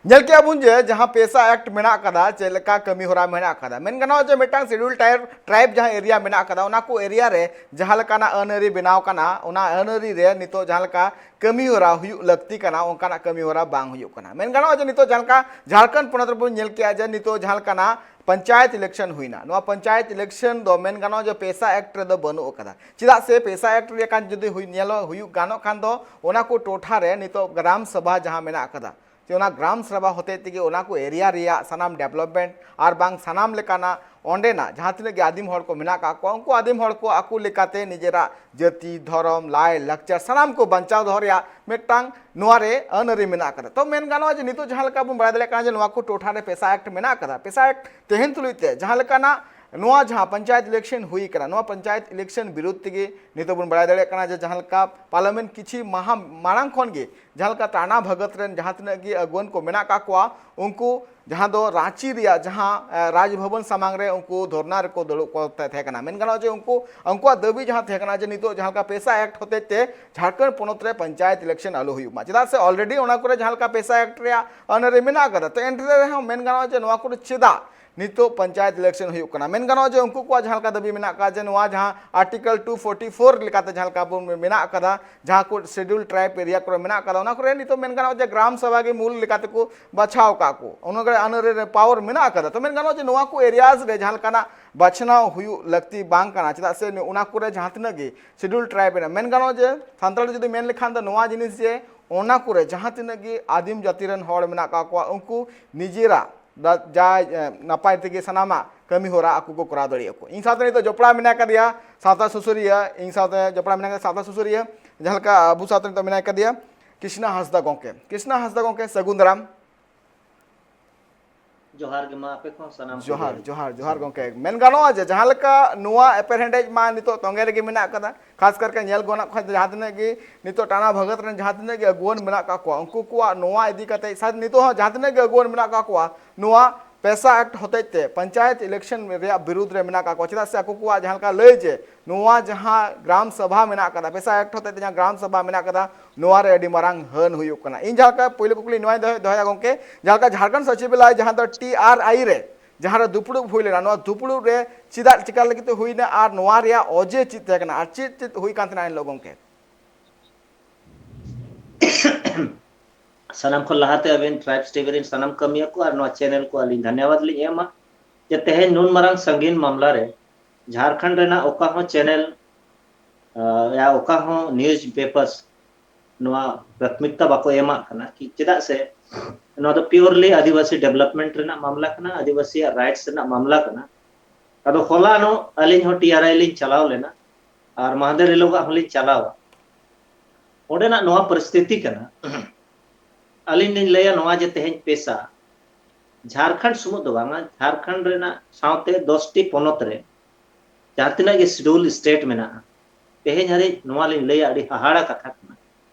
ᱧᱮᱞ ᱠᱮᱜᱼᱟ ᱵᱚᱱ ᱡᱮ ᱡᱟᱦᱟᱸ ᱯᱮᱥᱟ ᱮᱠᱴ ᱢᱮᱱᱟᱜ ᱟᱠᱟᱫᱟ, ᱪᱮᱫ ᱞᱮᱠᱟ ᱠᱟᱹᱢᱤ ᱦᱚᱨᱟ ᱢᱮᱱᱟᱜ ᱟᱠᱟᱫᱟ, ᱢᱮᱱ ᱜᱟᱱᱚᱜᱼᱟ ᱡᱮ ᱢᱤᱫᱴᱟᱝ ᱥᱤᱰᱩᱞ ᱴᱨᱟᱭᱤᱵ, ᱴᱨᱟᱭᱤᱵ ᱡᱟᱦᱟᱸ ᱮᱨᱤᱭᱟ ᱢᱮᱱᱟᱜ ᱟᱠᱟᱫᱟ, ᱚᱱᱟ ᱠᱚ ᱮᱨᱤᱭᱟ ᱨᱮ ᱡᱟᱦᱟᱸ ᱞᱮᱠᱟᱱᱟᱜ ᱟᱹᱱ ᱟᱹᱨᱤ ᱵᱮᱱᱟᱣ ᱠᱟᱱᱟ, ᱚᱱᱟ ᱟᱹᱱ ᱟᱹᱨᱤ ᱨᱮ ᱱᱤᱛᱚᱜ ᱡᱟᱦᱟᱸ ᱞᱮᱠᱟ ᱠᱟᱹᱢᱤ ᱦᱚᱨᱟ ᱦᱩᱭᱩᱜ ᱞᱟᱹᱠᱛᱤ ᱠᱟᱱᱟ, ᱚᱱᱠᱟᱱᱟᱜ ᱠᱟᱹᱢᱤ ᱦᱚᱨᱟ ᱵᱟᱝ ᱦᱩᱭᱩᱜ ᱠᱟᱱᱟ᱾ ᱢᱮᱱ ᱜᱟᱱᱚᱜᱼᱟ ᱡᱮ ᱱᱤᱛᱚᱜ ᱡᱟᱦᱟᱸ ᱞᱮᱠᱟ ᱡᱷᱟᱲᱠᱷᱚᱸᱰ ᱯᱚᱱᱚᱛ ᱨᱮᱵᱚᱱ ᱧᱮᱞ ᱠᱮᱜᱼᱟ ᱡᱮ ᱱᱤᱛᱚᱜ ᱡᱟᱦᱟᱸ ᱞᱮᱠᱟᱱᱟᱜ ᱯᱚᱧᱪᱟᱭᱮᱛ ᱤᱞᱮᱠᱥᱚᱱ ᱦᱩᱭᱱᱟ, ᱱᱚᱣᱟ ᱯᱚᱧᱪᱟᱭᱮᱛ ᱤᱞᱮᱠᱥᱚᱱ ᱫᱚ ᱢᱮᱱ ᱜᱟᱱᱚᱜᱼᱟ ᱡᱮ ᱯᱮᱥᱟ ᱮᱠᱴ ᱨᱮᱫᱚ ᱵᱟᱹᱱᱩᱜ ᱟᱠᱟᱫᱟ᱾ ᱪᱮᱫᱟᱜ ᱥᱮ ᱯᱮᱥᱟ ᱮᱠᱴ ᱨᱮ ᱠᱟᱱ ᱡᱩᱫᱤ ᱦᱩᱭ, ᱧᱮᱞᱚᱜ, ᱦᱩᱭᱩᱜ ᱜᱟᱱᱚᱜ ᱠᱷᱟᱱ ᱫᱚ ᱚᱱᱟ ᱠᱚ ᱴᱚᱴᱷᱟ ᱨᱮ ᱱᱤᱛᱚᱜ ᱜᱨᱟᱢ ᱥᱚᱵᱷᱟ ᱡᱟᱦᱟᱸ ᱢᱮᱱᱟᱜ ᱟᱠᱟᱫᱟ, ᱡᱮ ᱚᱱᱟ ᱜᱨᱟᱢ ᱥᱚᱵᱷᱟ ᱦᱚᱛᱮᱡ ᱛᱮᱜᱮ ᱚᱱᱟ ᱠᱚ ᱮᱨᱤᱭᱟ ᱨᱮᱭᱟᱜ ᱥᱟᱱᱟᱢ ᱰᱮᱵᱷᱞᱚᱯᱢᱮᱱᱴ ᱟᱨ ᱵᱟᱝ ᱥᱟᱱᱟᱢ ᱞᱮᱠᱟᱱᱟᱜ ᱚᱸᱰᱮᱱᱟᱜ ᱡᱟᱦᱟᱸ ᱛᱤᱱᱟᱹᱜ ᱜᱮ ᱟᱹᱫᱤᱢ ᱦᱚᱲ ᱠᱚ ᱢᱮᱱᱟᱜ ᱟᱠᱟᱫ ᱠᱚᱣᱟ, ᱩᱱᱠᱩ ᱟᱹᱫᱤᱢ ᱦᱚᱲ ᱠᱚ ᱟᱠᱚ ᱞᱮᱠᱟᱛᱮ ᱱᱤᱡᱮᱨᱟᱜ ᱡᱟᱹᱛᱤ, ᱫᱷᱚᱨᱚᱢ, ᱞᱟᱭ, ᱞᱟᱠᱪᱟᱨ ᱥᱟᱱᱟᱢ ᱠᱚ ᱵᱟᱧᱪᱟᱣ ᱫᱚᱦᱚ ᱨᱮᱭᱟᱜ ᱢᱤᱫᱴᱟᱝ ᱱᱚᱣᱟ ᱨᱮ ᱟᱹᱱ ᱟᱹᱨᱤ ᱢᱮᱱᱟᱜ ᱟᱠᱟᱫᱟ᱾ ᱛᱚ ᱢᱮᱱ ᱜᱟᱱᱚᱜᱼᱟ ᱡᱮ ᱱᱤᱛᱚᱜ ᱡᱟᱦᱟᱸ ᱞᱮᱠᱟ ᱵᱚᱱ ᱵᱟᱲᱟᱭ ᱫᱟᱲᱮᱭᱟᱜ ᱠᱟᱱᱟ ᱡᱮ ᱱᱚᱣᱟ ᱠᱚ ᱴᱚᱴᱷᱟ ᱨᱮ ᱯᱮᱥᱟ ᱮᱠᱴ ᱢᱮᱱᱟᱜ ᱟᱠᱟᱫᱟ, ᱯᱮᱥᱟ ᱮᱠᱴ ᱛᱟᱦᱮᱱ ᱛᱩᱞᱩᱡ ᱛᱮ ᱡᱟᱦᱟᱸ ᱞᱮᱠᱟᱱᱟᱜ ᱱᱚᱣᱟ ᱡᱟᱦᱟᱸ ᱯᱚᱧᱪᱟᱭᱮᱛ ᱤᱞᱮᱠᱥᱚᱱ ᱦᱩᱭ ᱠᱟᱱᱟ, ᱱᱚᱣᱟ ᱯᱚᱧᱪᱟᱭᱮᱛ ᱤᱞᱮᱠᱥᱚᱱ ᱵᱤᱨᱩᱫᱷ ᱛᱮᱜᱮ ᱱᱤᱛᱚᱜ ᱵᱚᱱ ᱵᱟᱲᱟᱭ ᱫᱟᱲᱮᱭᱟᱜ ᱠᱟᱱᱟ ᱡᱮ ᱡᱟᱦᱟᱸ ᱞᱮᱠᱟ ᱯᱟᱨᱞᱟᱢᱮᱱᱴ ᱠᱤᱪᱷᱩ ᱢᱟᱦᱟ ᱢᱟᱲᱟᱝ ᱠᱷᱚᱱ ᱜᱮ ᱡᱟᱦᱟᱸ ᱞᱮᱠᱟ ᱴᱟᱱᱟ ᱵᱷᱟᱜᱟᱛ ᱨᱮᱱ ᱡᱟᱦᱟᱸ ᱛᱤᱱᱟᱹᱜ ᱜᱮ ᱟᱹᱜᱩᱣᱟᱹᱱ ᱠᱚ ᱢᱮᱱᱟᱜ ᱟᱠᱟᱫ ᱠᱚᱣᱟ, ᱩᱱᱠᱩ ᱡᱟᱦᱟᱸ ᱫᱚ ᱨᱟᱸᱪᱤ ᱨᱮᱭᱟᱜ ᱡᱟᱦᱟᱸ, ᱮ, ᱨᱟᱡᱽ ᱵᱷᱚᱵᱚᱱ ᱥᱟᱢᱟᱝ ᱨᱮ ᱩᱱᱠᱩ ᱫᱷᱚᱨᱱᱟ ᱨᱮᱠᱚ ᱫᱩᱲᱩᱵ ᱠᱚ ᱛᱟᱦᱮᱸ ᱠᱟᱱᱟ᱾ ᱢᱮᱱ ᱜᱟᱱᱚᱜᱼᱟ ᱡᱮ ᱩᱱᱠᱩ, ᱩᱱᱠᱩᱣᱟᱜ ᱫᱟᱹᱵᱤ ᱡᱟᱦᱟᱸ ᱛᱟᱦᱮᱸ ᱠᱟᱱᱟ ᱡᱮ ᱱᱤᱛᱚᱜ ᱡᱟᱦᱟᱸ ᱞᱮᱠᱟ ᱯᱮᱥᱟ ᱮᱠᱴ ᱦᱚᱛᱮᱡ ᱛᱮ ᱡᱷᱟᱲᱠᱷᱚᱸᱰ ᱯᱚᱱᱚᱛ ᱨᱮ ᱯᱚᱧᱪᱟᱭᱮᱛ ᱤᱞᱮᱠᱥᱚᱱ ᱟᱞᱚ ᱦᱩᱭᱩᱜ ᱢᱟ, ᱪᱮᱫᱟᱜ ᱥᱮ ᱚᱞᱨᱮᱰᱤ ᱚᱱᱟ ᱠᱚᱨᱮ ᱡᱟᱦᱟᱸ ᱞᱮᱠᱟ ᱯᱮᱥᱟ ᱮᱠᱴ ᱨᱮᱭᱟᱜ ᱟᱹᱱ ᱟᱹᱨᱤ ᱢᱮᱱᱟᱜ ᱟᱠᱟᱫᱟ᱾ ᱛᱚ ᱮᱱᱛᱮ ᱨᱮᱦᱚᱸ ᱢᱮᱱ ᱜᱟᱱᱚᱜᱼᱟ ᱡᱮ ᱱᱚᱣᱟ ᱠᱚᱨᱮ ᱪᱮᱫᱟᱜ ᱱᱤᱛᱚᱜ ᱯᱚᱧᱪᱟᱭᱮᱛ ᱤᱞᱮᱠᱥᱚᱱ ᱦᱩᱭᱩᱜ ᱠᱟᱱᱟ? ᱢᱮᱱ ᱜᱟᱱᱚᱜᱼᱟ ᱡᱮ ᱩᱱᱠᱩ ᱠᱚᱣᱟᱜ ᱡᱟᱦᱟᱸ ᱞᱮᱠᱟ ᱫᱟᱹᱵᱤ ᱢᱮᱱᱟᱜ ᱟᱠᱟᱫ ᱡᱮ ᱱᱚᱣᱟ ᱡᱟᱦᱟᱸ ᱟᱨᱴᱤᱠᱮᱞ ᱴᱩ ᱯᱷᱳᱨᱴᱤ ᱯᱷᱳᱨ ᱞᱮᱠᱟᱛᱮ ᱡᱟᱦᱟᱸ ᱞᱮᱠᱟ ᱵᱚᱱ ᱢᱮᱱᱟᱜ ᱟᱠᱟᱫᱟ, ᱡᱟᱦᱟᱸ ᱠᱚ ᱥᱤᱰᱩᱞ ᱴᱨᱟᱭᱤᱵ ᱮᱨᱤᱭᱟ ᱠᱚᱨᱮ ᱢᱮᱱᱟᱜ ᱟᱠᱟᱫᱟ, ᱚᱱᱟ ᱠᱚᱨᱮ ᱱᱤᱛᱚᱜ ᱢᱮᱱ ᱜᱟᱱᱚᱜᱼᱟ ᱡᱮ ᱜᱨᱟᱢ ᱥᱚᱵᱷᱟ ᱜᱮ ᱢᱩᱞ ᱞᱮᱠᱟᱛᱮ ᱠᱚ ᱵᱟᱪᱷᱟᱣ ᱟᱠᱟᱫ ᱠᱚ, ᱚᱱᱟ ᱠᱚᱨᱮ ᱟᱹᱱ ᱟᱹᱨᱤ ᱨᱮ ᱯᱟᱣᱟᱨ ᱢᱮᱱᱟᱜ ᱟᱠᱟᱫᱟ᱾ ᱛᱚ ᱢᱮᱱ ᱜᱟᱱᱚᱜᱼᱟ ᱡᱮ ᱱᱚᱣᱟ ᱠᱚ ᱮᱨᱤᱭᱟᱥ ᱨᱮ ᱡᱟᱦᱟᱸ ᱞᱮᱠᱟᱱᱟᱜ ᱵᱟᱪᱷᱱᱟᱣ ᱦᱩᱭᱩᱜ ᱞᱟᱹᱠᱛᱤ ᱵᱟᱝ ᱠᱟᱱᱟ, ᱪᱮᱫᱟᱜ ᱥᱮ ᱚᱱᱟ ᱠᱚᱨᱮ ᱡᱟᱦᱟᱸ ᱛᱤᱱᱟᱹᱜ ᱜᱮ ᱥᱤᱰᱩᱞ ᱴᱨᱟᱭᱤᱵ ᱨᱮ ᱢᱮᱱ ᱜᱟᱱᱚᱜᱼᱟ ᱡᱮ ᱥᱟᱱᱛᱟᱲ ᱡᱩᱫᱤ ᱢᱮᱱ ᱞᱮᱠᱷᱟᱱ ᱫᱚ ᱱᱚᱣᱟ ᱡᱤᱱᱤᱥ ᱡᱮ ᱚᱱᱟ ᱠᱚᱨᱮ ᱡᱟᱦᱟᱸ ᱛᱤᱱᱟᱹᱜ ᱜᱮ ᱟᱹᱫᱤᱢ ᱡᱟᱹᱛᱤ ᱨᱮᱱ ᱦᱚᱲ ᱢᱮᱱᱟᱜ ᱟᱠᱟᱫ ᱠᱚᱣᱟ, ᱩᱱᱠᱩ ᱱᱤᱡᱮᱨᱟᱜ ᱫᱟ-, ᱡᱟ, ᱮ, ᱱᱟᱯᱟᱭ ᱛᱮᱜᱮ ᱥᱟᱱᱟᱢᱟᱜ ᱠᱟᱹᱢᱤ ᱦᱚᱨᱟ ᱟᱠᱚ ᱠᱚ ᱠᱚᱨᱟᱣ ᱫᱟᱲᱮᱭᱟᱜᱼᱟ ᱠᱚ᱾ ᱤᱧ ᱥᱟᱶᱛᱮ ᱱᱤᱛᱚᱜ ᱡᱚᱯᱲᱟᱣ ᱢᱮᱱᱟᱭ ᱠᱟᱫᱮᱭᱟ ᱥᱟᱶᱛᱟ ᱥᱩᱥᱟᱹᱨᱤᱭᱟᱹ, ᱤᱧ ᱥᱟᱶᱛᱮ ᱡᱚᱯᱲᱟᱣ ᱢᱮᱱᱟᱭ ᱠᱟᱫᱮᱭᱟ ᱥᱟᱶᱛᱟ ᱥᱩᱥᱟᱹᱨᱤᱭᱟᱹ, ᱡᱟᱦᱟᱸ ᱞᱮᱠᱟ ᱟᱵᱚ ᱥᱟᱶᱛᱮ ᱱᱤᱛᱚᱜ ᱢᱮᱱᱟᱭ ᱠᱟᱫᱮᱭᱟ ᱠᱨᱤᱥᱱᱟ ᱦᱟᱸᱥᱫᱟ ᱜᱚᱢᱠᱮ᱾ ᱠᱨᱤᱥᱱᱟ ᱦᱟᱸᱥᱫᱟ ᱜᱚᱢᱠᱮ, ᱥᱟᱹᱜᱩᱱ ᱫᱟᱨᱟᱢ᱾ ᱡᱚᱦᱟᱨ ᱜᱮ ᱢᱟ ᱟᱯᱮ ᱠᱚᱦᱚᱸ ᱥᱟᱱᱟᱢ ᱡᱚᱦᱟᱨ, ᱠᱚᱜᱮ᱾ ᱡᱚᱦᱟᱨ, ᱡᱚᱦᱟᱨ ᱜᱚᱢᱠᱮ᱾ ᱢᱮᱱ ᱜᱟᱱᱚᱜᱼᱟ ᱡᱮ ᱡᱟᱦᱟᱸ ᱞᱮᱠᱟ ᱱᱚᱣᱟ ᱮᱯᱮᱨᱦᱮᱸᱰᱮᱡ ᱢᱟ ᱱᱤᱛᱚᱜ ᱛᱚᱸᱜᱮ ᱨᱮᱜᱮ ᱢᱮᱱᱟᱜ ᱟᱠᱟᱫᱟ, ᱠᱷᱟᱥ ᱠᱟᱨᱠᱮ ᱧᱮᱞ ᱜᱟᱱᱚᱜ ᱠᱷᱟᱱ ᱡᱟᱦᱟᱸ ᱛᱤᱱᱟᱹᱜ ᱜᱮ ᱱᱤᱛᱚᱜ ᱴᱟᱱᱟ ᱵᱷᱟᱜᱟᱛ ᱨᱮᱱ ᱡᱟᱦᱟᱸ ᱛᱤᱱᱟᱹᱜ ᱜᱮ ᱟᱹᱜᱩᱣᱟᱹᱱ ᱢᱮᱱᱟᱜ ᱟᱠᱟᱫ ᱠᱚᱣᱟ, ᱩᱱᱠᱩ ᱠᱚᱣᱟᱜ ᱱᱚᱣᱟ ᱤᱫᱤ ᱠᱟᱛᱮ ᱥᱟᱭᱮᱫ ᱱᱤᱛᱚᱜ ᱦᱚᱸ ᱡᱟᱦᱟᱸ ᱛᱤᱱᱟᱹᱜ ᱜᱮ ᱟᱹᱜᱩᱣᱟᱹᱱ ᱢᱮᱱᱟᱜ ᱟᱠᱟᱫ ᱠᱚᱣᱟ, ᱱᱚᱣᱟ ᱯᱮᱥᱟ ᱮᱠᱴ ᱦᱚᱛᱮᱡ ᱛᱮ ᱯᱚᱧᱪᱟᱭᱮᱛ ᱤᱞᱮᱠᱥᱚᱱ ᱨᱮᱭᱟᱜ ᱵᱤᱨᱩᱫᱷ ᱨᱮ ᱢᱮᱱᱟᱜ ᱟᱠᱟᱫ ᱠᱚᱣᱟ᱾ ᱪᱮᱫᱟᱜ ᱥᱮ ᱟᱠᱚ ᱠᱚᱣᱟᱜ ᱡᱟᱦᱟᱸ ᱞᱮᱠᱟ ᱞᱟᱹᱭ ᱡᱮ ᱱᱚᱣᱟ ᱡᱟᱦᱟᱸ ᱜᱨᱟᱢ ᱥᱚᱵᱷᱟ ᱢᱮᱱᱟᱜ ᱟᱠᱟᱫᱟ, ᱯᱮᱥᱟ ᱮᱠᱴ ᱦᱚᱛᱮᱡ ᱛᱮ ᱡᱟᱦᱟᱸ ᱜᱨᱟᱢ ᱥᱚᱵᱷᱟ ᱢᱮᱱᱟᱜ ᱟᱠᱟᱫᱟ, ᱱᱚᱣᱟ ᱨᱮ ᱟᱹᱰᱤ ᱢᱟᱨᱟᱝ ᱦᱟᱹᱱ ᱦᱩᱭᱩᱜ ᱠᱟᱱᱟ᱾ ᱤᱧ ᱡᱟᱦᱟᱸ ᱞᱮᱠᱟ ᱯᱳᱭᱞᱳ ᱠᱩᱠᱞᱤ ᱱᱚᱣᱟᱧ ᱫᱚᱦᱚᱭ-, ᱫᱚᱦᱚᱭᱟ ᱜᱚᱢᱠᱮ, ᱡᱟᱦᱟᱸ ᱞᱮᱠᱟ ᱡᱷᱟᱲᱠᱷᱚᱸᱰ ᱥᱚᱪᱤᱵᱟᱞᱚᱭ ᱡᱟᱦᱟᱸ ᱫᱚ ᱴᱤ ᱟᱨ ᱟᱭ ᱨᱮ ᱡᱟᱦᱟᱸ ᱨᱮ ᱫᱩᱯᱲᱩᱵ ᱦᱩᱭ ᱞᱮᱱᱟ, ᱱᱚᱣᱟ ᱫᱩᱯᱲᱩᱵ ᱨᱮ ᱪᱮᱫᱟᱜ ᱪᱤᱠᱟ ᱞᱟᱹᱜᱤᱫ ᱛᱮ ᱦᱩᱭᱱᱟ ᱟᱨ ᱱᱚᱣᱟ ᱨᱮᱭᱟᱜ ᱚᱡᱮ ᱪᱮᱫ ᱛᱟᱦᱮᱸ ᱠᱟᱱᱟ ᱟᱨ ᱪᱮᱫ ᱪᱮᱫ ᱦᱩᱭ ᱠᱟᱱ ᱛᱟᱦᱮᱱᱟ ᱮᱱ ᱦᱤᱞᱳᱜ ᱜᱚᱢᱠᱮ? ᱥᱟᱱᱟᱢ ᱠᱷᱚᱱ ᱞᱟᱦᱟᱛᱮ ᱟᱹᱵᱤᱱ Tribes TV ᱨᱮᱱ ᱥᱟᱱᱟᱢ ᱠᱟᱹᱢᱤᱭᱟᱹ ᱠᱚ ᱟᱨ ᱱᱚᱣᱟ ᱪᱮᱱᱮᱞ ᱠᱚ ᱟᱹᱞᱤᱧ ᱫᱷᱚᱱᱭᱚᱵᱟᱫ ᱞᱤᱧ ᱮᱢᱟ ᱡᱮ ᱛᱮᱦᱮᱧ ᱱᱩᱱ ᱢᱟᱨᱟᱝ ᱥᱟᱺᱜᱤᱧ ᱢᱟᱢᱞᱟ ᱨᱮ ᱡᱷᱟᱲᱠᱷᱚᱸᱰ ᱨᱮᱱᱟᱜ ᱚᱠᱟ ᱦᱚᱸ ᱪᱮᱱᱮᱞ ᱭᱟ ᱚᱠᱟ ᱦᱚᱸ ᱱᱤᱭᱩᱡᱽ ᱯᱮᱯᱟᱨᱥ ᱱᱚᱣᱟ ᱯᱨᱟᱛᱷᱢᱤᱠᱛᱟ ᱵᱟᱠᱚ ᱮᱢᱟᱜ ᱠᱟᱱᱟ᱾ ᱠᱤ ᱪᱮᱫᱟᱜ ᱥᱮ ᱱᱚᱣᱟ ᱫᱚ purely ᱟᱹᱫᱤᱵᱟᱹᱥᱤ development ᱨᱮᱱᱟᱜ ᱢᱟᱢᱞᱟ ᱠᱟᱱᱟ, ᱟᱹᱫᱤᱵᱟᱹᱥᱤᱭᱟᱜ rights ᱨᱮᱱᱟᱜ ᱢᱟᱢᱞᱟ ᱠᱟᱱᱟ᱾ ᱟᱫᱚ ᱦᱚᱞᱟᱱᱚᱜ ᱟᱹᱞᱤᱧ ᱦᱚᱸ ᱴᱤ ᱟᱨ ᱟᱭ ᱞᱤᱧ ᱪᱟᱞᱟᱣ ᱞᱮᱱᱟ ᱟᱨ ᱢᱟᱦᱫᱮᱨ ᱦᱤᱞᱳᱜᱟᱜ ᱦᱚᱸᱞᱤᱧ ᱪᱟᱞᱟᱣᱟ᱾ ᱚᱸᱰᱮᱱᱟᱜ ᱱᱚᱣᱟ ᱯᱚᱨᱤᱥᱛᱷᱤᱛᱤ ᱠᱟᱱᱟ᱾ ᱟᱹᱞᱤᱧ ᱞᱤᱧ ᱞᱟᱹᱭᱟ ᱱᱚᱣᱟ ᱡᱮ ᱛᱮᱦᱮᱧ ᱯᱮᱥᱟ ᱡᱷᱟᱲᱠᱷᱚᱸᱰ ᱥᱩᱢᱩᱝ ᱫᱚ ᱵᱟᱝᱟ, ᱡᱷᱟᱲᱠᱷᱚᱸᱰ ᱨᱮᱱᱟᱜ ᱥᱟᱶᱛᱮ ᱫᱚᱥ ᱴᱤ ᱯᱚᱱᱚᱛ ᱨᱮ ᱡᱟᱦᱟᱸ ᱛᱤᱱᱟᱹᱜ ᱜᱮ schedule state ᱢᱮᱱᱟᱜᱼᱟ, ᱛᱮᱦᱮᱧ ᱦᱟᱹᱨᱤᱡ ᱱᱚᱣᱟ ᱞᱤᱧ ᱞᱟᱹᱭᱟ ᱟᱹᱰᱤ ᱦᱟᱦᱟᱲᱟ ᱠᱟᱛᱷᱟ ᱠᱟᱱᱟ᱾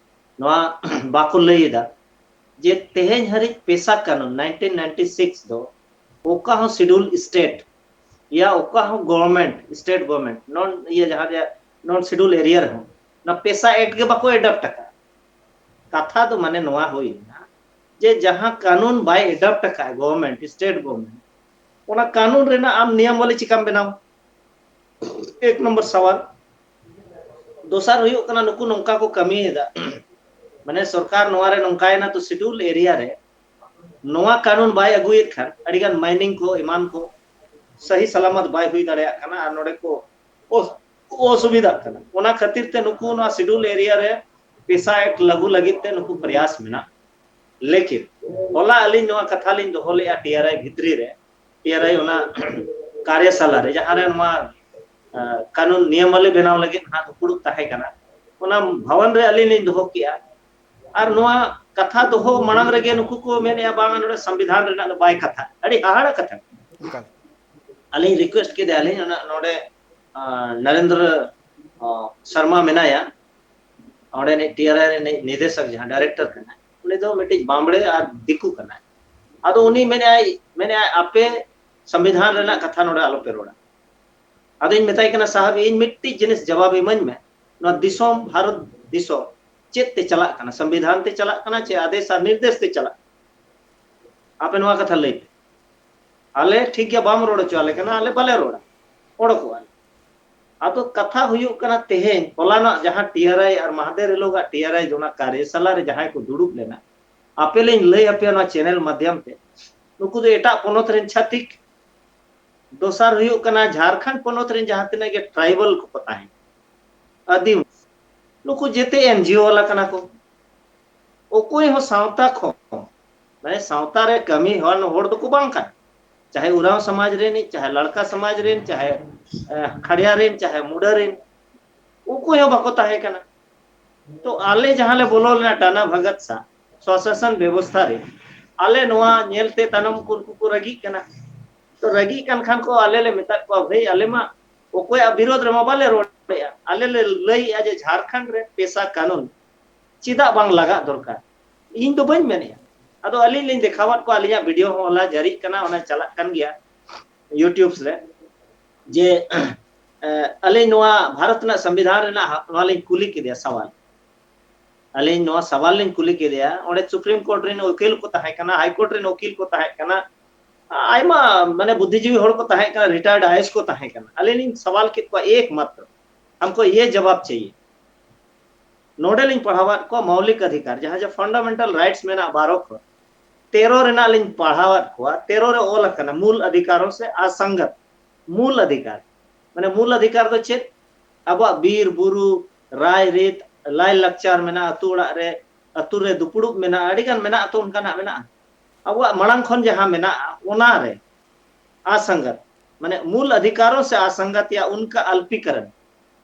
ᱱᱚᱣᱟ ᱵᱟᱠᱚ ᱞᱟᱹᱭ ᱮᱫᱟ ᱡᱮ ᱛᱮᱦᱮᱧ ᱦᱟᱹᱨᱤᱡ ᱯᱮᱥᱟ ᱠᱟᱹᱱᱩᱱ nineteen ninety six ᱫᱚ ᱚᱠᱟ ᱦᱚᱸ schedule state ᱭᱟ ᱚᱠᱟ ᱦᱚᱸ government, state government, non ᱤᱭᱟᱹ ᱡᱟᱦᱟᱸ ᱡᱮ non schedule area ᱨᱮᱦᱚᱸ ᱚᱱᱟ ᱯᱮᱥᱟ act ᱜᱮ ᱵᱟᱠᱚ adopt ᱟᱠᱟᱫ᱾ ᱠᱟᱛᱷᱟ ᱫᱚ ᱢᱟᱱᱮ ᱱᱚᱣᱟ ᱦᱩᱭᱱᱟ ᱡᱮ ᱡᱟᱦᱟᱸ ᱠᱟᱹᱱᱩᱱ ᱵᱟᱭ adopt ᱟᱠᱟᱫ government, state government, ᱚᱱᱟ ᱠᱟᱹᱱᱩᱱ ᱨᱮᱱᱟᱜ ᱟᱢ ᱱᱤᱭᱚᱢᱟᱵᱚᱞᱤ ᱪᱤᱠᱟᱢ ᱵᱮᱱᱟᱣᱟ? ᱮᱠ ᱱᱚᱢᱵᱚᱨ ᱥᱟᱣᱟᱞ᱾ ᱫᱚᱥᱟᱨ ᱦᱩᱭᱩᱜ ᱠᱟᱱᱟ, ᱱᱩᱠᱩ ᱱᱚᱝᱠᱟ ᱠᱚ ᱠᱟᱹᱢᱤᱭᱮᱫᱟ, ᱢᱟᱱᱮ ᱥᱚᱨᱠᱟᱨ ᱱᱚᱣᱟ ᱨᱮ ᱱᱚᱝᱠᱟᱭᱮᱱᱟ, ᱛᱚ schedule area ᱨᱮ ᱱᱚᱣᱟ ᱠᱟᱹᱱᱩᱱ ᱵᱟᱭ ᱟᱹᱜᱩᱭᱮᱫ ᱠᱷᱟᱱ ᱟᱹᱰᱤᱜᱟᱱ mining ᱠᱚ ᱮᱢᱟᱱ ᱠᱚ ᱥᱟᱹᱦᱤ ᱥᱟᱞᱟᱢᱟᱛ ᱵᱟᱭ ᱦᱩᱭ ᱫᱟᱲᱮᱭᱟᱜ ᱠᱟᱱᱟ ᱟᱨ ᱱᱚᱰᱮ ᱠᱚ ᱚᱥ-, ᱚᱥᱩᱵᱤᱫᱷᱟᱜ ᱠᱟᱱᱟ᱾ ᱚᱱᱟ ᱠᱷᱟᱹᱛᱤᱨ ᱛᱮ ᱱᱩᱠᱩ ᱱᱚᱣᱟ schedule area ᱨᱮ ᱯᱮᱥᱟ act ᱞᱟᱹᱜᱩ ᱞᱟᱹᱜᱤᱫ ᱛᱮ ᱱᱩᱠᱩ ᱯᱨᱚᱭᱟᱥ ᱢᱮᱱᱟᱜ᱾ ᱞᱮᱠᱤᱱ ᱦᱚᱞᱟ ᱟᱹᱞᱤᱧ ᱱᱚᱣᱟ ᱠᱟᱛᱷᱟ ᱞᱤᱧ ᱫᱚᱦᱚ ᱞᱮᱫᱼᱟ ᱴᱤ ᱟᱨ ᱟᱭ ᱵᱷᱤᱛᱨᱤ ᱨᱮ, ᱴᱤ ᱟᱨ ᱟᱭ ᱚᱱᱟ ᱠᱟᱨᱭᱟᱥᱟᱞᱟ ᱨᱮ ᱡᱟᱦᱟᱸ ᱨᱮ ᱱᱚᱣᱟ, ᱟ, ᱠᱟᱹᱱᱩᱱ ᱱᱤᱭᱚᱢᱟᱵᱟᱞᱤ ᱵᱮᱱᱟᱣ ᱞᱟᱹᱜᱤᱫ ᱦᱟᱸᱜ ᱫᱩᱯᱲᱩᱵ ᱛᱟᱦᱮᱸ ᱠᱟᱱᱟ, ᱚᱱᱟ ᱵᱷᱚᱵᱚᱱ ᱨᱮ ᱟᱹᱞᱤᱧ ᱞᱤᱧ ᱫᱚᱦᱚ ᱠᱮᱜᱼᱟ᱾ ᱟᱨ ᱱᱚᱣᱟ ᱠᱟᱛᱷᱟ ᱫᱚᱦᱚ ᱢᱟᱲᱟᱝ ᱨᱮᱜᱮ ᱱᱩᱠᱩ ᱠᱚ ᱢᱮᱱᱮᱫᱼᱟ, ᱵᱟᱝᱟ ᱱᱚᱰᱮ ᱥᱚᱝᱵᱤᱫᱷᱟᱱ ᱨᱮᱱᱟᱜ ᱫᱚ ᱵᱟᱭ ᱠᱟᱛᱷᱟ᱾ ᱟᱹᱰᱤ ᱦᱟᱦᱟᱲᱟ ᱠᱟᱛᱷᱟ᱾ ᱮᱠᱟᱞ᱾ ᱟᱹᱞᱤᱧ request ᱠᱮᱫᱮᱭᱟᱞᱤᱧ ᱚᱱᱟ ᱱᱚᱰᱮ, ᱟ, ᱱᱚᱨᱮᱱᱫᱨᱚ, ᱟ, ᱥᱚᱨᱢᱟ ᱢᱮᱱᱟᱭᱟ, ᱚᱸᱰᱮᱱᱤᱡ ᱴᱤ ᱟᱨ ᱟᱭ ᱨᱤᱱᱤᱡ ᱱᱤᱫᱮᱥᱚᱠ ᱡᱟᱦᱟᱸ director ᱠᱟᱱᱟᱭ, ᱩᱱᱤ ᱫᱚ ᱢᱤᱫᱴᱤᱡ ᱵᱟᱢᱵᱲᱮ ᱟᱨ ᱫᱤᱠᱩ ᱠᱟᱱᱟᱭ᱾ ᱟᱫᱚ ᱩᱱᱤ ᱢᱮᱱᱮᱫᱼᱟᱭ, ᱢᱮᱱᱮᱫᱼᱟᱭ, "ᱟᱯᱮ ᱥᱚᱝᱵᱤᱫᱷᱟᱱ ᱨᱮᱱᱟᱜ ᱠᱟᱛᱷᱟ ᱱᱚᱰᱮ ᱟᱞᱚᱯᱮ ᱨᱚᱲᱟ᱾" ᱟᱫᱚᱧ ᱢᱮᱛᱟᱭ ᱠᱟᱱᱟ, "ᱥᱟᱦᱟᱵ, ᱤᱧ ᱢᱤᱫᱴᱤᱡ ᱡᱤᱱᱤᱥ ᱡᱟᱣᱟᱵ ᱤᱢᱟᱹᱧ ᱢᱮ, ᱱᱚᱣᱟ ᱫᱤᱥᱚᱢ, ᱵᱷᱟᱨᱚᱛ ᱫᱤᱥᱚᱢ ᱪᱮᱫ ᱛᱮ ᱪᱟᱞᱟᱜ ᱠᱟᱱᱟ? ᱥᱚᱝᱵᱤᱫᱷᱟᱱ ᱛᱮ ᱪᱟᱞᱟᱜ ᱠᱟᱱᱟ ᱪᱮ ᱟᱫᱮᱥ ᱟᱨ ᱱᱤᱨᱫᱮᱥ ᱛᱮ ᱪᱟᱞᱟᱜ ᱠᱟᱱᱟ? ᱟᱯᱮ ᱱᱚᱣᱟ ᱠᱟᱛᱷᱟ ᱞᱟᱹᱭ ᱯᱮ᱾ ᱟᱞᱮ ᱴᱷᱤᱠ ᱜᱮᱭᱟ, ᱵᱟᱢ ᱨᱚᱲ ᱦᱚᱪᱚ ᱟᱞᱮ ᱠᱟᱱᱟ, ᱟᱞᱮ ᱵᱟᱞᱮ ᱨᱚᱲᱟ, ᱚᱰᱚᱠᱚᱜᱼᱟ ᱞᱮ᱾" ᱟᱫᱚ ᱠᱟᱛᱷᱟ ᱦᱩᱭᱩᱜ ᱠᱟᱱᱟ, ᱛᱮᱦᱮᱧ ᱦᱚᱞᱟᱱᱟᱜ ᱡᱟᱦᱟᱸ ᱴᱤ ᱟᱨ ᱟᱭ ᱟᱨ ᱢᱟᱦᱫᱮᱨ ᱦᱤᱞᱳᱜᱟᱜ ᱴᱤ ᱟᱨ ᱟᱭ ᱚᱱᱟ ᱠᱟᱨᱭᱚᱥᱟᱞᱟ ᱨᱮ ᱡᱟᱦᱟᱸᱭ ᱠᱚ ᱫᱩᱲᱩᱵ ᱞᱮᱱᱟ, ᱟᱯᱮ ᱞᱤᱧ ᱞᱟᱹᱭ ᱟᱯᱮᱭᱟ ᱱᱚᱣᱟ ᱪᱮᱱᱮᱞ ᱢᱟᱫᱽᱫᱷᱚᱢ ᱛᱮ, ᱱᱩᱠᱩ ᱫᱚ ᱮᱴᱟᱜ ᱯᱚᱱᱚᱛ ᱨᱮᱱ ᱪᱷᱟᱹᱛᱤᱠ᱾ ᱫᱚᱥᱟᱨ ᱦᱩᱭᱩᱜ ᱠᱟᱱᱟ, ᱡᱷᱟᱲᱠᱷᱚᱸᱰ ᱯᱚᱱᱚᱛ ᱨᱮᱱ ᱡᱟᱦᱟᱸ ᱛᱤᱱᱟᱹᱜ ᱜᱮ ᱴᱨᱟᱭᱵᱟᱞ ᱠᱚᱠᱚ ᱛᱟᱦᱮᱸ, ᱟᱹᱫᱤᱢ, ᱱᱩᱠᱩ ᱡᱮᱛᱮ ᱮᱱ ᱡᱤ ᱳ ᱣᱟᱞᱟ ᱠᱟᱱᱟ ᱠᱚ᱾ ᱚᱠᱚᱭ ᱦᱚᱸ ᱥᱟᱶᱛᱟ ᱠᱷᱚᱱ, ᱢᱟᱱᱮ ᱥᱟᱶᱛᱟ ᱨᱮ ᱠᱟᱹᱢᱤ ᱦᱚᱲ, ᱦᱚᱲ ᱫᱚᱠᱚ ᱵᱟᱝ ᱠᱟᱱᱟ᱾ ᱪᱟᱦᱮ ᱩᱨᱟᱸᱣ ᱥᱚᱢᱟᱡᱽ ᱨᱮᱱᱤᱡ, ᱪᱟᱦᱮ ᱞᱟᱲᱠᱟ ᱥᱚᱢᱟᱡᱽ ᱨᱮᱱ, ᱪᱟᱦᱮ, ᱮ, ᱠᱷᱟᱲᱭᱟ ᱨᱮᱱ, ᱪᱟᱦᱮ ᱢᱩᱰᱟᱹ ᱨᱮᱱ, ᱚᱠᱚᱭ ᱦᱚᱸ ᱵᱟᱠᱚ ᱛᱟᱦᱮᱸ ᱠᱟᱱᱟ᱾ ᱛᱚ ᱟᱞᱮ ᱡᱟᱦᱟᱸ ᱞᱮ ᱵᱚᱞᱚ ᱞᱮᱱᱟ ᱴᱟᱱᱟ ᱵᱷᱟᱜᱟᱛ ᱥᱟ ᱥᱚᱥᱟᱥᱚᱱ ᱵᱮᱵᱚᱥᱛᱷᱟ ᱨᱮ, ᱟᱞᱮ ᱱᱚᱣᱟ ᱧᱮᱞᱛᱮ ᱛᱟᱭᱱᱚᱢ ᱠᱚ ᱩᱱᱠᱩ ᱠᱚ ᱨᱟᱹᱜᱤᱜ ᱠᱟᱱᱟ᱾ ᱛᱚ ᱨᱟᱹᱜᱤᱜ ᱠᱟᱱ ᱠᱷᱟᱱ ᱠᱚ, ᱟᱞᱮ ᱞᱮ ᱢᱮᱛᱟᱫ ᱠᱚᱣᱟ, "ᱵᱷᱟᱹᱭ, ᱟᱞᱮ ᱢᱟ ᱚᱠᱚᱭᱟᱜ ᱵᱤᱨᱳᱫᱷ ᱨᱮᱢᱟ ᱵᱟᱞᱮ ᱨᱚᱲᱮᱫᱼᱟ, ᱟᱞᱮ ᱞᱮ ᱞᱟᱹᱭᱮᱫᱼᱟ ᱡᱮ ᱡᱷᱟᱲᱠᱷᱚᱸᱰ ᱨᱮ ᱯᱮᱥᱟ ᱠᱟᱹᱱᱩᱱ ᱪᱮᱫᱟᱜ ᱵᱟᱝ ᱞᱟᱜᱟᱜ ᱫᱚᱨᱠᱟᱨ?" ᱤᱧ ᱫᱚ ᱵᱟᱹᱧ ᱢᱮᱱᱮᱫᱼᱟ, ᱟᱫᱚ ᱟᱹᱞᱤᱧ ᱞᱤᱧ ᱫᱮᱠᱷᱟᱣᱟᱫ ᱠᱚᱣᱟ, ᱟᱹᱞᱤᱧᱟᱜ ᱵᱷᱤᱰᱤᱭᱳ ᱦᱚᱸ ᱦᱚᱞᱟ ᱡᱟᱹᱨᱤᱜ ᱠᱟᱱᱟ, ᱚᱱᱟ ᱪᱟᱞᱟᱜ ᱠᱟᱱ ᱜᱮᱭᱟ YouTube ᱨᱮ, ᱡᱮ ᱮ, ᱟᱹᱞᱤᱧ ᱱᱚᱣᱟ ᱵᱷᱟᱨᱚᱛ ᱨᱮᱱᱟᱜ ᱥᱚᱝᱵᱤᱫᱷᱟᱱ ᱨᱮᱱᱟᱜ ᱦᱟ-, ᱱᱚᱣᱟ ᱞᱤᱧ ᱠᱩᱞᱤ ᱠᱮᱫᱮᱭᱟ ᱥᱟᱣᱟᱞ᱾ ᱟᱹᱞᱤᱧ ᱱᱚᱣᱟ ᱥᱟᱣᱟᱞ ᱞᱤᱧ ᱠᱩᱞᱤ ᱠᱮᱫᱮᱭᱟ, ᱚᱸᱰᱮ ᱥᱩᱯᱨᱤᱢ ᱠᱳᱨᱴ ᱨᱮᱱ ᱩᱠᱤᱞ ᱠᱚ ᱛᱟᱦᱮᱸ ᱠᱟᱱᱟ, ᱦᱟᱭ ᱠᱳᱨᱴ ᱨᱮᱱ ᱩᱠᱤᱞ ᱠᱚ ᱛᱟᱦᱮᱸ ᱠᱟᱱᱟ, ᱟᱭᱢᱟ ᱢᱟᱱᱮ ᱵᱩᱫᱽᱫᱷᱤᱡᱤᱵᱤ ᱦᱚᱲ ᱠᱚ ᱛᱟᱦᱮᱸ ᱠᱟᱱᱟ, ᱨᱤᱴᱟᱭᱟᱨᱰ ᱟᱭ ᱮ ᱮᱥ ᱠᱚ ᱛᱟᱦᱮᱸ ᱠᱟᱱᱟ᱾ ᱟᱹᱞᱤᱧ ᱞᱤᱧ ᱥᱟᱣᱟᱞ ᱠᱮᱫ ᱠᱚᱣᱟ, "ᱮᱠᱢᱟᱛᱨᱚ ᱦᱟᱢᱠᱳ ᱭᱮ ᱡᱟᱣᱟᱵ ᱪᱟᱦᱤᱭᱮ, ᱱᱚᱰᱮ ᱞᱤᱧ ᱯᱟᱲᱦᱟᱣᱟᱫ ᱠᱚᱣᱟ ᱢᱳᱣᱞᱤᱠ ᱚᱫᱷᱤᱠᱟᱨ, ᱡᱟᱦᱟᱸ ᱡᱮ ᱯᱷᱟᱱᱰᱟᱢᱮᱱᱴᱟᱞ ᱨᱟᱭᱤᱴᱥ ᱢᱮᱱᱟᱜᱼᱟ ᱵᱟᱨᱚ ᱠᱷᱚᱱ, ᱛᱮᱨᱚ ᱨᱮᱱᱟᱜ ᱞᱤᱧ ᱯᱟᱲᱦᱟᱣᱟᱫ ᱠᱚᱣᱟ, ᱛᱮᱨᱚ ᱨᱮ ᱚᱞ ᱟᱠᱟᱱᱟ ᱢᱩᱞ ᱚᱫᱷᱤᱠᱟᱨᱚ ᱥᱮ ᱟᱥᱚᱝᱜᱚᱛ, ᱢᱩᱞ ᱚᱫᱷᱤᱠᱟᱨ, ᱢᱟᱱᱮ ᱢᱩᱞ ᱚᱫᱷᱤᱠᱟᱨ ᱫᱚ ᱪᱮᱫ? ᱟᱵᱚᱣᱟᱜ ᱵᱤᱨ ᱵᱩᱨᱩ, ᱨᱟᱭ ᱨᱤᱛ, ᱞᱟᱭ ᱞᱟᱠᱪᱟᱨ ᱢᱮᱱᱟᱜᱼᱟ, ᱟᱹᱛᱩ ᱚᱲᱟᱜ ᱨᱮ, ᱟᱹᱛᱩ ᱨᱮ ᱫᱩᱯᱲᱩᱵ ᱢᱮᱱᱟᱜᱼᱟ, ᱟᱹᱰᱤ ᱜᱟᱱ ᱢᱮᱱᱟᱜᱼᱟ ᱛᱚ, ᱚᱱᱠᱟᱱᱟᱜ ᱢᱮᱱᱟᱜᱼᱟ᱾ ᱟᱵᱚᱣᱟᱜ ᱢᱟᱲᱟᱝ ᱠᱷᱚᱱ ᱡᱟᱦᱟᱸ ᱢᱮᱱᱟᱜᱼᱟ, ᱚᱱᱟ ᱨᱮ ᱟᱥᱚᱝᱜᱚᱛ, ᱢᱟᱱᱮ ᱢᱩᱞ ᱚᱫᱷᱤᱠᱟᱨᱚ ᱥᱮ ᱟᱥᱚᱝᱜᱚᱛ ᱭᱟ ᱩᱱᱠᱟ ᱟᱞᱯᱤᱠᱚᱨᱚᱱ,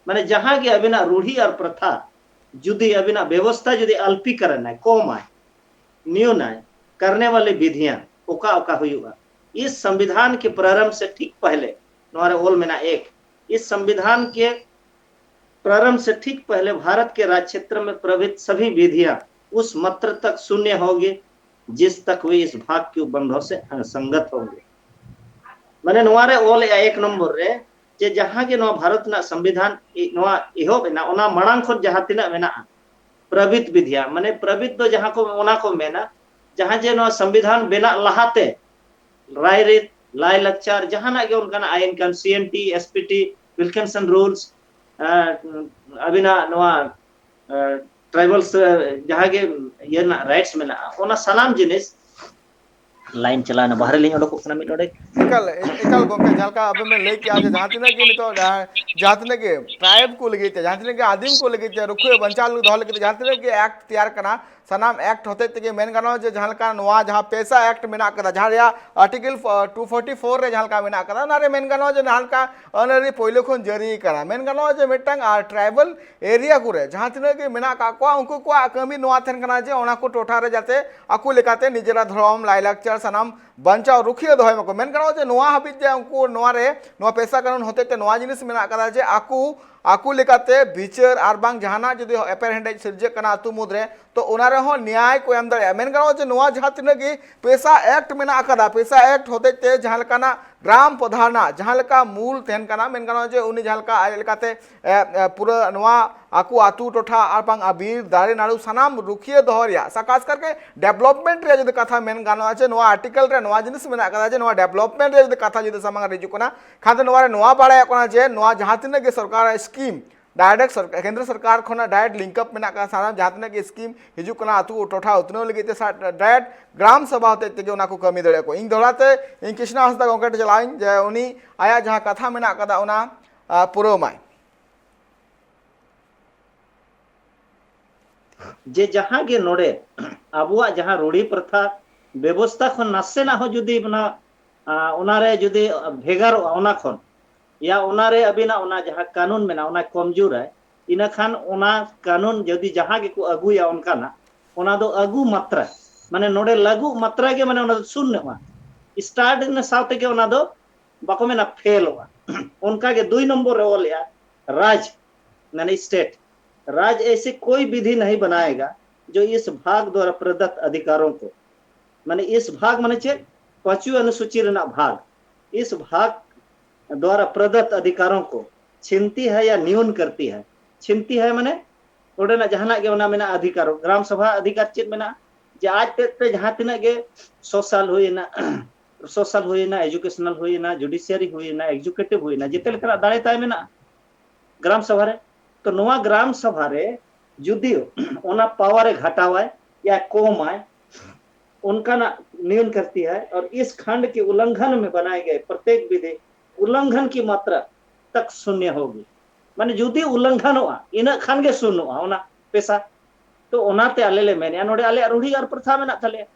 ᱢᱟᱱᱮ ᱡᱟᱦᱟᱸ ᱜᱮ ᱟᱵᱤᱱᱟᱜ ᱨᱩᱲᱦᱤ ᱟᱨ ᱯᱨᱚᱛᱷᱟ, ᱡᱩᱫᱤ ᱟᱵᱤᱱᱟᱜ ᱵᱮᱵᱚᱥᱛᱷᱟ ᱡᱩᱫᱤ ᱟᱞᱯᱤᱠᱚᱨᱚᱱ ᱟᱭ, ᱠᱚᱢ ᱟᱭ, न्यून आय, करने वाली विधियां, ᱚᱠᱟ ᱚᱠᱟ ᱦᱩᱭᱩᱜᱼᱟ, इस संविधान के प्रारंभ से ठीक पहले, ᱱᱚᱣᱟ ᱨᱮ ᱚᱞ ᱢᱮᱱᱟᱜᱼᱟ, एक, इस संविधान के प्रारंभ से ठीक पहले भारत के राज क्षेत्र में प्रवृत्त सभी विधियां उस मात्र तक शून्य होगी जिस तक वे इस भाग के उपबंधों से संगत होंगे। ᱢᱟᱱᱮ ᱱᱚᱣᱟ ᱨᱮ ᱚᱞᱮᱜᱼᱟ ᱮᱠ ᱱᱚᱢᱵᱚᱨ ᱨᱮ, ᱡᱮ ᱡᱟᱦᱟᱸ ᱜᱮ ᱱᱚᱣᱟ ᱵᱷᱟᱨᱚᱛ ᱨᱮᱱᱟᱜ ᱥᱚᱝᱵᱤᱫᱷᱟᱱ ᱮ-, ᱱᱚᱣᱟ ᱮᱦᱚᱵ ᱮᱱᱟ, ᱚᱱᱟ ᱢᱟᱲᱟᱝ ᱠᱷᱚᱱ ᱡᱟᱦᱟᱸ ᱛᱤᱱᱟᱹᱜ ᱢᱮᱱᱟᱜᱼᱟ, ᱯᱨᱟᱵᱤᱛ ᱵᱤᱫᱷᱤᱭᱟ, ᱢᱟᱱᱮ ᱯᱨᱟᱵᱤᱛ ᱫᱚ ᱡᱟᱦᱟᱸ ᱠᱚ, ᱚᱱᱟ ᱠᱚ ᱢᱮᱱᱟ, ᱡᱟᱦᱟᱸ ᱡᱮ ᱱᱚᱣᱟ ᱥᱚᱝᱵᱤᱫᱷᱟᱱ ᱵᱮᱱᱟᱜ ᱞᱟᱦᱟᱛᱮ ᱨᱟᱭᱨᱤᱛ, ᱞᱟᱭᱼᱞᱟᱠᱪᱟᱨ, ᱡᱟᱦᱟᱱᱟᱜ ᱜᱮ ᱚᱱᱠᱟᱱᱟᱜ ᱟᱭᱤᱱ ᱠᱟᱱ, C N T, S P T, Wilkinson rules, ᱟᱹᱵᱤᱱᱟᱜ ᱱᱚᱣᱟ ᱴᱨᱟᱭᱵᱟᱞᱥ ᱡᱟᱦᱟᱸ ᱜᱮ ᱤᱭᱟᱹ ᱨᱮᱱᱟᱜ ᱨᱟᱭᱤᱴᱥ ᱢᱮᱱᱟᱜᱼᱟ, ᱚᱱᱟ ᱥᱟᱱᱟᱢ ᱡᱤᱱᱤᱥ, ᱞᱟᱭᱤᱱ ᱪᱟᱞᱟᱣᱱᱟ, ᱵᱟᱦᱨᱮ ᱞᱤᱧ ᱚᱰᱚᱠᱚᱜ ᱠᱟᱱᱟ ᱢᱤᱫ ᱰᱚᱸᱰᱮᱠ᱾ ᱮᱠᱟᱞ, ᱮᱠᱟᱞ ᱜᱚᱢᱠᱮ, ᱡᱟᱦᱟᱸ ᱞᱮᱠᱟ ᱟᱵᱮᱱ ᱵᱮᱱ ᱞᱟᱹᱭ ᱠᱮᱜᱼᱟ ᱡᱮ ᱡᱟᱦᱟᱸ ᱛᱤᱱᱟᱹᱜ ᱜᱮ ᱱᱤᱛᱚᱜ ᱡᱟᱦᱟᱸ, ᱡᱟᱦᱟᱸ ᱛᱤᱱᱟᱹᱜ ᱜᱮ ᱴᱨᱟᱭᱤᱵᱽ ᱠᱚ ᱞᱟᱹᱜᱤᱫ ᱛᱮ, ᱡᱟᱦᱟᱸ ᱛᱤᱱᱟᱹᱜ ᱜᱮ ᱟᱹᱫᱤᱢ ᱠᱚ ᱞᱟᱹᱜᱤᱫ ᱛᱮ, ᱨᱩᱠᱷᱤᱭᱟᱹ ᱵᱟᱧᱪᱟᱣ ᱞᱟᱹᱜᱤᱫ ᱫᱚᱦᱚ ᱞᱟᱹᱜᱤᱫ ᱛᱮ ᱡᱟᱦᱟᱸ ᱛᱤᱱᱟᱹᱜ ᱜᱮ ᱮᱠᱴ ᱛᱮᱭᱟᱨ ᱠᱟᱱᱟ, ᱥᱟᱱᱟᱢ ᱮᱠᱴ ᱦᱚᱛᱮᱡ ᱛᱮᱜᱮ ᱢᱮᱱ ᱜᱟᱱᱚᱜᱼᱟ ᱡᱮ ᱡᱟᱦᱟᱸ ᱞᱮᱠᱟ ᱱᱚᱣᱟ ᱡᱟᱦᱟᱸ ᱯᱮᱥᱟ ᱮᱠᱴ ᱢᱮᱱᱟᱜ ᱠᱟᱫᱟ, ᱡᱟᱦᱟᱸ ᱨᱮᱭᱟᱜ ᱟᱨᱴᱤᱠᱮᱞ ᱴᱩ ᱯᱷᱳᱨᱴᱤ ᱯᱷᱳᱨ ᱨᱮ ᱡᱟᱦᱟᱸ ᱞᱮᱠᱟ ᱢᱮᱱᱟᱜ ᱠᱟᱫᱟ, ᱚᱱᱟ ᱨᱮ ᱢᱮᱱ ᱜᱟᱱᱚᱜᱼᱟ ᱡᱮ ᱡᱟᱦᱟᱸ ᱞᱮᱠᱟ ᱟᱹᱱ ᱟᱹᱨᱤ ᱯᱳᱭᱞᱳ ᱠᱷᱚᱱ ᱡᱟᱹᱨᱤ ᱠᱟᱱᱟ᱾ ᱢᱮᱱ ᱜᱟᱱᱚᱜᱼᱟ ᱡᱮ ᱢᱤᱫᱴᱟᱝ, ᱟᱨ, ᱴᱨᱟᱭᱵᱟᱞ ᱮᱨᱤᱭᱟ ᱠᱚᱨᱮ ᱡᱟᱦᱟᱸ ᱛᱤᱱᱟᱹᱜ ᱜᱮ ᱢᱮᱱᱟᱜ ᱠᱟᱜ ᱠᱚᱣᱟ, ᱩᱱᱠᱩ ᱠᱚᱣᱟᱜ ᱠᱟᱹᱢᱤ ᱱᱚᱣᱟ ᱛᱟᱦᱮᱱ ᱠᱟᱱᱟ ᱡᱮ ᱚᱱᱟ ᱠᱚ ᱴᱚᱴᱷᱟ ᱨᱮ ᱡᱟᱛᱮ ᱟᱠᱚ ᱞᱮᱠᱟᱛᱮ ᱱᱤᱡᱮᱨᱟᱜ ᱫᱷᱚᱨᱚᱢ, ᱞᱟᱭᱼᱞᱟᱠᱪᱟᱨ ᱥᱟᱱᱟᱢ ᱵᱟᱧᱪᱟᱣ ᱨᱩᱠᱷᱤᱭᱟᱹ ᱫᱚᱦᱚᱭ ᱢᱟᱠᱚ᱾ ᱢᱮᱱ ᱜᱟᱱᱚᱜᱼᱟ ᱡᱮ ᱱᱚᱣᱟ ᱦᱟᱹᱵᱤᱡ ᱛᱮ ᱩᱱᱠᱩ ᱱᱚᱣᱟ ᱨᱮ, ᱱᱚᱣᱟ ᱯᱮᱥᱟ ᱠᱟᱹᱱᱩᱱ ᱦᱚᱛᱮᱡ ᱛᱮ ᱱᱚᱣᱟ ᱡᱤᱱᱤᱥ ᱢᱮᱱᱟᱜ ᱠᱟᱫᱟ ᱡᱮ ᱟᱠᱚ, ᱟᱠᱚ ᱞᱮᱠᱟᱛᱮ ᱵᱤᱪᱟᱹᱨ ᱟᱨ ᱵᱟᱝ ᱡᱟᱦᱟᱱᱟᱜ ᱡᱩᱫᱤ ᱮᱯᱮᱨᱦᱮᱸᱰᱮᱡ ᱥᱤᱨᱡᱟᱹᱜ ᱠᱟᱱᱟ ᱟᱹᱛᱩ ᱢᱩᱫᱽᱨᱮ, ᱛᱚ ᱚᱱᱟ ᱨᱮᱦᱚᱸ ᱱᱮᱭᱟᱭ ᱠᱚ ᱮᱢ ᱫᱟᱲᱮᱭᱟᱜᱼᱟ᱾ ᱢᱮᱱ ᱜᱟᱱᱚᱜᱼᱟ ᱡᱮ ᱱᱚᱣᱟ ᱡᱟᱦᱟᱸ ᱛᱤᱱᱟᱹᱜ ᱜᱮ ᱯᱮᱥᱟ ᱮᱠᱴ ᱢᱮᱱᱟᱜ ᱟᱠᱟᱫᱟ, ᱯᱮᱥᱟ ᱮᱠᱴ ᱦᱚᱛᱮᱡ ᱛᱮ ᱡᱟᱦᱟᱸ ᱞᱮᱠᱟᱱᱟᱜ ᱜᱨᱟᱢ ᱯᱨᱚᱫᱷᱟᱱᱟᱜ ᱡᱟᱦᱟᱸ ᱞᱮᱠᱟ ᱢᱩᱞ ᱛᱟᱦᱮᱱ ᱠᱟᱱᱟ, ᱢᱮᱱ ᱜᱟᱱᱚᱜᱼᱟ ᱡᱮ ᱩᱱᱤ ᱡᱟᱦᱟᱸ ᱞᱮᱠᱟ ᱟᱡ ᱞᱮᱠᱟᱛᱮ, ᱮ, ᱮ, ᱯᱩᱨᱟᱹ ᱱᱚᱣᱟ ᱟᱠᱚ ᱟᱹᱛᱩ ᱴᱚᱴᱷᱟ ᱟᱨ ᱵᱟᱝ ᱵᱤᱨ ᱫᱟᱨᱮ ᱱᱟᱹᱲᱩ ᱥᱟᱱᱟᱢ ᱨᱩᱠᱷᱤᱭᱟᱹ ᱫᱚᱦᱚ ᱨᱮᱭᱟᱜ, ᱥᱟ-, ᱠᱷᱟᱥ ᱠᱟᱨᱠᱮ ᱰᱮᱵᱷᱞᱚᱯᱢᱮᱱᱴ ᱨᱮᱭᱟᱜ ᱡᱩᱫᱤ ᱠᱟᱛᱷᱟ ᱢᱮᱱ ᱜᱟᱱᱚᱜᱼᱟ ᱡᱮ ᱱᱚᱣᱟ ᱟᱨᱴᱤᱠᱮᱞ ᱨᱮ ᱱᱚᱣᱟ ᱡᱤᱱᱤᱥ ᱢᱮᱱᱟᱜ ᱠᱟᱫᱟ ᱡᱮ ᱱᱚᱣᱟ ᱰᱮᱵᱷᱞᱚᱯᱢᱮᱱᱴ ᱨᱮ ᱡᱩᱫᱤ ᱠᱟᱛᱷᱟ ᱡᱩᱫᱤ ᱥᱟᱢᱟᱝ ᱨᱮ ᱦᱤᱡᱩᱜ ᱠᱟᱱᱟ, ᱠᱷᱟᱱ ᱫᱚ ᱱᱚᱣᱟ ᱨᱮ ᱱᱚᱣᱟ ᱵᱟᱲᱟᱭᱚᱜ ᱠᱟᱱᱟ ᱡᱮ ᱱᱚᱣᱟ ᱡᱟᱦᱟᱸ ᱛᱤᱱᱟᱹᱜ ᱜᱮ ᱥᱚᱨᱠᱟᱨᱟᱜ ᱥᱠᱤᱢ ᱰᱟᱭᱨᱮᱠᱴ ᱥᱚᱨᱠᱟᱨ, ᱠᱮᱱᱫᱨᱚ ᱥᱚᱨᱠᱟᱨ ᱠᱷᱚᱱᱟᱜ ᱰᱟᱭᱨᱮᱠᱴ ᱞᱤᱝᱠ ᱟᱯ ᱢᱮᱱᱟᱜ ᱠᱟᱫᱟ, ᱥᱟᱱᱟᱢ ᱡᱟᱦᱟᱸ ᱛᱤᱱᱟᱹᱜ ᱜᱮ ᱥᱠᱤᱢ ᱦᱤᱡᱩᱜ ᱠᱟᱱᱟ ᱟᱹᱛᱩ ᱴᱚᱴᱷᱟ ᱩᱛᱱᱟᱹᱣ ᱞᱟᱹᱜᱤᱫ ᱛᱮ, ᱥᱟ-, ᱰᱟᱭᱨᱮᱠᱴ ᱜᱨᱟᱢ ᱥᱚᱵᱷᱟ ᱦᱚᱛᱮᱡ ᱛᱮᱜᱮ ᱚᱱᱟ ᱠᱚ ᱠᱟᱹᱢᱤ ᱫᱟᱲᱮᱭᱟᱜᱼᱟ ᱠᱚ᱾ ᱤᱧ ᱫᱚᱦᱲᱟ ᱛᱮ ᱤᱧ ᱠᱨᱤᱥᱱᱟ ᱦᱟᱸᱥᱫᱟ ᱜᱚᱢᱠᱮ ᱴᱷᱮᱱ ᱪᱟᱞᱟᱜ ᱟᱹᱧ ᱡᱮ ᱩᱱᱤ ᱟᱭᱟᱜ ᱡᱟᱦᱟᱸ ᱠᱟᱛᱷᱟ ᱢᱮᱱᱟᱜ ᱠᱟᱫᱟ ᱚᱱᱟ, ᱟ, ᱯᱩᱨᱟᱹᱣ ᱢᱟᱭ᱾ ᱡᱮ ᱡᱟᱦᱟᱸ ᱜᱮ ᱱᱚᱰᱮ ᱟᱵᱚᱣᱟᱜ ᱡᱟᱦᱟᱸ ᱨᱩᱲᱤ ᱯᱨᱚᱛᱷᱟ ᱵᱮᱵᱚᱥᱛᱷᱟ ᱠᱷᱚᱱ ᱱᱟᱥᱮᱱᱟᱜ ᱦᱚᱸ ᱡᱩᱫᱤ ᱚᱱᱟ, ᱟ, ᱚᱱᱟᱨᱮ ᱡᱩᱫᱤ ᱵᱷᱮᱜᱟᱨᱚᱜᱼᱟ, ᱚᱱᱟ ᱠᱷᱚᱱ ᱭᱟ ᱚᱱᱟᱨᱮ ᱟᱹᱵᱤᱱᱟᱜ ᱚᱱᱟ ᱡᱟᱦᱟᱸ ᱠᱟᱹᱱᱩᱱ ᱢᱮᱱᱟᱜᱼᱟ, ᱚᱱᱟ ᱠᱚᱢᱡᱳᱨᱟᱭ, ᱤᱱᱟᱹ ᱠᱷᱟᱱ ᱚᱱᱟ ᱠᱟᱹᱱᱩᱱ ᱡᱩᱫᱤ ᱡᱟᱦᱟᱸ ᱜᱮᱠᱚ ᱟᱹᱜᱩᱭᱟ ᱚᱱᱠᱟᱱᱟᱜ, ᱚᱱᱟ ᱫᱚ ᱟᱹᱜᱩ ᱢᱟᱛᱨᱟ, ᱢᱟᱱᱮ ᱱᱚᱰᱮ ᱞᱟᱹᱜᱩ ᱢᱟᱛᱨᱟ ᱜᱮ, ᱢᱟᱱᱮ ᱚᱱᱟ ᱫᱚ ᱥᱩᱱᱱᱚᱜᱼᱟ᱾ ᱥᱴᱟᱨᱴ ᱤᱱᱟᱹ ᱥᱟᱶ ᱛᱮᱜᱮ ᱚᱱᱟ ᱫᱚ ᱵᱟᱠᱚ ᱢᱮᱱᱟ ᱯᱷᱮᱞᱚᱜᱼᱟ᱾ ᱚᱱᱠᱟ ᱜᱮ ᱫᱩᱭ ᱱᱚᱢᱵᱚᱨ ᱨᱮ ᱚᱞᱮᱜᱼᱟ, ᱨᱟᱡᱽ, ᱢᱟᱱᱮ ᱥᱴᱮᱴ, राज्य ऐसी कोई विधि नहीं बनाएगा जो इस भाग द्वारा प्रदत्त अधिकारों को ᱢᱟᱱᱮ ᱤᱥ ᱵᱷᱟᱜᱽ ᱢᱟᱱᱮ ᱪᱮᱫ? ᱯᱟᱸᱪᱣᱤ ᱚᱱᱩᱥᱩᱪᱤ ᱨᱮᱱᱟᱜ ᱵᱷᱟᱜᱽ, ᱤᱥ ᱵᱷᱟᱜᱽ ᱫᱣᱟᱨᱟ ᱯᱨᱚᱫᱚᱛ ᱚᱫᱷᱤᱠᱟᱨᱚ ᱠᱚ ᱪᱷᱤᱱᱛᱤ ᱦᱟᱭ ᱭᱟ ᱱᱤᱭᱩᱱ ᱠᱟᱨᱛᱤ ᱦᱟᱭ᱾ ᱪᱷᱤᱱᱛᱤ ᱦᱟᱭ ᱢᱟᱱᱮ ᱚᱸᱰᱮᱱᱟᱜ ᱡᱟᱦᱟᱱᱟᱜ ᱜᱮ ᱚᱱᱟ ᱢᱮᱱᱟᱜᱼᱟ ᱚᱫᱷᱤᱠᱟᱨ᱾ ᱜᱨᱟᱢ ᱥᱚᱵᱷᱟ ᱚᱫᱷᱤᱠᱟᱨ ᱪᱮᱫ ᱢᱮᱱᱟᱜᱼᱟ? ᱡᱮ ᱟᱡ ᱛᱮᱫ ᱛᱮ ᱡᱟᱦᱟᱸ ᱛᱤᱱᱟᱹᱜ ᱜᱮ ᱥᱳᱥᱟᱞ ᱦᱩᱭᱮᱱᱟ, ᱥᱳᱥᱟᱞ ᱦᱩᱭᱮᱱᱟ, ᱮᱡᱩᱠᱮᱥᱚᱱᱟᱞ ᱦᱩᱭᱮᱱᱟ, ᱡᱩᱰᱤᱥᱤᱭᱟᱨᱤ ᱦᱩᱭᱮᱱᱟ, ᱮᱠᱡᱤᱠᱩᱴᱤᱵᱷ ᱦᱩᱭᱮᱱᱟ, ᱡᱮᱛᱮ ᱞᱮᱠᱟᱱᱟᱜ ᱫᱟᱲᱮ ᱛᱟᱭ ᱢᱮᱱᱟᱜᱼᱟ ᱜᱨᱟᱢ ᱥᱚᱵᱷᱟ ᱨᱮ᱾ ᱛᱚ ᱱᱚᱣᱟ ᱜᱨᱟᱢ ᱥᱚᱵᱷᱟ ᱨᱮ ᱡᱩᱫᱤ ᱚᱱᱟ ᱯᱟᱣᱟᱨ ᱮ ᱜᱷᱟᱴᱟᱣᱟᱭ ᱭᱟ ᱠᱚᱢᱟᱭ, ᱚᱱᱠᱟᱱᱟᱜ ᱱᱤᱭᱚᱢ ᱠᱟᱨᱛᱤ ᱦᱟᱭ ᱟᱨ ᱤᱥ ᱠᱷᱟᱱᱰ ᱠᱤ ᱩᱞᱞᱚᱝᱜᱷᱚᱱ ᱢᱮ ᱵᱟᱱᱟᱭ ᱜᱮ ᱯᱨᱚᱛᱮᱠ ᱵᱤᱫᱷᱤ ᱩᱞᱞᱚᱝᱜᱷᱚᱱ ᱠᱤ ᱢᱟᱛᱨᱟ ᱛᱟᱠ ᱥᱩᱱᱭᱚ ᱦᱳᱜᱤ᱾ ᱢᱟᱱᱮ ᱡᱩᱫᱤ ᱩᱞᱞᱚᱝᱜᱷᱚᱱᱚᱜᱼᱟ, ᱤᱱᱟᱹᱜ ᱠᱷᱟᱱ ᱜᱮ ᱥᱩᱱᱚᱜᱼᱟ ᱚᱱᱟ ᱯᱮᱥᱟ᱾ ᱛᱚ ᱚᱱᱟᱛᱮ ᱟᱞᱮ ᱞᱮ ᱢᱮᱱᱮᱫᱼᱟ, ᱱᱚᱰᱮ ᱟᱞᱮᱭᱟᱜ ᱨᱩᱲᱦᱤ ᱟᱨ ᱯᱨᱚᱛᱷᱟ ᱢᱮᱱᱟᱜ ᱛᱟᱞᱮᱭᱟ᱾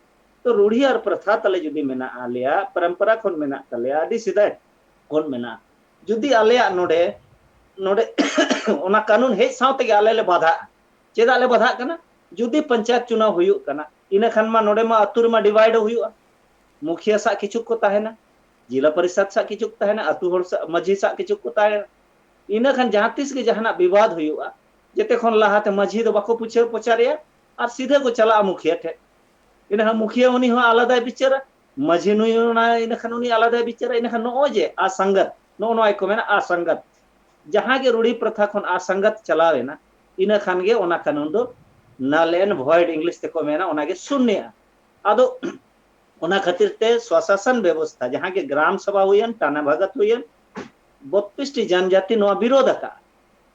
ᱛᱚ ᱨᱩᱲᱦᱤ ᱟᱨ ᱯᱨᱚᱛᱷᱟ ᱛᱟᱞᱮ ᱡᱩᱫᱤ ᱢᱮᱱᱟᱜᱼᱟ, ᱟᱞᱮᱭᱟᱜ ᱯᱚᱨᱚᱢᱯᱚᱨᱟ ᱠᱷᱚᱱ ᱢᱮᱱᱟᱜ ᱛᱟᱞᱮᱭᱟ, ᱟᱹᱰᱤ ᱥᱮᱫᱟᱭ ᱠᱷᱚᱱ ᱢᱮᱱᱟᱜᱼᱟ, ᱡᱩᱫᱤ ᱟᱞᱮᱭᱟᱜ ᱱᱚᱰᱮ, ᱱᱚᱰᱮ ᱚᱱᱟ ᱠᱟᱹᱱᱩᱱ ᱦᱮᱡ ᱥᱟᱶ ᱛᱮᱜᱮ ᱟᱞᱮ ᱞᱮ ᱵᱟᱫᱷᱟᱜᱼᱟ᱾ ᱪᱮᱫᱟᱜ ᱞᱮ ᱵᱟᱫᱷᱟᱜ ᱠᱟᱱᱟ? ᱡᱩᱫᱤ ᱯᱚᱧᱪᱟᱭᱮᱛ ᱪᱩᱱᱟᱣ ᱦᱩᱭᱩᱜ ᱠᱟᱱᱟ, ᱤᱱᱟᱹ ᱠᱷᱟᱱ ᱢᱟ ᱱᱚᱰᱮ ᱢᱟ ᱟᱹᱛᱩ ᱨᱮᱢᱟ ᱰᱤᱵᱷᱟᱭᱤᱰ ᱦᱩᱭᱩᱜᱼᱟ᱾ ᱢᱩᱠᱷᱤᱭᱟᱹ ᱥᱟᱜ ᱠᱤᱪᱷᱩ ᱠᱚ ᱛᱟᱦᱮᱱᱟ, ᱡᱤᱞᱟ ᱯᱚᱨᱤᱥᱚᱫ ᱥᱟᱜ ᱠᱤᱪᱷᱩ ᱠᱚ ᱛᱟᱦᱮᱱᱟ, ᱟᱹᱛᱩ ᱦᱚᱲ ᱥᱟᱜ, ᱢᱟᱹᱡᱷᱤ ᱥᱟᱜ ᱠᱤᱪᱷᱩ ᱠᱚ ᱛᱟᱦᱮᱱᱟ᱾ ᱤᱱᱟᱹ ᱠᱷᱟᱱ ᱡᱟᱦᱟᱸ ᱛᱤᱥ ᱜᱮ ᱡᱟᱦᱟᱱᱟᱜ ᱵᱤᱵᱟᱫ ᱦᱩᱭᱩᱜᱼᱟ, ᱡᱮᱛᱮ ᱠᱷᱚᱱ ᱞᱟᱦᱟᱛᱮ ᱢᱟᱹᱡᱷᱤ ᱫᱚ ᱵᱟᱠᱚ ᱯᱩᱪᱷᱟᱹ ᱯᱚᱪᱟᱨᱮᱭᱟ ᱟᱨ ᱥᱤᱫᱷᱟᱹ ᱠᱚ ᱪᱟᱞᱟᱜᱼᱟ ᱢᱩᱠᱷᱤᱭᱟᱹ ᱴᱷᱮᱱ᱾ ᱤᱱᱟᱹ ᱠᱷᱟᱱ ᱢᱩᱠᱷᱤᱭᱟᱹ ᱩᱱᱤ ᱦᱚᱸ ᱟᱞᱟᱫᱟᱭ ᱵᱤᱪᱟᱹᱨᱟ, ᱢᱟᱹᱡᱷᱤ ᱱᱩᱭ ᱚᱱᱟ, ᱤᱱᱟᱹ ᱠᱷᱟᱱ ᱩᱱᱤ ᱟᱞᱟᱫᱟᱭ ᱵᱤᱪᱟᱹᱨᱟ᱾ ᱤᱱᱟᱹ ᱠᱷᱟᱱ ᱱᱚᱜᱼᱚᱭ ᱡᱮ ᱟᱥᱟᱝᱜᱟᱛ, ᱱᱚᱜᱼᱚ ᱱᱚᱣᱟ ᱜᱮᱠᱚ ᱢᱮᱱᱟ ᱟᱥᱟᱝᱜᱟᱛ᱾ ᱡᱟᱦᱟᱸ ᱜᱮ ᱨᱩᱲᱦᱤ ᱯᱨᱚᱛᱷᱟ ᱠᱷᱚᱱ ᱟᱥᱟᱝᱜᱟᱛ ᱪᱟᱞᱟᱣ ᱮᱱᱟ, ᱤᱱᱟᱹ ᱠᱷᱟᱱ ᱜᱮ ᱚᱱᱟ ᱠᱟᱹᱱᱩᱱ ᱫᱚ null and void English ᱛᱮᱠᱚ ᱢᱮᱱᱟ, ᱚᱱᱟ ᱜᱮ ᱥᱩᱱᱱᱮᱜᱼᱟ᱾ ᱟᱫᱚ ᱚᱱᱟ ᱠᱷᱟᱹᱛᱤᱨ ᱛᱮ ᱥᱣᱟᱥᱟᱥᱚᱱ ᱵᱮᱵᱚᱥᱛᱷᱟ, ᱡᱟᱦᱟᱸ ᱜᱮ ᱜᱨᱟᱢ ᱥᱚᱵᱷᱟ ᱦᱩᱭᱮᱱ, ᱴᱟᱱᱟ ᱵᱷᱟᱜᱟᱛ ᱦᱩᱭᱮᱱ, ᱵᱚᱛᱛᱨᱤᱥ ᱴᱤ ᱡᱟᱱᱡᱟᱛᱤ ᱱᱚᱣᱟ ᱵᱤᱨᱳᱫᱷ ᱟᱠᱟᱫᱼᱟ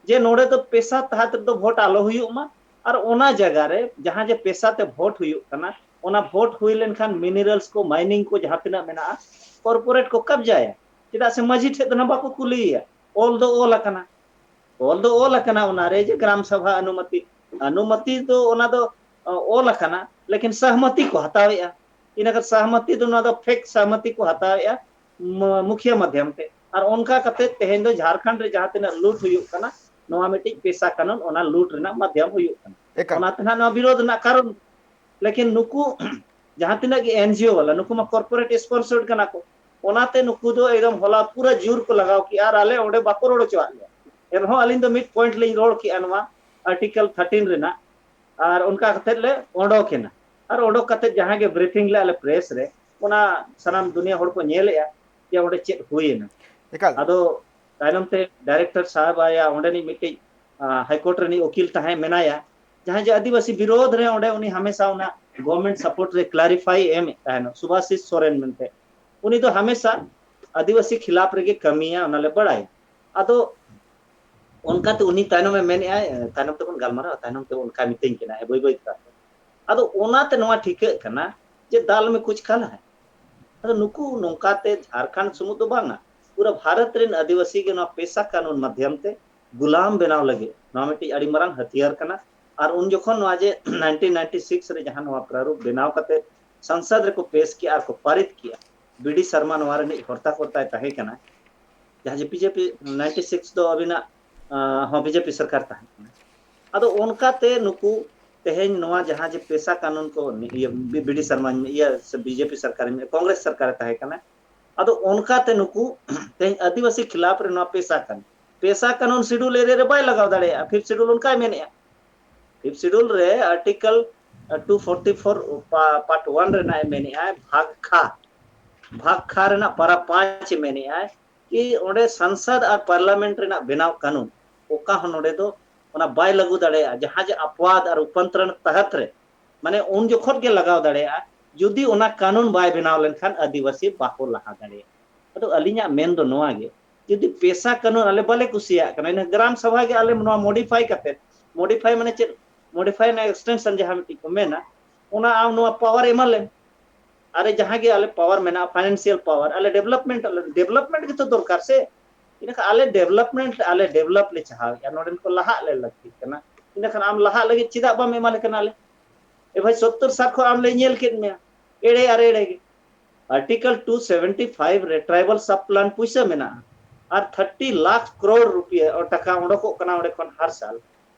ᱡᱮ ᱱᱚᱰᱮ ᱫᱚ ᱯᱮᱥᱟ ᱛᱟᱦᱟᱛ ᱨᱮᱫᱚ ᱵᱷᱳᱴ ᱟᱞᱚ ᱦᱩᱭᱩᱜ ᱢᱟ, ᱟᱨ ᱚᱱᱟ ᱡᱟᱭᱜᱟ ᱨᱮ ᱡᱟᱦᱟᱸ ᱡᱮ ᱯᱮᱥᱟ ᱛᱮ ᱵᱷᱳᱴ ᱦᱩᱭᱩᱜ ᱠᱟᱱᱟ, ᱚᱱᱟ ᱵᱷᱳᱴ ᱦᱩᱭ ᱞᱮᱱᱠᱷᱟᱱ ᱢᱤᱱᱟᱨᱟᱞᱥ ᱠᱚ, ᱢᱟᱭᱱᱤᱝ ᱠᱚ ᱡᱟᱦᱟᱸ ᱛᱤᱱᱟᱹᱜ ᱢᱮᱱᱟᱜᱼᱟ, ᱠᱚᱨᱯᱳᱨᱮᱴ ᱠᱚ ᱠᱟᱵᱡᱟᱭᱟ᱾ ᱪᱮᱫᱟᱜ ᱥᱮ ᱢᱟᱹᱡᱷᱤ ᱴᱷᱮᱱ ᱫᱚ ᱱᱟᱜ ᱵᱟᱠᱚ ᱠᱩᱞᱤᱭᱮᱭᱟ, ᱚᱞ ᱫᱚ ᱚᱞ ᱟᱠᱟᱱᱟ, ᱚᱞ ᱫᱚ ᱚᱞ ᱟᱠᱟᱱᱟ ᱚᱱᱟᱨᱮ ᱡᱮ ᱜᱨᱟᱢ ᱥᱚᱵᱷᱟ ᱚᱱᱩᱢᱚᱛᱤ, ᱚᱱᱩᱢᱚᱛᱤ ᱫᱚ ᱚᱱᱟ ᱫᱚ, ᱚ, ᱚᱞ ᱟᱠᱟᱱᱟ, ᱞᱮᱠᱤᱱ ᱥᱚᱦᱢᱚᱛᱤ ᱠᱚ ᱦᱟᱛᱟᱣᱮᱫᱼᱟ᱾ ᱤᱱᱟᱹ ᱠᱷᱟᱱ ᱥᱚᱦᱢᱚᱛᱤ ᱫᱚ ᱱᱚᱣᱟ ᱫᱚ ᱯᱷᱮᱠ ᱥᱚᱦᱢᱚᱛᱤ ᱠᱚ ᱦᱟᱛᱟᱣᱮᱫᱼᱟ ᱢᱩᱠᱷᱤᱭᱟᱹ ᱢᱟᱫᱽᱫᱷᱚᱢ ᱛᱮ᱾ ᱟᱨ ᱚᱱᱠᱟ ᱠᱟᱛᱮ ᱛᱮᱦᱮᱧ ᱫᱚ ᱡᱷᱟᱲᱠᱷᱚᱸᱰ ᱨᱮ ᱡᱟᱦᱟᱸ ᱛᱤᱱᱟᱹᱜ ᱞᱩᱴ ᱦᱩᱭᱩᱜ ᱠᱟᱱᱟ, ᱱᱚᱣᱟ ᱢᱤᱫᱴᱤᱡ ᱯᱮᱥᱟ ᱠᱟᱱᱩᱱ ᱚᱱᱟ ᱞᱩᱴ ᱨᱮᱱᱟᱜ ᱢᱟᱫᱽᱫᱷᱚᱢ ᱦᱩᱭᱩᱜ ᱠᱟᱱᱟ᱾ ᱮᱠᱟᱞ᱾ ᱚᱱᱟ ᱛᱮ ᱱᱟᱦᱟᱜ ᱱᱚᱣᱟ ᱵᱤᱨᱳᱫᱷ ᱨᱮᱱᱟᱜ ᱠᱟᱨᱚᱱ᱾ ᱞᱮᱠᱤᱱ ᱱᱩᱠᱩ ᱡᱟᱦᱟᱸ ᱛᱤᱱᱟᱹᱜ ᱜᱮ ᱮᱱᱡᱤᱳ ᱵᱟᱞᱟ, ᱱᱩᱠᱩ ᱢᱟ ᱠᱚᱨᱯᱳᱨᱮᱴ ᱥᱯᱚᱱᱥᱚᱨᱰ ᱠᱟᱱᱟ ᱠᱚ᱾ ᱚᱱᱟᱛᱮ ᱱᱩᱠᱩ ᱫᱚ ᱮᱠᱫᱚᱢ ᱦᱚᱞᱟ ᱯᱩᱨᱟᱹ ᱡᱳᱨ ᱠᱚ ᱞᱟᱜᱟᱣ ᱠᱮᱜᱼᱟ ᱟᱨ ᱟᱞᱮ ᱚᱸᱰᱮ ᱵᱟᱠᱚ ᱨᱚᱲ ᱦᱚᱪᱚᱣᱟᱜ ᱞᱮᱭᱟ᱾ ᱮᱱᱨᱮᱦᱚᱸ ᱟᱹᱞᱤᱧ ᱫᱚ ᱢᱤᱫ ᱯᱚᱭᱮᱱᱴ ᱞᱤᱧ ᱨᱚᱲ ᱠᱮᱜᱼᱟ ᱱᱚᱣᱟ ᱟᱨᱴᱤᱠᱮᱞ ᱛᱷᱟᱨᱴᱤᱱ ᱨᱮᱱᱟᱜ, ᱟᱨ ᱚᱱᱠᱟ ᱠᱟᱛᱮᱫ ᱞᱮ ᱚᱰᱚᱠ ᱮᱱᱟ᱾ ᱟᱨ ᱚᱰᱚᱠ ᱠᱟᱛᱮ ᱡᱟᱦᱟᱸ ᱜᱮ ᱵᱨᱤᱯᱷᱤᱝ ᱞᱮᱫᱼᱟ ᱞᱮ ᱯᱨᱮᱥ ᱨᱮ, ᱚᱱᱟ ᱥᱟᱱᱟᱢ ᱫᱩᱱᱤᱭᱟᱹ ᱦᱚᱲ ᱠᱚ ᱧᱮᱞᱮᱫᱼᱟ ᱡᱮ ᱚᱸᱰᱮ ᱪᱮᱫ ᱦᱩᱭᱮᱱᱟ᱾ ᱮᱠᱟᱞ᱾ ᱟᱫᱚ ᱛᱟᱭᱱᱚᱢ ᱛᱮ ᱰᱟᱭᱨᱮᱠᱴᱚᱨ ᱥᱟᱦᱟᱵ ᱟᱭᱟ ᱚᱸᱰᱮᱱᱤᱡ ᱢᱤᱫᱴᱤᱡ ᱦᱟᱭᱠᱳᱨᱴ ᱨᱤᱱᱤᱡ ᱩᱠᱤᱞ ᱛᱟᱦᱮᱸ ᱢᱮᱱᱟᱭᱟ, ᱡᱟᱦᱟᱸᱭ ᱡᱮ ᱟᱹᱫᱤᱵᱟᱹᱥᱤ ᱵᱤᱨᱳᱫᱷ ᱨᱮ ᱚᱸᱰᱮ ᱩᱱᱤ ᱦᱟᱢᱮᱥᱟ ᱚᱱᱟ ᱜᱚᱵᱷᱚᱨᱱᱢᱮᱱᱴ ᱥᱟᱯᱳᱨᱴ ᱨᱮ ᱠᱞᱟᱨᱤᱯᱷᱟᱭ ᱮᱢᱮᱫ ᱛᱟᱦᱮᱱᱟ, ᱥᱩᱵᱷᱟᱥᱤᱥ ᱥᱚᱨᱮᱱ ᱢᱮᱱᱛᱮ᱾ ᱩᱱᱤ ᱫᱚ ᱦᱟᱢᱮᱥᱟ ᱟᱹᱫᱤᱵᱟᱹᱥᱤ ᱠᱷᱤᱞᱟᱯ ᱨᱮᱜᱮ ᱠᱟᱹᱢᱤᱭᱟ, ᱚᱱᱟ ᱞᱮ ᱵᱟᱲᱟᱭᱟ᱾ ᱟᱫᱚ ᱚᱱᱠᱟᱛᱮ ᱩᱱᱤ ᱛᱟᱭᱱᱚᱢᱮ ᱢᱮᱱᱮᱫᱼᱟᱭ, ᱛᱟᱭᱱᱚᱢ ᱛᱮᱵᱚᱱ ᱜᱟᱞᱢᱟᱨᱟᱣᱟ, ᱛᱟᱭᱱᱚᱢ ᱛᱮ ᱚᱱᱠᱟᱭ ᱢᱤᱛᱟᱹᱧ ᱠᱟᱱᱟ ᱵᱟᱹᱭ ᱵᱟᱹᱭ ᱛᱮ᱾ ᱟᱫᱚ ᱚᱱᱟᱛᱮ ᱱᱚᱣᱟ ᱴᱷᱤᱠᱟᱹᱜ ᱠᱟᱱᱟ ᱡᱮ ᱫᱟᱞ ᱢᱮ ᱠᱩᱪ ᱠᱟᱞᱟ ᱦᱟᱭ᱾ ᱟᱫᱚ ᱱᱩᱠᱩ ᱱᱚᱝᱠᱟᱛᱮ ᱡᱷᱟᱲᱠᱷᱚᱸᱰ ᱥᱩᱢᱩᱫ ᱫᱚ ᱵᱟᱝᱟ, ᱯᱩᱨᱟᱹ ᱵᱷᱟᱨᱚᱛ ᱨᱮᱱ ᱟᱹᱫᱤᱵᱟᱹᱥᱤ ᱜᱮ ᱱᱚᱣᱟ ᱯᱮᱥᱟ ᱠᱟᱱᱩᱱ ᱢᱟᱫᱷᱭᱚᱢ ᱛᱮ ᱜᱩᱞᱟᱢ ᱵᱮᱱᱟᱣ ᱞᱟᱹᱜᱤᱫ ᱱᱚᱣᱟ ᱢᱤᱫᱴᱤᱡ ᱟᱹᱰᱤ ᱢᱟᱨᱟᱝ ᱦᱟᱹᱛᱤᱭᱟᱨ ᱠᱟᱱᱟ᱾ ᱟᱨ ᱩᱱ ᱡᱚᱠᱷᱚᱱ ᱱᱚᱣᱟ ᱡᱮ ᱱᱟᱭᱤᱱᱴᱤᱱ ᱱᱟᱭᱤᱱᱴᱤ ᱥᱤᱠᱥ ᱨᱮ ᱡᱟᱦᱟᱸ ᱱᱚᱣᱟ ᱯᱨᱟᱨᱩᱯ ᱵᱮᱱᱟᱣ ᱠᱟᱛᱮ ᱥᱚᱝᱥᱚᱫ ᱨᱮᱠᱚ ᱯᱮᱥ ᱠᱮᱜᱼᱟ ᱟᱨ ᱠᱚ ᱯᱟᱨᱤᱛ ᱠᱮᱜᱼᱟ, ᱵᱤᱰᱤ ᱥᱟᱨᱢᱟ ᱱᱚᱣᱟ ᱨᱤᱱᱤᱡ ᱦᱚᱨᱛᱟ ᱠᱚᱨᱛᱟᱭ ᱛᱟᱦᱮᱸ ᱠᱟᱱᱟ, ᱡᱟᱦᱟᱸ ᱡᱮ ᱵᱤᱡᱮᱯᱤ ᱱᱟᱭᱤᱱᱴᱤ ᱥᱤᱠᱥ ᱫᱚ ᱟᱹᱵᱤᱱᱟᱜ ᱦᱚᱸ ᱵᱤᱡᱮᱯᱤ ᱥᱚᱨᱠᱟᱨ ᱛᱟᱦᱮᱸ ᱠᱟᱱᱟ᱾ ᱟᱫᱚ ᱚᱱᱠᱟᱛᱮ ᱱᱩᱠᱩ ᱛᱮᱦᱮᱧ ᱱᱚᱣᱟ ᱡᱟᱦᱟᱸ ᱡᱮ ᱯᱮᱥᱟ ᱠᱟᱱᱩᱱ ᱠᱚ ᱤᱭᱟᱹ ᱵᱤᱰᱤ ᱥᱟᱨᱢᱟ ᱤᱭᱟᱹ ᱥᱮ ᱵᱤᱡᱮᱯᱤ ᱥᱚᱨᱠᱟᱨ, ᱠᱚᱝᱜᱨᱮᱥ ᱥᱚᱨᱠᱟᱨᱮ ᱛᱟᱦᱮᱸ ᱠᱟᱱᱟ᱾ ᱟᱫᱚ ᱚᱱᱠᱟᱛᱮ ᱱᱩᱠᱩ ᱛᱮᱦᱮᱧ ᱟᱹᱫᱤᱵᱟᱹᱥᱤ ᱠᱷᱤᱞᱟᱯ ᱨᱮ ᱱᱚᱣᱟ ᱯᱮᱥᱟ ᱠᱟᱱᱩᱱ, ᱯᱮᱥᱟ ᱠᱟᱱᱩᱱ ᱥᱤᱰᱩᱞ ᱮᱨᱤᱭᱟ ᱨᱮ ᱵᱟᱭ ᱞᱟᱜᱟᱣ ᱫᱟᱲᱮᱭᱟᱜᱼᱟ᱾ ᱯᱷᱤᱯᱛᱷ ᱥᱤᱰᱩᱞ ᱚᱱᱠᱟᱭ ᱢᱮᱱᱮᱜᱼᱟ᱾ ᱯᱷᱤᱯᱛᱷ ᱥᱤᱰᱩᱞ ᱨᱮ article two forty four part one ᱨᱮᱱᱟᱜ ᱮ ᱢᱮᱱᱮᱜᱼᱟ, ᱵᱷᱟᱜᱽ ᱠᱷᱟ, ᱵᱷᱟᱜᱽ ᱠᱷᱟ ᱨᱮᱱᱟᱜ ᱯᱟᱨᱟ ᱯᱟᱸᱪ ᱮ ᱢᱮᱱᱮᱜᱼᱟ ᱠᱤ ᱚᱸᱰᱮ ᱥᱟᱝᱥᱟᱫ ᱟᱨ ᱯᱟᱨᱞᱟᱢᱮᱱᱴ ᱨᱮᱱᱟᱜ ᱵᱮᱱᱟᱣ ᱠᱟᱱᱩᱱ ᱚᱠᱟ ᱦᱚᱸ ᱱᱚᱰᱮ ᱫᱚ ᱚᱱᱟ ᱵᱟᱭ ᱞᱟᱹᱜᱩ ᱫᱟᱲᱮᱭᱟᱜᱼᱟ, ᱡᱟᱦᱟᱸ ᱡᱮ ᱟᱯᱣᱟᱫ ᱟᱨ ᱩᱯᱟᱱᱛᱨᱚᱱ ᱛᱟᱦᱟᱛ ᱨᱮ, ᱢᱟᱱᱮ ᱩᱱ ᱡᱚᱠᱷᱚᱱ ᱜᱮ ᱞᱟᱜᱟᱣ ᱫᱟᱲᱮᱭᱟᱜᱼᱟ, ᱡᱩᱫᱤ ᱚᱱᱟ ᱠᱟᱱᱩᱱ ᱵᱟᱭ ᱵᱮᱱᱟᱣ ᱞᱮᱱᱠᱷᱟᱱ ᱟᱹᱫᱤᱵᱟᱹᱥᱤ ᱵᱟᱠᱚ ᱞᱟᱦᱟ ᱫᱟᱲᱮᱭᱟᱜᱼᱟ᱾ ᱟᱫᱚ ᱟᱹᱞᱤᱧᱟᱜ ᱢᱮᱱ ᱫᱚ ᱱᱚᱣᱟ ᱜᱮ, ᱡᱩᱫᱤ ᱯᱮᱥᱟ ᱠᱟᱱᱩᱱ ᱟᱞᱮ ᱵᱟᱞᱮ ᱠᱩᱥᱤᱭᱟᱜ ᱠᱟᱱᱟ, ᱤᱱᱟᱹ ᱜᱨᱟᱢ ᱥᱟᱵᱷᱟ ᱜᱮ ᱟᱞᱮ ᱱᱚᱣᱟ ᱢᱚᱰᱤᱯᱷᱟᱭ ᱠᱟᱛᱮ, ᱢᱚᱰᱤᱯᱷᱟᱭ ᱢᱟᱱᱮ ᱪᱮᱫ? ᱢᱚᱰᱤᱯᱷᱟᱭ ᱨᱮᱱᱟᱜ ᱮᱠᱥᱴᱮᱱᱥᱚᱱ ᱡᱟᱦᱟᱸ ᱢᱤᱫᱴᱤᱡ ᱠᱚ ᱢᱮᱱᱟ, ᱚᱱᱟ ᱟᱢ ᱱᱚᱣᱟ ᱯᱟᱣᱟᱨ ᱮᱢᱟ ᱞᱮᱢ᱾ ᱟᱨᱮ ᱡᱟᱦᱟᱸ ᱜᱮ ᱟᱞᱮ ᱯᱟᱣᱟᱨ ᱢᱮᱱᱟᱜᱼᱟ, ᱯᱷᱟᱭᱱᱟᱱᱥᱤᱭᱟᱞ ᱯᱟᱣᱟᱨ, ᱟᱞᱮ ᱰᱮᱵᱷᱞᱚᱯᱢᱮᱱᱴ, ᱟᱞᱮ ᱰᱮᱵᱷᱞᱚᱯᱢᱮᱱᱴ ᱜᱮᱛᱚ ᱫᱚᱨᱠᱟᱨ ᱥᱮ᱾ ᱤᱱᱟᱹᱠᱷᱟᱱ ᱟᱞᱮ ᱰᱮᱵᱷᱞᱚᱯᱢᱮᱱᱴ, ᱟᱞᱮ ᱰᱮᱵᱷᱞᱚᱯ ᱞᱮ ᱪᱟᱦᱟᱣᱮᱫᱼᱟ, ᱱᱚᱰᱮᱱ ᱠᱚ ᱞᱟᱦᱟᱜ ᱞᱮ ᱞᱟᱹᱠᱛᱤᱜ ᱠᱟᱱᱟ᱾ ᱤᱱᱟᱹᱠᱷᱟᱱ ᱟᱢ ᱞᱟᱦᱟᱜ ᱞᱟᱹᱜᱤᱫ ᱪᱮᱫᱟᱜ ᱵᱟᱢ ᱮᱢᱟ ᱞᱮ ᱠᱟᱱᱟ ᱟᱞᱮ? ᱮ ᱵᱷᱟᱭ, ᱥᱚᱛᱛᱚᱨ ᱥᱟᱞ ᱠᱷᱚᱱ ᱟᱢ ᱞᱮ ᱧᱮᱞ ᱠᱮᱫ ᱢᱮᱭᱟ, ᱮᱲᱮ ᱟᱨ ᱮᱲᱮ ᱜᱮ᱾ ᱟᱨᱴᱤᱠᱮᱞ ᱴᱩ ᱥᱮᱵᱷᱮᱱᱴᱤ ᱯᱷᱟᱭᱤᱵᱷ ᱨᱮ ᱴᱨᱟᱭᱵᱟᱞ ᱥᱟᱵ ᱯᱞᱟᱱ ᱯᱩᱭᱥᱟᱹ ᱢᱮᱱᱟᱜᱼᱟ, ᱟᱨ ᱛᱷᱟᱨᱴᱤ ᱞᱟᱠᱷ ᱠᱨᱳᱲ ᱨᱩᱯᱤᱭᱟ ᱴᱟᱠᱟ ᱚᱰᱚᱠᱚᱜ ᱠᱟᱱᱟ ᱚᱸᱰᱮ ᱠᱷᱚᱱ ᱦᱟᱨ ᱥᱟᱞ᱾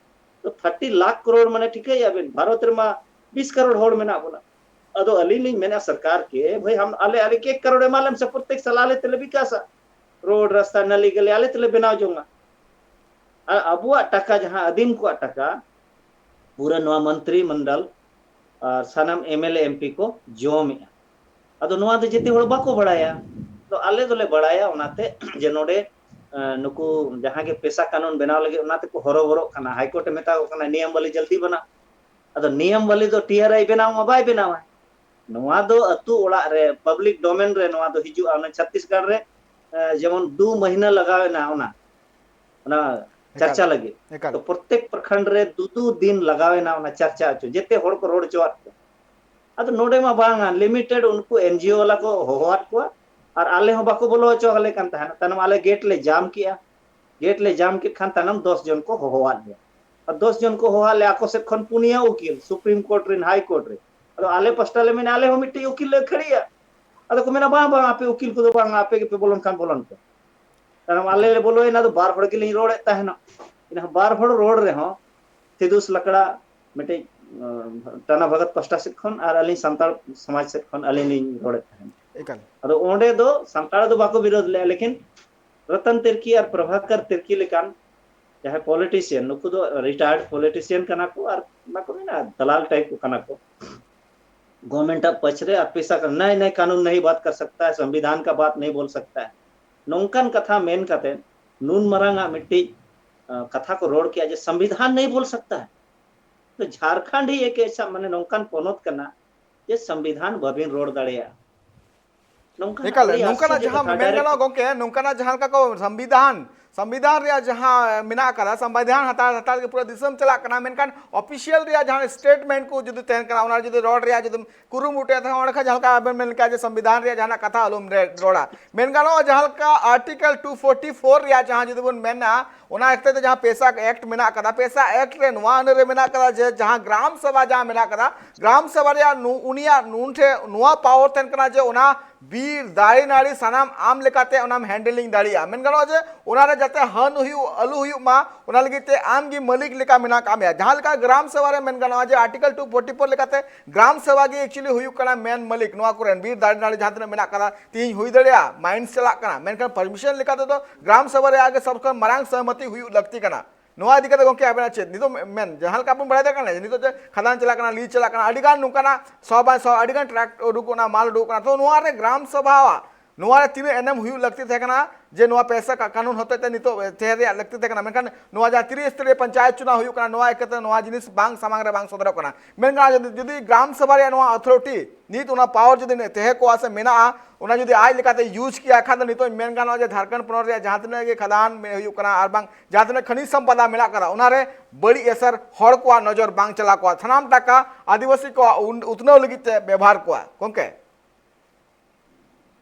ᱛᱚ ᱛᱷᱟᱨᱴᱤ ᱞᱟᱠᱷ ᱠᱨᱳᱲ ᱢᱟᱱᱮ ᱴᱷᱤᱠᱟᱹᱭᱮᱫᱼᱟ ᱵᱤᱱ, ᱵᱷᱟᱨᱚᱛ ᱨᱮᱢᱟ ᱵᱤᱥ ᱠᱨᱳᱲ ᱦᱚᱲ ᱢᱮᱱᱟᱜ ᱵᱚᱱᱟ᱾ ᱟᱫᱚ ᱟᱹᱞᱤᱧ ᱞᱤᱧ ᱢᱮᱱᱟ ᱥᱚᱨᱠᱟᱨ ᱠᱮ, ᱵᱷᱟᱭ, ᱦᱟᱢ ᱟᱞᱮ, ᱟᱞᱮ ᱮᱠ ᱠᱨᱳᱲ ᱮᱢᱟ ᱞᱮᱢ ᱥᱮ, ᱯᱨᱚᱛᱮᱠ ᱥᱟᱞ ᱟᱞᱮ ᱛᱮᱞᱮ ᱵᱤᱠᱟᱥᱟ, ᱨᱳᱰ, ᱨᱟᱥᱛᱟ, ᱱᱟᱞᱤ, ᱜᱟᱞᱤ ᱟᱞᱮ ᱛᱮᱞᱮ ᱵᱮᱱᱟᱣ ᱡᱚᱝᱟ᱾ ᱟᱨ ᱟᱵᱚᱣᱟᱜ ᱴᱟᱠᱟ, ᱡᱟᱦᱟᱸ ᱟᱹᱫᱤᱢ ᱠᱚᱣᱟᱜ ᱴᱟᱠᱟ, ᱯᱩᱨᱟᱹ ᱱᱚᱣᱟ ᱢᱚᱱᱛᱨᱤ ᱢᱚᱱᱰᱚᱞ ᱟᱨ ᱥᱟᱱᱟᱢ M L A M P ᱠᱚ ᱡᱚᱢᱮᱜᱼᱟ᱾ ᱟᱫᱚ ᱱᱚᱣᱟ ᱫᱚ ᱡᱮᱛᱮ ᱦᱚᱲ ᱵᱟᱠᱚ ᱵᱟᱲᱟᱭᱟ᱾ ᱛᱚ ᱟᱞᱮ ᱫᱚᱞᱮ ᱵᱟᱲᱟᱭᱟ ᱚᱱᱟᱛᱮ, ᱡᱮ ᱱᱚᱰᱮ ᱱᱩᱠᱩ ᱡᱟᱦᱟᱸ ᱜᱮ ᱯᱮᱥᱟ ᱠᱟᱱᱩᱱ ᱵᱮᱱᱟᱣ ᱞᱟᱹᱜᱤᱫ ᱚᱱᱟ ᱛᱮᱠᱚ ᱦᱚᱨᱚᱵᱚᱨᱚᱜ ᱠᱟᱱᱟ᱾ ᱦᱟᱭᱠᱳᱨᱴ ᱮ ᱢᱮᱛᱟ ᱠᱚ ᱠᱟᱱᱟ ᱱᱤᱭᱚᱢ ᱵᱟᱞᱤ ᱡᱚᱞᱫᱤ ᱵᱮᱱᱟᱣ᱾ ᱟᱫᱚ ᱱᱤᱭᱚᱢ ᱵᱟᱞᱤ ᱫᱚ ᱴᱤ ᱟᱨ ᱟᱭ ᱵᱮᱱᱟᱣ ᱢᱟ ᱵᱟᱭ ᱵᱮᱱᱟᱣᱟ᱾ ᱱᱚᱣᱟ ᱫᱚ ᱟᱹᱛᱩ ᱚᱲᱟᱜ ᱨᱮ ᱯᱟᱵᱽᱞᱤᱠ ᱰᱚᱢᱮᱱ ᱨᱮ ᱱᱚᱣᱟ ᱫᱚ ᱦᱤᱡᱩᱜᱼᱟ᱾ ᱚᱱᱟ ᱪᱷᱟᱛᱤᱥᱜᱚᱲ ᱨᱮ ᱡᱮᱢᱚᱱ ᱫᱩ ᱢᱟᱹᱦᱱᱟᱹ ᱞᱟᱜᱟᱣ ᱮᱱᱟ ᱚᱱᱟ ᱚᱱᱟ ᱪᱟᱨᱪᱟ ᱞᱟᱹᱜᱤᱫ᱾ ᱮᱠᱟᱞ᱾ ᱛᱚ ᱯᱨᱚᱛᱮᱠ ᱯᱨᱚᱠᱷᱚᱸᱰ ᱨᱮ ᱫᱩ ᱫᱩ ᱫᱤᱱ ᱞᱟᱜᱟᱣ ᱮᱱᱟ ᱚᱱᱟ ᱪᱟᱨᱪᱟ ᱦᱚᱪᱚ, ᱡᱮᱛᱮ ᱦᱚᱲ ᱠᱚ ᱨᱚᱲ ᱦᱚᱪᱚᱣᱟᱫ ᱠᱚᱣᱟ᱾ ᱟᱫᱚ ᱱᱚᱰᱮ ᱢᱟ ᱵᱟᱝᱟ, ᱞᱤᱢᱤᱴᱮᱰ ᱩᱱᱠᱩ ᱮᱱ ᱡᱤ ᱳ ᱵᱟᱞᱟ ᱠᱚ ᱦᱚᱦᱚᱣᱟᱫ ᱠᱚᱣᱟ ᱟᱨ ᱟᱞᱮ ᱦᱚᱸ ᱵᱟᱠᱚ ᱵᱚᱞᱚ ᱦᱚᱪᱚ ᱟᱞᱮ ᱠᱟᱱ ᱛᱟᱦᱮᱱᱟ᱾ ᱛᱟᱭᱱᱚᱢ ᱟᱞᱮ ᱜᱮᱴ ᱞᱮ ᱡᱟᱢ ᱠᱮᱜᱼᱟ᱾ ᱜᱮᱴ ᱞᱮ ᱡᱟᱢ ᱠᱮᱫ ᱠᱷᱟᱱ ᱛᱟᱭᱱᱚᱢ ᱫᱚᱥ ᱡᱚᱱ ᱠᱚ ᱦᱚᱦᱚᱣᱟᱫ ᱞᱮᱭᱟ᱾ ᱟᱨ ᱫᱚᱥ ᱡᱚᱱ ᱠᱚ ᱦᱚᱦᱚᱣᱟᱫ ᱞᱮᱭᱟ, ᱟᱠᱚ ᱥᱮᱫ ᱠᱷᱚᱱ ᱯᱩᱱᱭᱟᱹ ᱩᱠᱤᱞ, ᱥᱩᱯᱨᱤᱢ ᱠᱳᱨᱴ ᱨᱮᱱ, ᱦᱟᱭ ᱠᱳᱨᱴ ᱨᱮ᱾ ᱟᱫᱚ ᱟᱞᱮ ᱯᱟᱥᱴᱟ ᱞᱮ ᱢᱮᱱᱟ ᱟᱞᱮ ᱦᱚᱸ ᱢᱤᱫᱴᱤᱡ ᱩᱠᱤᱞ ᱞᱮ ᱠᱷᱟᱹᱲᱮᱭᱟ᱾ ᱟᱫᱚ ᱠᱚ ᱢᱮᱱᱟ ᱵᱟᱝ ᱵᱟᱝ, ᱟᱯᱮ ᱩᱠᱤᱞ ᱠᱚᱫᱚ ᱵᱟᱝ, ᱟᱯᱮ ᱜᱮᱯᱮ ᱵᱚᱞᱚᱱ ᱠᱷᱟᱱ ᱵᱚᱞᱚᱱ ᱯᱮ᱾ ᱛᱟᱭᱱᱚᱢ ᱟᱞᱮ ᱞᱮ ᱵᱚᱞᱚᱭᱮᱱᱟ, ᱟᱫᱚ ᱵᱟᱨ ᱦᱚᱲ ᱜᱮᱞᱤᱧ ᱨᱚᱲᱮᱫ ᱛᱟᱦᱮᱱᱟ᱾ ᱤᱱᱟᱹ ᱵᱟᱨ ᱦᱚᱲ ᱨᱚᱲ ᱨᱮᱦᱚᱸ ᱥᱤᱫᱩᱥ ᱞᱟᱠᱲᱟ ᱢᱤᱫᱴᱤᱡ ᱴᱟᱱᱟ ᱵᱷᱟᱜᱟᱛ ᱯᱟᱥᱴᱟ ᱥᱮᱫ ᱠᱷᱚᱱ ᱟᱨ ᱟᱹᱞᱤᱧ ᱥᱟᱱᱛᱟᱲ ᱥᱚᱢᱟᱡᱽ ᱥᱮᱫ ᱠᱷᱚᱱ ᱟᱹᱞᱤᱧ ᱞᱤᱧ ᱨᱚᱲᱮᱫ ᱛᱟᱦᱮᱱᱟ᱾ ᱮᱠᱟᱞ᱾ ᱟᱫᱚ ᱚᱸᱰᱮ ᱫᱚ ᱥᱟᱱᱛᱟᱲ ᱫᱚ ᱵᱟᱠᱚ ᱵᱤᱨᱳᱫ ᱞᱮᱫᱼᱟ, ᱞᱮᱠᱤᱱ ᱨᱚᱛᱚᱱ ᱛᱤᱨᱠᱤ ᱟᱨ ᱯᱨᱚᱵᱷᱟᱠᱚᱨ ᱛᱤᱨᱠᱤ ᱞᱮᱠᱟᱱ ᱡᱟᱦᱟᱸᱭ ᱯᱚᱞᱤᱴᱤᱥᱤᱭᱟᱱ, ᱱᱩᱠᱩ ᱫᱚ ᱨᱤᱴᱟᱭᱟᱨᱰ ᱯᱚᱞᱤᱴᱤᱥᱤᱭᱟᱱ ᱠᱟᱱᱟ ᱠᱚ ᱟᱨ ᱵᱟᱠᱚ ᱢᱮᱱᱟ ᱫᱟᱞᱟᱞ ᱴᱟᱭᱤᱯ ᱠᱚ ᱠᱟᱱᱟ ᱠᱚ᱾ ᱜᱚᱵᱷᱚᱨᱱᱢᱮᱱᱴ ᱟᱜ ᱯᱟᱹᱪᱷ ᱨᱮ ᱟᱨ ᱯᱮᱥᱟ ᱠᱟᱱᱟ, ᱱᱟᱭ ᱱᱟᱭ ᱠᱟᱱᱩᱱ ᱱᱟᱦᱤ ᱵᱟᱛ ᱠᱟᱨ ᱥᱟᱠᱛᱟ ᱦᱟᱭ, ᱥᱚᱝᱵᱤᱫᱷᱟᱱ ᱠᱟ ᱵᱟᱛ ᱱᱟᱦᱤ ᱵᱚᱞ ᱥᱟᱠᱛᱟ ᱦᱟᱭ᱾ ᱱᱚᱝᱠᱟᱱ ᱠᱟᱛᱷᱟ ᱢᱮᱱ ᱠᱟᱛᱮ ᱱᱩᱱ ᱢᱟᱨᱟᱝ ᱟᱜ ᱢᱤᱫᱴᱤᱡ ᱠᱟᱛᱷᱟ ᱠᱚ ᱨᱚᱲ ᱠᱮᱜᱼᱟ ᱡᱮ ᱥᱚᱝᱵᱤᱫᱷᱟᱱ ᱱᱟᱦᱤ ᱵᱚᱞ ᱥᱟᱠᱛᱟ ᱦᱟᱭ᱾ ᱛᱚ ᱡᱷᱟᱨᱠᱷᱚᱸᱰ ᱦᱤ ᱮᱠ ᱮᱥᱟ ᱢᱟᱱᱮ ᱱᱚᱝᱠᱟᱱ ᱯᱚᱱᱚᱛ ᱠᱟᱱᱟ ᱡᱮ ᱥᱚᱝᱵᱤᱫᱷᱟᱱ ᱵᱟᱹᱵᱤᱱ ᱨᱚᱲ ᱫᱟᱲᱮᱭᱟᱜᱼᱟ᱾ ᱱᱚᱝᱠᱟᱱᱟᱜ ᱮᱠᱟᱞ, ᱟᱹᱰᱤ ᱱᱚᱝᱠᱟᱱᱟᱜ ᱟᱥᱪᱚᱨᱡᱚ ᱡᱟᱦᱟᱸ ᱠᱟᱛᱷᱟ, ᱢᱮᱱ direct ᱜᱟᱱᱚᱜᱼᱟ ᱜᱚᱝᱠᱮ, ᱱᱚᱝᱠᱟᱱᱟᱜ ᱡᱟᱦᱟᱸ ᱞᱮᱠᱟ ᱠᱚ ᱥᱚᱝᱵᱤᱫᱷᱟᱱ, ᱥᱚᱝᱵᱤᱫᱷᱟᱱ ᱨᱮᱭᱟᱜ ᱡᱟᱦᱟᱸ ᱢᱮᱱᱟᱜ ᱟᱠᱟᱫᱟ, ᱥᱚᱝᱵᱤᱫᱷᱟᱱ ᱦᱟᱛᱟᱣ ᱦᱟᱛᱟᱣ ᱜᱮ ᱯᱩᱨᱟᱹ ᱫᱤᱥᱚᱢ ᱪᱟᱞᱟᱜ ᱠᱟᱱᱟ, ᱢᱮᱱᱠᱷᱟᱱ ᱚᱯᱷᱤᱥᱤᱭᱟᱞ ᱨᱮᱭᱟᱜ ᱡᱟᱦᱟᱸ ᱥᱴᱮᱴᱢᱮᱱᱴ ᱠᱚ ᱡᱩᱫᱤ ᱛᱟᱦᱮᱱ ᱠᱟᱱᱟ, ᱚᱱᱟ ᱡᱩᱫᱤ ᱨᱚᱲ ᱨᱮᱭᱟᱜ ᱡᱩᱫᱤᱢ ᱠᱩᱨᱩᱢᱩᱴᱩᱭᱟ, ᱛᱟᱦᱚᱞᱮ ᱚᱸᱰᱮ ᱠᱷᱟᱱ ᱡᱟᱦᱟᱸ ᱞᱮᱠᱟ ᱟᱵᱮᱱ ᱢᱮᱱ ᱞᱮᱠᱟ ᱡᱮ ᱥᱚᱝᱵᱤᱫᱷᱟᱱ ᱨᱮᱭᱟᱜ ᱡᱟᱦᱟᱱᱟᱜ ᱠᱟᱛᱷᱟ ᱟᱞᱚᱢ ᱨᱮ-, ᱨᱚᱲᱟ᱾ ᱢᱮᱱ ᱜᱟᱱᱚᱜᱼᱟ ᱡᱟᱦᱟᱸ ᱞᱮᱠᱟ ᱟᱨᱴᱤᱠᱮᱞ ᱴᱩ ᱯᱷᱳᱨᱴᱤ ᱯᱷᱳᱨ ᱨᱮᱭᱟᱜ ᱡᱟᱦᱟᱸ ᱡᱩᱫᱤ ᱵᱚᱱ ᱢᱮᱱᱟ, ᱚᱱᱟ ᱮᱠᱛᱮ ᱫᱚ ᱡᱟᱦᱟᱸ ᱯᱮᱥᱟ ᱮᱠᱴ ᱢᱮᱱᱟᱜ ᱟᱠᱟᱫᱟ, ᱯᱮᱥᱟ ᱮᱠᱴ ᱨᱮ ᱱᱚᱣᱟ ᱟᱹᱱᱟᱹ ᱨᱮ ᱢᱮᱱᱟᱜ ᱟᱠᱟᱫᱟ ᱡᱮ ᱡᱟᱦᱟᱸ ᱜᱨᱟᱢ ᱥᱚᱵᱷᱟ ᱡᱟᱦᱟᱸ ᱢᱮᱱᱟᱜ ᱟᱠᱟᱫᱟ, ᱜᱨᱟᱢ ᱥᱚᱵᱷᱟ ᱨᱮᱭᱟᱜ ᱱᱩ-, ᱩᱱᱤᱭᱟᱜ ᱱᱩᱱ ᱴᱷᱮᱱ ᱱᱚᱣᱟ ᱯᱟᱣᱟᱨ ᱛᱟᱦᱮᱱ ᱠᱟᱱᱟ ᱡᱮ ᱚᱱᱟ ᱵᱤᱨ ᱫᱟᱨᱮ ᱱᱟᱹᱲᱤ ᱥᱟᱱᱟᱢ ᱟᱢ ᱞᱮᱠᱟᱛᱮ ᱚᱱᱟᱢ ᱦᱮᱱᱰᱮᱞᱤᱝ ᱫᱟᱲᱮᱭᱟᱜᱼᱟ᱾ ᱢᱮᱱ ᱜᱟᱱᱚᱜᱼᱟ ᱡᱮ ᱚᱱᱟ ᱨᱮ ᱡᱟᱛᱮ ᱦᱟᱹᱱ ᱦᱩᱭᱩᱜ, ᱟᱹᱞᱩ ᱦᱩᱭᱩᱜ ᱢᱟ, ᱚᱱᱟ ᱞᱟᱹᱜᱤᱫ ᱛᱮ ᱟᱢ ᱜᱮ ᱢᱟᱹᱞᱤᱠ ᱞᱮᱠᱟ ᱢᱮᱱᱟᱜ ᱟᱠᱟᱫ ᱢᱮᱭᱟ᱾ ᱡᱟᱦᱟᱸ ᱞᱮᱠᱟ ᱜᱨᱟᱢ ᱥᱚᱵᱷᱟ ᱨᱮ ᱢᱮᱱ ᱜᱟᱱᱚᱜᱼᱟ ᱡᱮ ᱟᱨᱴᱤᱠᱮᱞ ᱴᱩ ᱯᱷᱳᱨᱴᱤ ᱯᱷᱳᱨ ᱞᱮᱠᱟᱛᱮ ᱜᱨᱟᱢ ᱥᱚᱵᱷᱟ ᱜᱮ actually ᱦᱩᱭᱩᱜ ᱠᱟᱱᱟ ᱢᱮᱱ ᱢᱟᱹᱞᱤᱠ ᱱᱚᱣᱟ ᱠᱚᱨᱮᱱ, ᱵᱤᱨ ᱫᱟᱨᱮ ᱱᱟᱹᱲᱤ ᱡᱟᱦᱟᱸ ᱛᱤᱱᱟᱹᱜ ᱢᱮᱱᱟᱜ ᱟᱠᱟᱫᱟ, ᱛᱮᱦᱮᱧ ᱦᱩᱭ ᱫᱟᱲᱮᱭᱟᱜᱼᱟ, ᱢᱟᱭᱤᱱᱥ ᱪᱟᱞᱟᱜ ᱠᱟᱱᱟ, ᱢᱮᱱᱠᱷᱟᱱ ᱯᱟᱨᱢᱤᱥᱚᱱ ᱞᱮᱠᱟ ᱛᱮᱫᱚ ᱜᱨᱟᱢ ᱥᱚᱵᱷᱟ ᱨᱮᱭᱟᱜ ᱜᱮ ᱥᱚᱵ ᱠᱷᱚᱱ ᱢᱟᱨᱟᱝ ᱥᱚᱦᱚᱢᱚᱛᱤ ᱦᱩᱭᱩᱜ ᱞᱟᱹᱠᱛᱤ ᱠᱟᱱᱟ᱾ ᱱᱚᱣᱟ ᱤᱫᱤ ᱠᱟᱛᱮ ᱜᱚᱝᱠᱮ ᱟᱵᱮᱱᱟᱜ ᱪᱮᱫ ᱱᱤᱛᱚᱜ ᱢᱮᱱ, ᱡᱟᱦᱟᱸ ᱞᱮᱠᱟ ᱵᱚᱱ ᱵᱟᱲᱟᱭ ᱫᱟᱲᱮᱭᱟᱜ ᱠᱟᱱᱟ ᱡᱮ ᱱᱤᱛᱚᱜ ᱡᱮ ᱠᱷᱟᱫᱟᱱ ᱪᱟᱞᱟᱜ ᱠᱟᱱᱟ, ᱞᱤᱡ ᱪᱟᱞᱟᱜ ᱠᱟᱱᱟ, ᱟᱹᱰᱤ ᱜᱟᱱ ᱱᱚᱝᱠᱟᱱᱟᱜ ᱥᱚ ᱵᱟᱭ ᱥᱚ ᱟᱹᱰᱤ ᱜᱟᱱ ᱴᱨᱟᱠ ᱩᱰᱩᱠᱚᱜ ᱠᱟᱱᱟ, ᱢᱟᱞ ᱩᱰᱩᱠᱚᱜ ᱠᱟᱱᱟ, ᱛᱚ ᱱᱚᱣᱟ ᱨᱮ ᱜᱨᱟᱢ ᱥᱚᱵᱷᱟᱣᱟᱜ ᱱᱚᱣᱟ ᱨᱮ ᱛᱤᱱᱟᱹᱜ ᱮᱱᱮᱢ ᱦᱩᱭᱩᱜ ᱞᱟᱹᱠᱛᱤ ᱛᱟᱦᱮᱸ ᱠᱟᱱᱟ ᱡᱮ ᱱᱚᱣᱟ ᱯᱮᱭᱥᱟ ᱠᱟ-, ᱠᱟᱹᱱᱩᱱ ᱦᱚᱛᱮᱡ ᱛᱮ ᱱᱤᱛᱚᱜ ᱛᱟᱦᱮᱸ ᱨᱮᱭᱟᱜ ᱞᱟᱹᱠᱛᱤ ᱛᱟᱦᱮᱸ ᱠᱟᱱᱟ, ᱢᱮᱱᱠᱷᱟᱱ ᱱᱚᱣᱟ ᱡᱟᱦᱟᱸ ᱛᱨᱤ ᱥᱛᱚᱨᱤᱭᱚ ᱯᱚᱧᱪᱟᱭᱮᱛ ᱪᱩᱱᱟᱣ ᱦᱩᱭᱩᱜ ᱠᱟᱱᱟ, ᱱᱚᱣᱟ ᱤᱠᱟᱹᱛᱮ ᱱᱚᱣᱟ ᱡᱤᱱᱤᱥ ᱵᱟᱝ ᱥᱟᱢᱟᱝ ᱨᱮ ᱵᱟᱝ ᱥᱚᱫᱚᱨᱚᱜ ᱠᱟᱱᱟ᱾ ᱢᱮᱱᱠᱷᱟᱱ ᱡᱩᱫᱤ, ᱡᱩᱫᱤ ᱜᱨᱟᱢ ᱥᱚᱵᱷᱟ ᱨᱮᱭᱟᱜ ᱱᱚᱣᱟ ᱚᱛᱷᱚᱨᱤᱴᱤ ᱱᱤᱛ ᱚᱱᱟ ᱯᱟᱣᱟᱨ ᱡᱩᱫᱤ ᱛᱟᱦᱮᱸ ᱠᱚᱜᱼᱟ ᱥᱮ ᱢᱮᱱᱟᱜᱼᱟ, ᱚᱱᱟ ᱡᱩᱫᱤ ᱟᱡ ᱞᱮᱠᱟᱛᱮ ᱤᱭᱩᱡᱽ ᱠᱮᱭᱟ ᱠᱷᱟᱱ ᱫᱚ ᱱᱤᱛᱚᱜ ᱢᱮᱱ ᱜᱟᱱᱚᱜᱼᱟ ᱡᱮ ᱡᱷᱟᱲᱠᱷᱚᱸᱰ ᱯᱚᱱᱚᱛ ᱨᱮᱭᱟᱜ ᱡᱟᱦᱟᱸ ᱛᱤᱱᱟᱹᱜ ᱜᱮ ᱠᱷᱟᱫᱟᱱ ᱢᱮ-, ᱦᱩᱭᱩᱜ ᱠᱟᱱᱟ ᱟᱨ ᱵᱟᱝ ᱡᱟᱦᱟᱸ ᱛᱤᱱᱟᱹᱜ ᱠᱷᱟᱱᱤᱡ ᱥᱚᱢᱯᱚᱫᱟ ᱢᱮᱱᱟᱜ ᱠᱟᱫᱟ, ᱚᱱᱟᱨᱮ ᱵᱟᱹᱲᱤᱡ ᱮᱥᱮᱨ ᱦᱚᱲ ᱠᱚᱣᱟᱜ ᱱᱚᱡᱚᱨ ᱵᱟᱝ ᱪᱟᱞᱟᱣ ᱠᱚᱜᱼᱟ, ᱥᱟᱱᱟᱢ ᱴᱟᱠᱟ ᱟᱹᱫᱤᱵᱟᱹᱥᱤ ᱠᱚᱣᱟᱜ ᱩᱱ-, ᱩᱛᱱᱟᱹᱣ ᱞᱟᱹᱜᱤᱫ ᱛᱮ ᱵᱮᱵᱚᱦᱟᱨ ᱠᱚᱣᱟ᱾ ᱜᱚᱢᱠᱮ᱾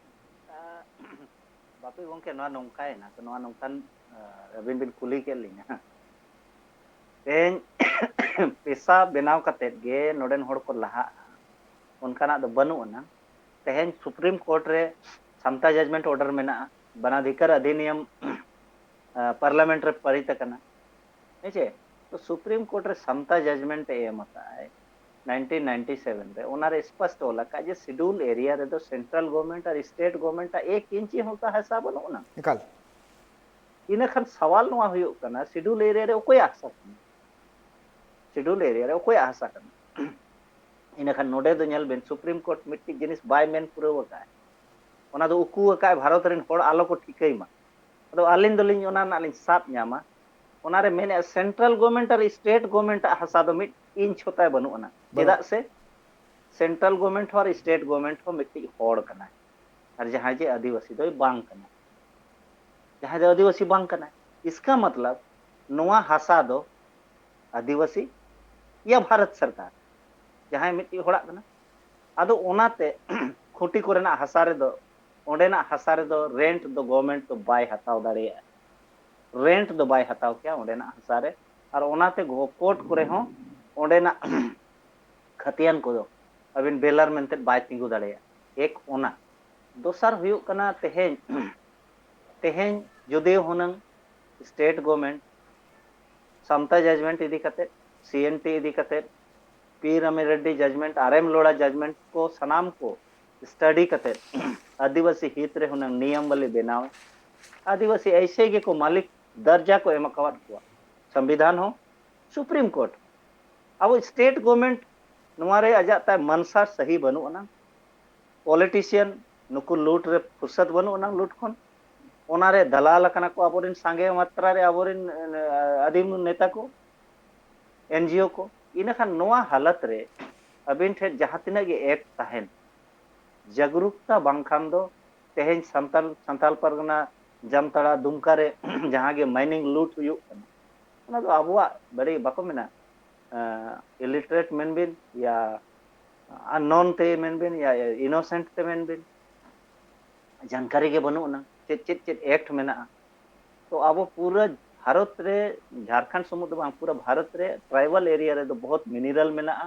ᱵᱟᱯᱮ ᱜᱚᱢᱠᱮ, ᱱᱚᱣᱟ ᱱᱚᱝᱠᱟᱭᱮᱱᱟ, ᱛᱚ ᱱᱚᱣᱟ ᱱᱚᱝᱠᱟᱱ, ᱟᱹᱵᱤᱱ ᱵᱤᱱ ᱠᱩᱞᱤ ᱠᱮᱫ ᱞᱤᱧᱟ᱾ ᱛᱮᱦᱮᱧ ᱯᱮᱥᱟ ᱵᱮᱱᱟᱣ ᱠᱟᱛᱮᱫ ᱜᱮ ᱱᱚᱰᱮᱱ ᱦᱚᱲ ᱠᱚ ᱞᱟᱦᱟᱜᱼᱟ, ᱚᱱᱠᱟᱱᱟᱜ ᱫᱚ ᱵᱟᱹᱱᱩᱜ ᱟᱱᱟ᱾ ᱛᱮᱦᱮᱧ ᱥᱩᱯᱨᱤᱢ ᱠᱳᱨᱴ ᱨᱮ ᱥᱟᱢᱛᱟ ᱡᱟᱡᱽᱢᱮᱱᱴ ᱚᱰᱟᱨ ᱢᱮᱱᱟᱜᱼᱟ, ᱵᱟᱱᱟᱫᱷᱤᱠᱟᱨ ᱚᱫᱷᱤᱱᱤᱭᱚᱢ, ᱟ, ᱯᱟᱨᱞᱟᱢᱮᱱᱴ ᱨᱮ ᱯᱟᱨᱤᱛ ᱟᱠᱟᱱᱟ, ᱦᱮᱸ ᱪᱮ? ᱛᱚ ᱥᱩᱯᱨᱤᱢ ᱠᱳᱨᱴ ᱨᱮ ᱥᱟᱢᱛᱟ ᱡᱟᱡᱽᱢᱮᱱᱴ ᱮ ᱮᱢ ᱟᱠᱟᱫ ᱟᱭ ᱱᱟᱭᱤᱱᱴᱤᱱ ᱱᱟᱭᱤᱱᱴᱤ ᱥᱮᱵᱷᱮᱱ ᱨᱮ, ᱚᱱᱟᱨᱮ ᱥᱯᱚᱥᱴ ᱚᱞ ᱟᱠᱟᱫ ᱡᱮ ᱥᱤᱰᱩᱞ ᱮᱨᱤᱭᱟ ᱨᱮᱫᱚ ᱥᱮᱱᱴᱨᱟᱞ ᱜᱚᱵᱷᱚᱨᱢᱮᱱᱴ ᱟᱨ ᱥᱴᱮᱴ ᱜᱚᱵᱷᱚᱨᱢᱮᱱᱴ ᱟᱜ ᱮᱠ ᱤᱧᱪᱤ ᱦᱚᱸ ᱚᱱᱠᱟ ᱦᱟᱥᱟ ᱵᱟᱹᱱᱩᱜ ᱟᱱᱟ᱾ ᱮᱠᱟᱞ᱾ ᱤᱱᱟᱹ ᱠᱷᱟᱱ ᱥᱟᱣᱟᱞ ᱱᱚᱣᱟ ᱦᱩᱭᱩᱜ ᱠᱟᱱᱟ, ᱥᱤᱰᱩᱞ ᱮᱨᱤᱭᱟ ᱨᱮ ᱚᱠᱚᱭᱟᱜ ᱦᱟᱥᱟ ᱠᱟᱱᱟ? ᱥᱤᱰᱩᱞ ᱮᱨᱤᱭᱟ ᱨᱮ ᱚᱠᱚᱭᱟᱜ ᱦᱟᱥᱟ ᱠᱟᱱᱟ? ᱤᱱᱟᱹ ᱠᱷᱟᱱ ᱱᱚᱰᱮ ᱫᱚ ᱧᱮᱞ ᱵᱮᱱ, ᱥᱩᱯᱨᱤᱢ ᱠᱳᱨᱴ ᱢᱤᱫᱴᱤᱡ ᱡᱤᱱᱤᱥ ᱵᱟᱭ ᱢᱮᱱ ᱯᱩᱨᱟᱹᱣ ᱟᱠᱟᱫᱼᱟ, ᱚᱱᱟ ᱫᱚ ᱩᱠᱩ ᱟᱠᱟᱫᱼᱟᱭ ᱵᱷᱟᱨᱚᱛ ᱨᱮᱱ ᱦᱚᱲ ᱟᱞᱚ ᱠᱚ ᱴᱷᱤᱠᱟᱹᱭ ᱢᱟ᱾ ᱟᱫᱚ ᱟᱹᱞᱤᱧ ᱫᱚᱞᱤᱧ ᱚᱱᱟ ᱨᱮᱱᱟᱜ ᱞᱤᱧ ᱥᱟᱵ ᱧᱟᱢᱟ, ᱚᱱᱟᱨᱮ ᱢᱮᱱᱮᱫᱼᱟ ᱥᱮᱱᱴᱨᱟᱞ ᱜᱚᱵᱷᱚᱨᱢᱮᱱᱴ ᱟᱨ ᱥᱴᱮᱴ ᱜᱚᱵᱷᱚᱨᱢᱮᱱᱴ ᱟᱜ ᱦᱟᱥᱟ ᱫᱚ ᱢᱤᱫ ᱤᱧᱪ ᱦᱚᱸ ᱛᱟᱭ ᱵᱟᱹᱱᱩᱜ ᱟᱱᱟ᱾ ᱵᱟᱹᱱᱩᱜ᱾ ᱪᱮᱫᱟᱜ ᱥᱮ ᱥᱮᱱᱴᱨᱟᱞ ᱜᱚᱵᱷᱚᱨᱢᱮᱱᱴ ᱦᱚᱸ ᱟᱨ ᱥᱴᱮᱴ ᱜᱚᱵᱷᱚᱨᱢᱮᱱᱴ ᱦᱚᱸ ᱢᱤᱫᱴᱤᱡ ᱦᱚᱲ ᱠᱟᱱᱟᱭ, ᱟᱨ ᱡᱟᱦᱟᱸᱭ ᱡᱮ ᱟᱹᱫᱤᱵᱟᱹᱥᱤ ᱫᱚᱭ ᱵᱟᱝ ᱠᱟᱱᱟ, ᱡᱟᱦᱟᱸᱭ ᱫᱚ ᱟᱹᱫᱤᱵᱟᱹᱥᱤ ᱵᱟᱝ ᱠᱟᱱᱟᱭ᱾ ᱤᱥᱠᱟ ᱢᱚᱛᱞᱚᱵ ᱱᱚᱣᱟ ᱦᱟᱥᱟ ᱫᱚ ᱟᱹᱫᱤᱵᱟᱹᱥᱤ ᱭᱟ ᱵᱷᱟᱨᱚᱛ ᱥᱚᱨᱠᱟᱨ, ᱡᱟᱦᱟᱸᱭ ᱢᱤᱫᱴᱤᱡ ᱦᱚᱲᱟᱜ ᱠᱟᱱᱟ᱾ ᱟᱫᱚ ᱚᱱᱟᱛᱮ ᱠᱷᱩᱸᱴᱤ ᱠᱚᱨᱮᱱᱟᱜ ᱦᱟᱥᱟ ᱨᱮᱫᱚ, ᱚᱸᱰᱮᱱᱟᱜ ᱦᱟᱥᱟ ᱨᱮᱫᱚ ᱨᱮᱱᱴ ᱫᱚ ᱜᱚᱵᱷᱚᱨᱢᱮᱱᱴ ᱫᱚ ᱵᱟᱭ ᱦᱟᱛᱟᱣ ᱫᱟᱲᱮᱭᱟᱜᱼᱟ, ᱨᱮᱱᱴ ᱫᱚ ᱵᱟᱭ ᱦᱟᱛᱟᱣ ᱠᱮᱭᱟ ᱚᱸᱰᱮᱱᱟᱜ ᱦᱟᱥᱟ ᱨᱮ᱾ ᱟᱨ ᱚᱱᱟᱛᱮ ᱠᱳᱨᱴ ᱠᱚᱨᱮ ᱦᱚᱸ ᱚᱸᱰᱮᱱᱟᱜ ᱠᱷᱟᱹᱛᱤᱭᱟᱱ ᱠᱚᱫᱚ ᱟᱹᱵᱤᱱ ᱵᱮᱞᱟᱨ ᱢᱮᱱᱛᱮ ᱵᱟᱭ ᱛᱤᱸᱜᱩ ᱫᱟᱲᱮᱭᱟᱜᱼᱟ᱾ ᱮᱠ ᱚᱱᱟ᱾ ᱫᱚᱥᱟᱨ ᱦᱩᱭᱩᱜ ᱠᱟᱱᱟ, ᱛᱮᱦᱮᱧ, ᱛᱮᱦᱮᱧ ᱡᱩᱫᱤ ᱦᱩᱱᱟᱹᱝ ᱥᱴᱮᱴ ᱜᱚᱵᱷᱚᱨᱢᱮᱱᱴ ᱥᱟᱢᱛᱟ ᱡᱟᱡᱽᱢᱮᱱᱴ ᱤᱫᱤ ᱠᱟᱛᱮᱫ, ᱥᱤ ᱮᱱ ᱴᱤ ᱤᱫᱤ ᱠᱟᱛᱮᱫ, ᱯᱤ ᱨᱟᱢᱤ ᱨᱮᱰᱰᱤ ᱡᱟᱡᱽᱢᱮᱱᱴ, ᱟᱨᱮᱢ ᱞᱚᱲᱟ ᱡᱟᱡᱽᱢᱮᱱᱴ ᱠᱚ ᱥᱟᱱᱟᱢ ᱠᱚ ᱥᱴᱟᱰᱤ ᱠᱟᱛᱮᱫ ᱟᱹᱫᱤᱵᱟᱹᱥᱤ ᱦᱤᱛ ᱨᱮ ᱦᱩᱱᱟᱹᱝ ᱱᱤᱭᱚᱢ ᱵᱟᱹᱞᱤ ᱵᱮᱱᱟᱣ, ᱟᱹᱫᱤᱵᱟᱹᱥᱤ ᱮᱭᱥᱮ ᱜᱮᱠᱚ ᱢᱟᱹᱞᱤᱠ ᱫᱟᱨᱡᱟ ᱠᱚ ᱮᱢ ᱟᱠᱟᱣᱟᱫ ᱠᱚᱣᱟ᱾ ᱥᱚᱝᱵᱤᱫᱷᱟᱱ ᱦᱚᱸ, ᱥᱩᱯᱨᱤᱢ ᱠᱳᱨᱴ᱾ ᱟᱵᱚ ᱥᱴᱮᱴ ᱜᱚᱵᱷᱚᱨᱱᱢᱮᱱᱴ ᱱᱚᱣᱟ ᱨᱮ ᱟᱡᱟᱜ ᱛᱟᱭ ᱢᱟᱱᱥᱟ ᱥᱟᱹᱦᱤ ᱵᱟᱹᱱᱩᱜ ᱟᱱᱟᱝ, ᱯᱚᱞᱤᱴᱤᱥᱤᱭᱟᱱ ᱱᱩᱠᱩ ᱞᱩᱴ ᱨᱮ ᱯᱷᱩᱨᱥᱟᱫ ᱵᱟᱹᱱᱩᱜ ᱟᱱᱟᱝ ᱞᱩᱴ ᱠᱷᱚᱱ᱾ ᱚᱱᱟᱨᱮ ᱫᱟᱞᱟᱞ ᱟᱠᱟᱱᱟ ᱠᱚ ᱟᱵᱚᱨᱮᱱ ᱥᱟᱸᱜᱮ ᱢᱟᱛᱨᱟ ᱨᱮ ᱟᱵᱚᱨᱮᱱ ᱟᱹᱫᱤᱢ ᱱᱮᱛᱟ ᱠᱚ, ᱮᱱᱡᱤᱳ ᱠᱚ᱾ ᱤᱱᱟᱹᱠᱷᱟᱱ ᱱᱚᱣᱟ ᱦᱟᱞᱚᱛ ᱨᱮ ᱟᱹᱵᱤᱱ ᱴᱷᱮᱱ ᱡᱟᱦᱟᱸ ᱛᱤᱱᱟᱹᱜ ᱜᱮ ᱮᱠᱴ ᱛᱟᱦᱮᱱ, ᱡᱟᱜᱽᱨᱩᱠᱛᱟ ᱵᱟᱝᱠᱷᱟᱱ ᱫᱚ ᱛᱮᱦᱮᱧ ᱥᱟᱱᱛᱟᱞ ᱥᱟᱱᱛᱟᱞ ᱯᱟᱨᱜᱟᱱᱟ, ᱡᱟᱢᱛᱟᱲᱟ, ᱫᱩᱢᱠᱟ ᱨᱮ ᱡᱟᱦᱟᱸ ᱜᱮ ᱢᱟᱭᱱᱤᱝ ᱞᱩᱴ ᱦᱩᱭᱩᱜ ᱠᱟᱱᱟ, ᱚᱱᱟ ᱫᱚ ᱟᱵᱚᱣᱟᱜ ᱵᱟᱹᱲᱤᱡ, ᱵᱟᱠᱚ ᱢᱮᱱᱟ, ᱤᱞᱤᱴᱟᱨᱮᱴ ᱢᱮᱱ ᱵᱤᱱ, ᱭᱟ ᱟᱱᱱᱚᱱ ᱛᱮ ᱢᱮᱱ ᱵᱤᱱ, ᱭᱟ ᱤᱱᱳᱥᱮᱱᱴ ᱛᱮ ᱢᱮᱱ ᱵᱤᱱ, ᱡᱟᱱᱠᱟᱨᱤ ᱜᱮ ᱵᱟᱹᱱᱩᱜ ᱟᱱᱟ ᱪᱮᱫ ᱪᱮᱫ ᱪᱮᱫ ᱮᱠᱴ ᱢᱮᱱᱟᱜᱼᱟ᱾ ᱛᱚ ᱟᱵᱚ ᱯᱩᱨᱟᱹ ᱵᱷᱟᱨᱚᱛ ᱨᱮ, ᱡᱷᱟᱲᱠᱷᱚᱸᱰ ᱥᱩᱢᱩᱝ ᱫᱚ ᱵᱟᱝ, ᱯᱩᱨᱟᱹ ᱵᱷᱟᱨᱚᱛ ᱨᱮ ᱴᱨᱟᱭᱵᱟᱞ ᱮᱨᱤᱭᱟ ᱨᱮᱫᱚ ᱵᱚᱦᱩᱛ ᱢᱤᱱᱟᱨᱟᱞ ᱢᱮᱱᱟᱜᱼᱟ,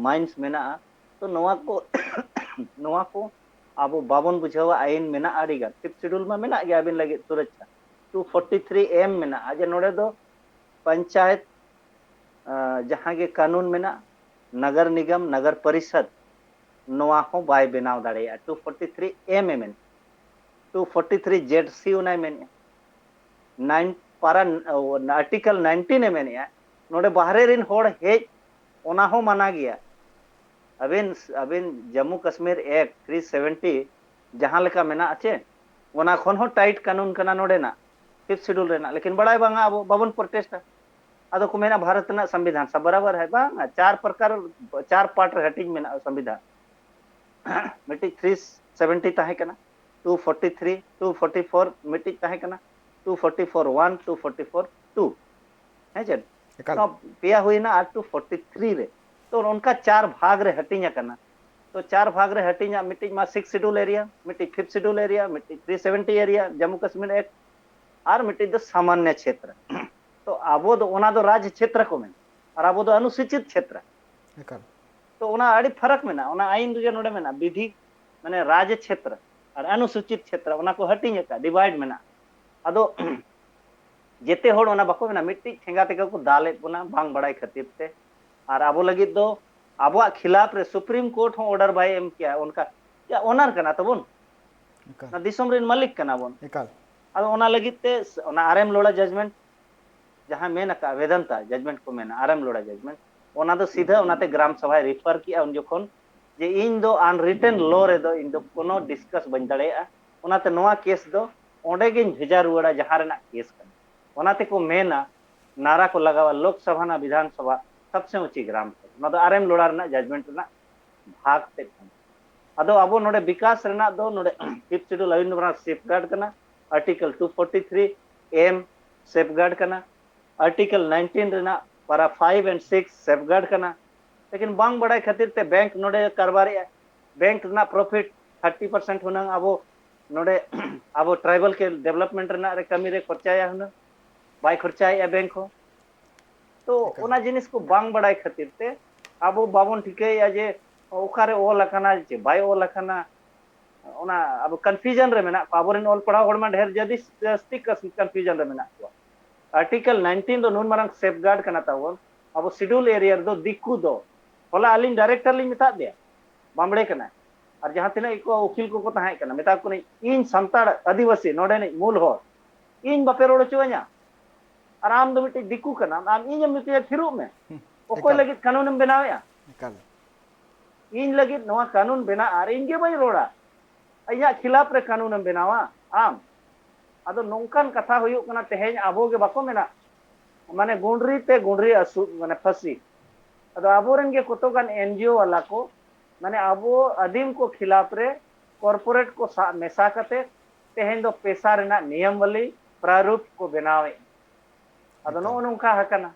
ᱢᱟᱭᱤᱱᱥ ᱢᱮᱱᱟᱜᱼᱟ᱾ ᱛᱚ ᱱᱚᱣᱟ ᱠᱚ ᱱᱚᱣᱟ ᱠᱚ ᱟᱵᱚ ᱵᱟᱵᱚᱱ ᱵᱩᱡᱷᱟᱹᱣᱟ᱾ ᱟᱭᱤᱱ ᱢᱮᱱᱟᱜᱼᱟ ᱟᱹᱰᱤ ᱜᱟᱱ, ᱯᱷᱤᱯᱛᱷ ᱥᱤᱰᱩᱞ ᱢᱟ ᱢᱮᱱᱟᱜ ᱜᱮᱭᱟ ᱟᱹᱵᱤᱱ ᱞᱟᱹᱜᱤᱫ ᱥᱩᱨᱚᱠᱪᱷᱟ᱾ ᱴᱩ ᱯᱷᱳᱨᱴᱤ ᱛᱷᱨᱤ ᱮᱢ ᱢᱮᱱᱟᱜᱼᱟ ᱡᱮ ᱱᱚᱰᱮ ᱫᱚ ᱯᱚᱧᱪᱟᱭᱮᱛ, ᱟᱸ, ᱡᱟᱦᱟᱸ ᱜᱮ ᱠᱟᱹᱱᱩᱱ ᱢᱮᱱᱟᱜ, ᱱᱟᱜᱟᱨ ᱱᱤᱜᱚᱢ, ᱱᱟᱜᱟᱨ ᱯᱚᱨᱤᱥᱚᱫᱽ, ᱱᱚᱣᱟ ᱦᱚᱸ ᱵᱟᱭ ᱵᱮᱱᱟᱣ ᱫᱟᱲᱮᱭᱟᱜᱼᱟ᱾ ᱴᱩ ᱯᱷᱳᱨᱴᱤ ᱛᱷᱨᱤ ᱮᱢ ᱮ ᱢᱮᱱ, ᱴᱩ ᱯᱷᱳᱨᱴᱤ ᱛᱷᱨᱤ ᱡᱮᱰ ᱥᱤ ᱚᱱᱟᱭ ᱢᱮᱱᱮᱜᱼᱟ᱾ ᱱᱟᱭᱤᱱ ᱯᱟᱨᱟ, ᱟᱨᱴᱤᱠᱮᱞ ᱱᱟᱭᱤᱱᱴᱤᱱ ᱮ ᱢᱮᱱᱮᱜᱼᱟ, ᱱᱚᱰᱮ ᱵᱟᱦᱨᱮ ᱨᱮᱱ ᱦᱚᱲ ᱦᱮᱡ, ᱚᱱᱟ ᱦᱚᱸ ᱢᱟᱱᱟ ᱜᱮᱭᱟ᱾ ᱟᱹᱵᱤᱱ ᱟᱹᱵᱤᱱ Jammu Kashmir act three seventy ᱡᱟᱦᱟᱸ ᱞᱮᱠᱟ ᱢᱮᱱᱟᱜᱼᱟ ᱪᱮ, ᱚᱱᱟ ᱠᱷᱚᱱ ᱦᱚᱸ ᱴᱟᱭᱤᱴ ᱠᱟᱹᱱᱩᱱ ᱠᱟᱱᱟ ᱱᱚᱰᱮᱱᱟᱜ, ᱯᱷᱤᱯᱛᱷ ᱥᱤᱰᱩᱞ ᱨᱮᱱᱟᱜ᱾ ᱞᱮᱠᱤᱱ ᱵᱟᱲᱟᱭ ᱵᱟᱝᱟ, ᱟᱵᱚ ᱵᱟᱵᱚᱱ ᱯᱨᱚᱴᱮᱥᱴᱟ᱾ ᱟᱫᱚ ᱠᱚ ᱢᱮᱱᱟ ᱵᱷᱟᱨᱚᱛ ᱨᱮᱱᱟᱜ ᱥᱚᱝᱵᱤᱫᱷᱟᱱ ᱥᱟᱵ ᱵᱟᱨᱟᱵᱟᱨ ᱦᱮ ᱵᱟᱝ, ᱪᱟᱨ ᱯᱨᱚᱠᱟᱨ, ᱪᱟᱨ ᱯᱟᱨᱴ ᱨᱮ ᱦᱟᱹᱴᱤᱧ ᱢᱮᱱᱟᱜᱼᱟ ᱥᱚᱝᱵᱤᱫᱷᱟᱱ᱾ ᱢᱤᱫᱴᱤᱡ ᱛᱷᱨᱤ ᱥᱮᱵᱷᱮᱱᱴᱤ ᱛᱟᱦᱮᱸ ᱠᱟᱱᱟ, two forty three, two forty four ᱢᱤᱫᱴᱤᱡ ᱛᱟᱦᱮᱸ ᱠᱟᱱᱟ, two forty four one, two forty four two, ᱦᱮᱸ ᱪᱮ? ᱮᱠᱟᱞ᱾ ᱱᱚᱣᱟ ᱯᱮᱭᱟ ᱦᱩᱭᱱᱟ ᱟᱨ ᱴᱩ ᱯᱷᱳᱨᱴᱤ ᱛᱷᱨᱤ ᱨᱮ᱾ ᱛᱚ ᱚᱱᱠᱟ ᱪᱟᱨ ᱵᱷᱟᱜᱽ ᱨᱮ ᱦᱟᱹᱴᱤᱧ ᱟᱠᱟᱱᱟ᱾ ᱛᱚ ᱪᱟᱨ ᱵᱷᱟᱜᱽ ᱨᱮ ᱦᱟᱹᱴᱤᱧᱟᱜ ᱢᱤᱫᱴᱤᱡ ᱢᱟ ᱥᱤᱠᱥ ᱥᱤᱰᱩᱞ ᱮᱨᱤᱭᱟ, ᱢᱤᱫᱴᱤᱡ ᱯᱷᱤᱯᱛᱷ ᱥᱤᱰᱩᱞ ᱮᱨᱤᱭᱟ, ᱢᱤᱫᱴᱤᱡ three seventy area, Jammu Kashmir act, ᱟᱨ ᱢᱤᱫᱴᱤᱡ ᱫᱚ ᱥᱟᱢᱟᱱᱱᱚ ᱪᱷᱮᱛᱨᱚ᱾ ᱛᱚ ᱟᱵᱚ ᱫᱚ ᱚᱱᱟ ᱫᱚ ᱨᱟᱡᱽ ᱪᱷᱮᱛᱨᱚ ᱠᱚ ᱢᱮᱱᱟ, ᱟᱨ ᱟᱵᱚ ᱫᱚ ᱚᱱᱩᱥᱩᱪᱤᱛ ᱪᱷᱮᱛᱨᱚ᱾ ᱮᱠᱟᱞ᱾ ᱛᱚ ᱚᱱᱟ ᱟᱹᱰᱤ ᱯᱷᱟᱨᱟᱠ ᱢᱮᱱᱟᱜᱼᱟ᱾ ᱚᱱᱟ ᱟᱭᱤᱱ ᱨᱮᱜᱮ ᱱᱚᱰᱮ ᱢᱮᱱᱟᱜᱼᱟ, ᱵᱤᱫᱷᱤ ᱢᱟᱱᱮ ᱨᱟᱡᱽ ᱪᱷᱮᱛᱨᱚ ᱟᱨ ᱚᱱᱩᱥᱩᱪᱤᱛ ᱪᱷᱮᱛᱨᱚ, ᱚᱱᱟ ᱠᱚ ᱦᱟᱹᱴᱤᱧ ᱟᱠᱟᱫ, ᱰᱤᱵᱷᱟᱭᱤᱰ ᱢᱮᱱᱟᱜᱼᱟ᱾ ᱟᱫᱚ ᱡᱮᱛᱮ ᱦᱚᱲ ᱚᱱᱟ ᱵᱟᱠᱚ ᱢᱮᱱᱟ, ᱢᱤᱫᱴᱤᱡ ᱴᱷᱮᱸᱜᱟ ᱛᱮᱜᱮ ᱠᱚ ᱫᱟᱞᱮᱫ ᱵᱚᱱᱟ ᱵᱟᱝ ᱵᱟᱲᱟᱭ ᱠᱷᱟᱹᱛᱤᱨ ᱛᱮ᱾ ᱟᱨ ᱟᱵᱚ ᱞᱟᱹᱜᱤᱫ ᱫᱚ ᱟᱵᱚᱣᱟᱜ ᱠᱷᱤᱞᱟᱯ ᱨᱮ ᱥᱩᱯᱨᱤᱢ ᱠᱳᱨᱴ ᱦᱚᱸ ᱚᱨᱰᱟᱨ ᱵᱟᱭ ᱮᱢ ᱠᱮᱭᱟ, ᱚᱱᱠᱟ ᱚᱱᱟᱨ ᱠᱟᱱᱟ ᱛᱟᱵᱚᱱ, ᱮᱠᱟᱞ᱾ ᱚᱱᱟ ᱫᱤᱥᱚᱢ ᱨᱮᱱ ᱢᱟᱹᱞᱤᱠ ᱠᱟᱱᱟ ᱵᱚᱱ᱾ ᱮᱠᱟᱞ᱾ ᱟᱫᱚ ᱚᱱᱟ ᱞᱟᱹᱜᱤᱫ ᱛᱮ ᱚᱱᱟ ᱟᱨᱮᱢ ᱞᱚᱲᱟ ᱡᱟᱡᱽᱢᱮᱱᱴ ᱡᱟᱦᱟᱸ ᱢᱮᱱ ᱟᱠᱟᱫ ᱵᱮᱫᱟᱱᱛᱟ ᱡᱟᱡᱽᱢᱮᱱᱴ ᱠᱚ ᱢᱮᱱᱟ, ᱟᱨᱮᱢ ᱞᱚᱲᱟ ᱡᱟᱡᱽᱢᱮᱱᱴ, ᱚᱱᱟ ᱫᱚ ᱥᱤᱫᱷᱟᱹ ᱚᱱᱟᱛᱮ ᱜᱨᱟᱢ ᱥᱚᱵᱷᱟᱭ ᱨᱤᱯᱷᱟᱨ ᱠᱮᱜᱼᱟ ᱩᱱ ᱡᱚᱠᱷᱚᱱ, ᱡᱮ ᱤᱧ ᱫᱚ ᱟᱱᱨᱤᱴᱮᱱ ᱞᱚ ᱨᱮᱫᱚ ᱤᱧ ᱫᱚ ᱠᱳᱱᱳ ᱰᱤᱥᱠᱟᱥ ᱵᱟᱹᱧ ᱫᱟᱲᱮᱭᱟᱜᱼᱟ, ᱚᱱᱟᱛᱮ ᱱᱚᱣᱟ ᱠᱮᱥ ᱫᱚ ᱚᱸᱰᱮ ᱜᱤᱧ ᱵᱷᱮᱡᱟ ᱨᱩᱣᱟᱹᱲᱟ ᱡᱟᱦᱟᱸ ᱨᱮᱱᱟᱜ ᱠᱮᱥ ᱠᱟᱱᱟ᱾ ᱚᱱᱟ ᱛᱮᱠᱚ ᱢᱮᱱᱟ ᱱᱟᱨᱟ ᱠᱚ ᱞᱟᱜᱟᱣᱟ ᱞᱳᱠ ᱥᱚᱵᱷᱟ ᱱᱟ ᱵᱤᱫᱷᱟᱱ ᱥᱚᱵᱷᱟ ᱥᱚᱵᱥᱮ ᱩᱪᱤ ᱜᱨᱟᱢ ᱥᱚᱵᱷᱟ᱾ ᱚᱱᱟ ᱫᱚ ᱟᱨᱮᱢ ᱞᱚᱲᱟ ᱨᱮᱱᱟᱜ ᱡᱟᱡᱽᱢᱮᱱᱴ ᱨᱮᱱᱟᱜ ᱵᱷᱟᱜᱽ ᱛᱮᱫ ᱠᱟᱱᱟ᱾ ᱟᱫᱚ ᱟᱵᱚ ᱱᱚᱰᱮ ᱵᱤᱠᱟᱥ ᱨᱮᱱᱟᱜ ᱫᱚ ᱱᱚᱰᱮ ᱯᱷᱤᱯᱛᱷ ᱥᱤᱰᱩᱞ ᱟᱹᱭᱤᱱ ᱵᱨᱟᱱᱪ ᱥᱮᱯᱷᱜᱟᱨᱰ ᱠᱟᱱᱟ, ᱟᱨᱴᱤᱠᱮᱞ ᱴᱩ ᱯᱷᱳᱨᱴᱤ ᱛᱷᱨᱤ ᱮᱢ ᱥᱮᱯᱷᱜᱟᱨᱰ ᱠᱟᱱᱟ, ᱟᱨᱴᱤᱠᱮᱞ ᱱᱟᱭᱤᱱᱴᱤᱱ ᱨᱮᱱᱟᱜ ᱯᱟᱨᱟ ᱯᱷᱟᱭᱤᱵᱷ ᱮᱱᱰ ᱥᱤᱠᱥ ᱥᱮᱯᱷᱜᱟᱨᱰ ᱠᱟᱱᱟ᱾ ᱞᱮᱠᱤᱱ ᱵᱟᱝ ᱵᱟᱲᱟᱭ ᱠᱷᱟᱹᱛᱤᱨ ᱛᱮ ᱵᱮᱝᱠ ᱱᱚᱰᱮ ᱠᱟᱨᱵᱟᱨᱮᱜᱼᱟ, ᱵᱮᱝᱠ ᱨᱮᱱᱟᱜ ᱯᱨᱚᱯᱷᱤᱴ ᱛᱷᱟᱨᱴᱤ ᱯᱟᱨᱥᱮᱱᱴ ᱦᱩᱱᱟᱹᱝ ᱟᱵᱚ ᱱᱚᱰᱮ ᱟᱵᱚ ᱴᱨᱟᱭᱵᱟᱞ ᱠᱮ ᱰᱮᱵᱷᱞᱚᱯᱢᱮᱱᱴ ᱨᱮᱱᱟᱜ ᱨᱮ ᱠᱟᱹᱢᱤ ᱨᱮ ᱠᱷᱚᱨᱪᱟᱭᱟ ᱦᱩᱱᱟᱹᱝ, ᱵᱟᱭ ᱠᱷᱚᱨᱪᱟᱭᱮᱫᱼᱟ ᱵᱮᱝᱠ ᱦᱚᱸ᱾ ᱛᱚ ᱮᱠᱟᱞ᱾ ᱚᱱᱟ ᱡᱤᱱᱤᱥ ᱠᱚ ᱵᱟᱝ ᱵᱟᱲᱟᱭ ᱠᱷᱟᱹᱛᱤᱨ ᱛᱮ ᱟᱵᱚ ᱵᱟᱵᱚᱱ ᱴᱷᱤᱠᱟᱹᱭᱮᱫᱼᱟ ᱡᱮ ᱚᱠᱟᱨᱮ ᱚᱞ ᱟᱠᱟᱱᱟ ᱪᱮ ᱵᱟᱭ ᱚᱞ ᱟᱠᱟᱱᱟ᱾ ᱚᱱᱟ ᱟᱵᱚ ᱠᱚᱱᱯᱷᱤᱭᱩᱡᱚᱱ ᱨᱮ ᱢᱮᱱᱟᱜ ᱠᱚᱣᱟ, ᱟᱵᱚᱨᱮᱱ ᱚᱞ ᱯᱟᱲᱦᱟᱣ ᱦᱚᱲ ᱢᱟ ᱰᱷᱮᱨ ᱡᱟᱹᱥᱛᱤ ᱡᱟᱹᱥᱛᱤ ᱠᱚᱱᱯᱷᱤᱭᱩᱡᱚᱱ ᱨᱮ ᱢᱮᱱᱟᱜ ᱠᱚᱣᱟ᱾ ᱟᱨᱴᱤᱠᱮᱞ ᱱᱟᱭᱤᱱᱴᱤᱱ ᱫᱚ ᱱᱩᱱ ᱢᱟᱨᱟᱝ ᱥᱮᱯᱷᱜᱟᱨᱰ ᱠᱟᱱᱟ ᱛᱟᱵᱚᱱ, ᱟᱵᱚ ᱥᱤᱰᱩᱞ ᱮᱨᱤᱭᱟ ᱨᱮᱫᱚ ᱫᱤᱠᱩ ᱫᱚ, ᱦᱚᱞᱟ ᱟᱹᱞᱤᱧ ᱰᱟᱭᱨᱮᱠᱴᱚᱨ ᱞᱤᱧ ᱢᱮᱛᱟᱫ ᱫᱮᱭᱟ, ᱵᱟᱢᱵᱲᱮ ᱠᱟᱱᱟᱭ, ᱟᱨ ᱡᱟᱦᱟᱸ ᱛᱤᱱᱟᱹᱜ ᱜᱮᱠᱚ ᱩᱠᱤᱞ ᱠᱚᱠᱚ ᱛᱟᱦᱮᱸ ᱠᱟᱱᱟ, ᱢᱮᱛᱟ ᱠᱚ ᱠᱟᱹᱱᱟᱹᱧ, ᱤᱧ ᱥᱟᱱᱛᱟᱲ ᱟᱹᱫᱤᱵᱟᱹᱥᱤ ᱱᱚᱰᱮᱱᱤᱡ ᱢᱩᱞ ᱦᱚᱲ, ᱤᱧ ᱵᱟᱯᱮ ᱨᱚᱲ ᱦᱚᱪᱚ ᱟᱹᱧᱟ, ᱟᱨ ᱟᱢ ᱫᱚ ᱢᱤᱫᱴᱤᱡ ᱫᱤᱠᱩ ᱠᱟᱱᱟᱢ, ᱟᱢ ᱤᱧᱮᱢ ᱢᱮᱛᱟᱹᱧᱟ ᱛᱷᱤᱨᱚᱜ ᱢᱮ? ᱚᱠᱚᱭ ᱮᱠᱟᱞ᱾ ᱞᱟᱹᱜᱤᱫ ᱠᱟᱹᱱᱩᱱᱮᱢ ᱵᱮᱱᱟᱣᱮᱫᱼᱟ? ᱮᱠᱟᱞ᱾ ᱤᱧ ᱞᱟᱹᱜᱤᱫ ᱱᱚᱣᱟ ᱠᱟᱹᱱᱩᱱ ᱵᱮᱱᱟᱜᱼᱟ ᱟᱨ ᱤᱧ ᱜᱮ ᱵᱟᱹᱧ ᱨᱚᱲᱟ, ᱤᱧᱟᱹᱜ ᱠᱷᱤᱞᱟᱯ ᱨᱮ ᱠᱟᱹᱱᱩᱱᱮᱢ ᱵᱮᱱᱟᱣᱟ ᱟᱢ? ᱟᱫᱚ ᱱᱚᱝᱠᱟᱱ ᱠᱟᱛᱷᱟ ᱦᱩᱭᱩᱜ ᱠᱟᱱᱟ, ᱛᱮᱦᱮᱧ ᱟᱵᱚ ᱜᱮ ᱵᱟᱠᱚ ᱢᱮᱱᱟ, ᱢᱟᱱᱮ ᱜᱩᱸᱰᱨᱤ ᱛᱮ ᱜᱩᱸᱰᱨᱤ ᱟᱹᱥᱩᱞ, ᱢᱟᱱᱮ ᱯᱷᱟᱹᱥᱤ᱾ ᱟᱫᱚ ᱟᱵᱚᱨᱮᱱ ᱜᱮ ᱠᱚᱛᱚᱜᱟᱱ ᱮᱱᱡᱤᱳ ᱵᱟᱞᱟ ᱠᱚ, ᱢᱟᱱᱮ ᱟᱵᱚ ᱟᱹᱫᱤᱢ ᱠᱚ ᱠᱷᱤᱞᱟᱯ ᱨᱮ ᱠᱚᱨᱯᱳᱨᱮᱴ ᱠᱚ ᱥᱟᱶ ᱢᱮᱥᱟ ᱠᱟᱛᱮ ᱛᱮᱦᱮᱧ ᱫᱚ ᱯᱮᱥᱟ ᱨᱮᱱᱟᱜ ᱱᱤᱭᱚᱢᱵᱟᱞᱤ ᱯᱨᱟᱨᱩᱯ ᱠᱚ ᱵᱮᱱᱟᱣᱮᱫ᱾ ᱟᱫᱚ ᱮᱠᱟᱞ᱾ ᱱᱚᱜᱼᱚ ᱱᱚᱝᱠᱟ ᱟᱠᱟᱱᱟ᱾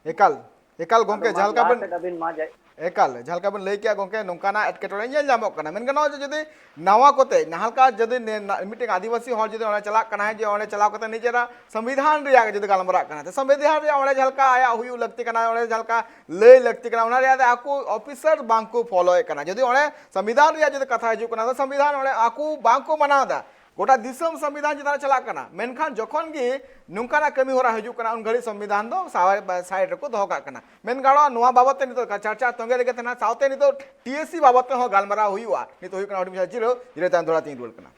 ᱮᱠᱟᱞ, ᱮᱠᱟᱞ ᱟᱫᱚ ᱜᱚᱢᱠᱮ, ᱢᱟ ᱡᱟᱦᱟᱸ ᱞᱮᱠᱟ ᱞᱟᱦᱟ ᱵᱮᱱ ᱥᱮᱫ ᱟᱹᱵᱤᱱ ᱢᱟ ᱡᱟᱭ- ᱮᱠᱟᱞ, ᱡᱟᱦᱟᱸ ᱞᱮᱠᱟ ᱵᱮᱱ ᱞᱟᱹᱭ ᱠᱮᱜᱼᱟ ᱜᱚᱢᱠᱮ, ᱱᱚᱝᱠᱟᱱᱟᱜ ᱮᱴᱠᱮᱴᱚᱬᱮ ᱧᱮᱞ ᱧᱟᱢᱚᱜ ᱠᱟᱱᱟ᱾ ᱢᱮᱱ ᱜᱟᱱᱚᱜᱼᱟ ᱡᱮ ᱡᱩᱫᱤ ᱱᱟᱣᱟ ᱠᱚᱛᱮ, ᱡᱟᱦᱟᱸ ᱞᱮᱠᱟ ᱡᱩᱫᱤ ᱱᱮ-, ᱱᱟ-, ᱢᱤᱫᱴᱮᱱ ᱟᱹᱫᱤᱵᱟᱹᱥᱤ ᱦᱚᱲ ᱡᱩᱫᱤ ᱚᱸᱰᱮ ᱪᱟᱞᱟᱜ ᱠᱟᱱᱟᱭ, ᱡᱮ ᱚᱸᱰᱮ ᱪᱟᱞᱟᱣ ᱠᱟᱛᱮ ᱱᱤᱡᱮᱨᱟᱜ ᱥᱚᱝᱵᱤᱫᱷᱟᱱ ᱨᱮᱭᱟᱜ ᱡᱩᱫᱤ ᱜᱟᱞᱢᱟᱨᱟᱜ ᱠᱟᱱᱟ, ᱛᱚ ᱥᱚᱝᱵᱤᱫᱷᱟᱱ ᱨᱮᱭᱟᱜ ᱚᱸᱰᱮ ᱡᱟᱦᱟᱸ ᱞᱮᱠᱟ ᱟᱭᱟᱜ ᱦᱩᱭᱩᱜ ᱞᱟᱹᱠᱛᱤ ᱠᱟᱱᱟ, ᱚᱸᱰᱮ ᱡᱟᱦᱟᱸ ᱞᱮᱠᱟ ᱞᱟᱹᱭ ᱞᱟᱹᱠᱛᱤ ᱠᱟᱱᱟ, ᱚᱱᱟ ᱨᱮᱭᱟᱜ ᱟᱠᱚ ᱚᱯᱷᱤᱥᱟᱨ ᱵᱟᱝ ᱠᱚ ᱯᱷᱚᱞᱳᱭᱮᱫ ᱠᱟᱱᱟ᱾ ᱡᱩᱫᱤ ᱚᱸᱰᱮ ᱥᱚᱝᱵᱤᱫᱷᱟᱱ ᱨᱮᱭᱟᱜ ᱡᱩᱫᱤ ᱠᱟᱛᱷᱟ ᱦᱤᱡᱩᱜ ᱠᱟᱱᱟ, ᱛᱚ ᱥᱚᱝᱵᱤᱫᱷᱟᱱ ᱚᱸᱰᱮ ᱟᱠᱚ ᱵᱟᱝ ᱠᱚ ᱢᱟᱱᱟᱣ ᱮᱫᱟ᱾ ᱜᱚᱴᱟ ᱫᱤᱥᱚᱢ ᱥᱚᱝᱵᱤᱫᱷᱟᱱ ᱪᱮᱛᱟᱱ ᱨᱮ ᱪᱟᱞᱟᱜ ᱠᱟᱱᱟ, ᱢᱮᱱᱠᱷᱟᱱ ᱡᱚᱠᱷᱚᱱ ᱜᱮ ᱱᱚᱝᱠᱟᱱᱟᱜ ᱠᱟᱹᱢᱤ ᱦᱚᱨᱟ ᱦᱤᱡᱩᱜ ᱠᱟᱱᱟ, ᱩᱱ ᱜᱷᱟᱹᱲᱤᱡ ᱥᱚᱝᱵᱤᱫᱷᱟᱱ ᱫᱚ ᱥᱟᱣᱟᱭ-, ᱥᱟᱭᱤᱰ ᱨᱮᱠᱚ ᱫᱚᱦᱚ ᱠᱟᱜ ᱠᱟᱱᱟ᱾ ᱢᱮᱱ ᱜᱟᱱᱚᱜᱼᱟ, ᱱᱚᱣᱟ ᱵᱟᱵᱚᱛ ᱛᱮ ᱱᱤᱛᱚᱜ ᱪᱟᱨᱪᱟ ᱛᱚᱸᱜᱮ ᱨᱮᱜᱮ ᱛᱟᱦᱮᱱᱟ, ᱥᱟᱶᱛᱮ ᱱᱤᱛᱚᱜ ᱴᱤ ᱮᱥ ᱥᱤ ᱵᱟᱵᱚᱛ ᱛᱮᱦᱚᱸ ᱜᱟᱞᱢᱟᱨᱟᱣ ᱦᱩᱭᱩᱜᱼᱟ᱾ ᱱᱤᱛᱚᱜ ᱦᱩᱭᱩᱜ ᱠᱟᱱᱟ ᱦᱩᱰᱤᱧ ᱢᱟᱪᱷᱟ ᱡᱤᱨᱟᱹᱣ, ᱡᱤᱨᱟᱹᱣ ᱛᱟᱭᱚᱢ ᱫᱚᱦᱲᱟ ᱛᱤᱧ ᱨᱩᱣᱟᱹᱲ ᱠᱟᱱᱟ᱾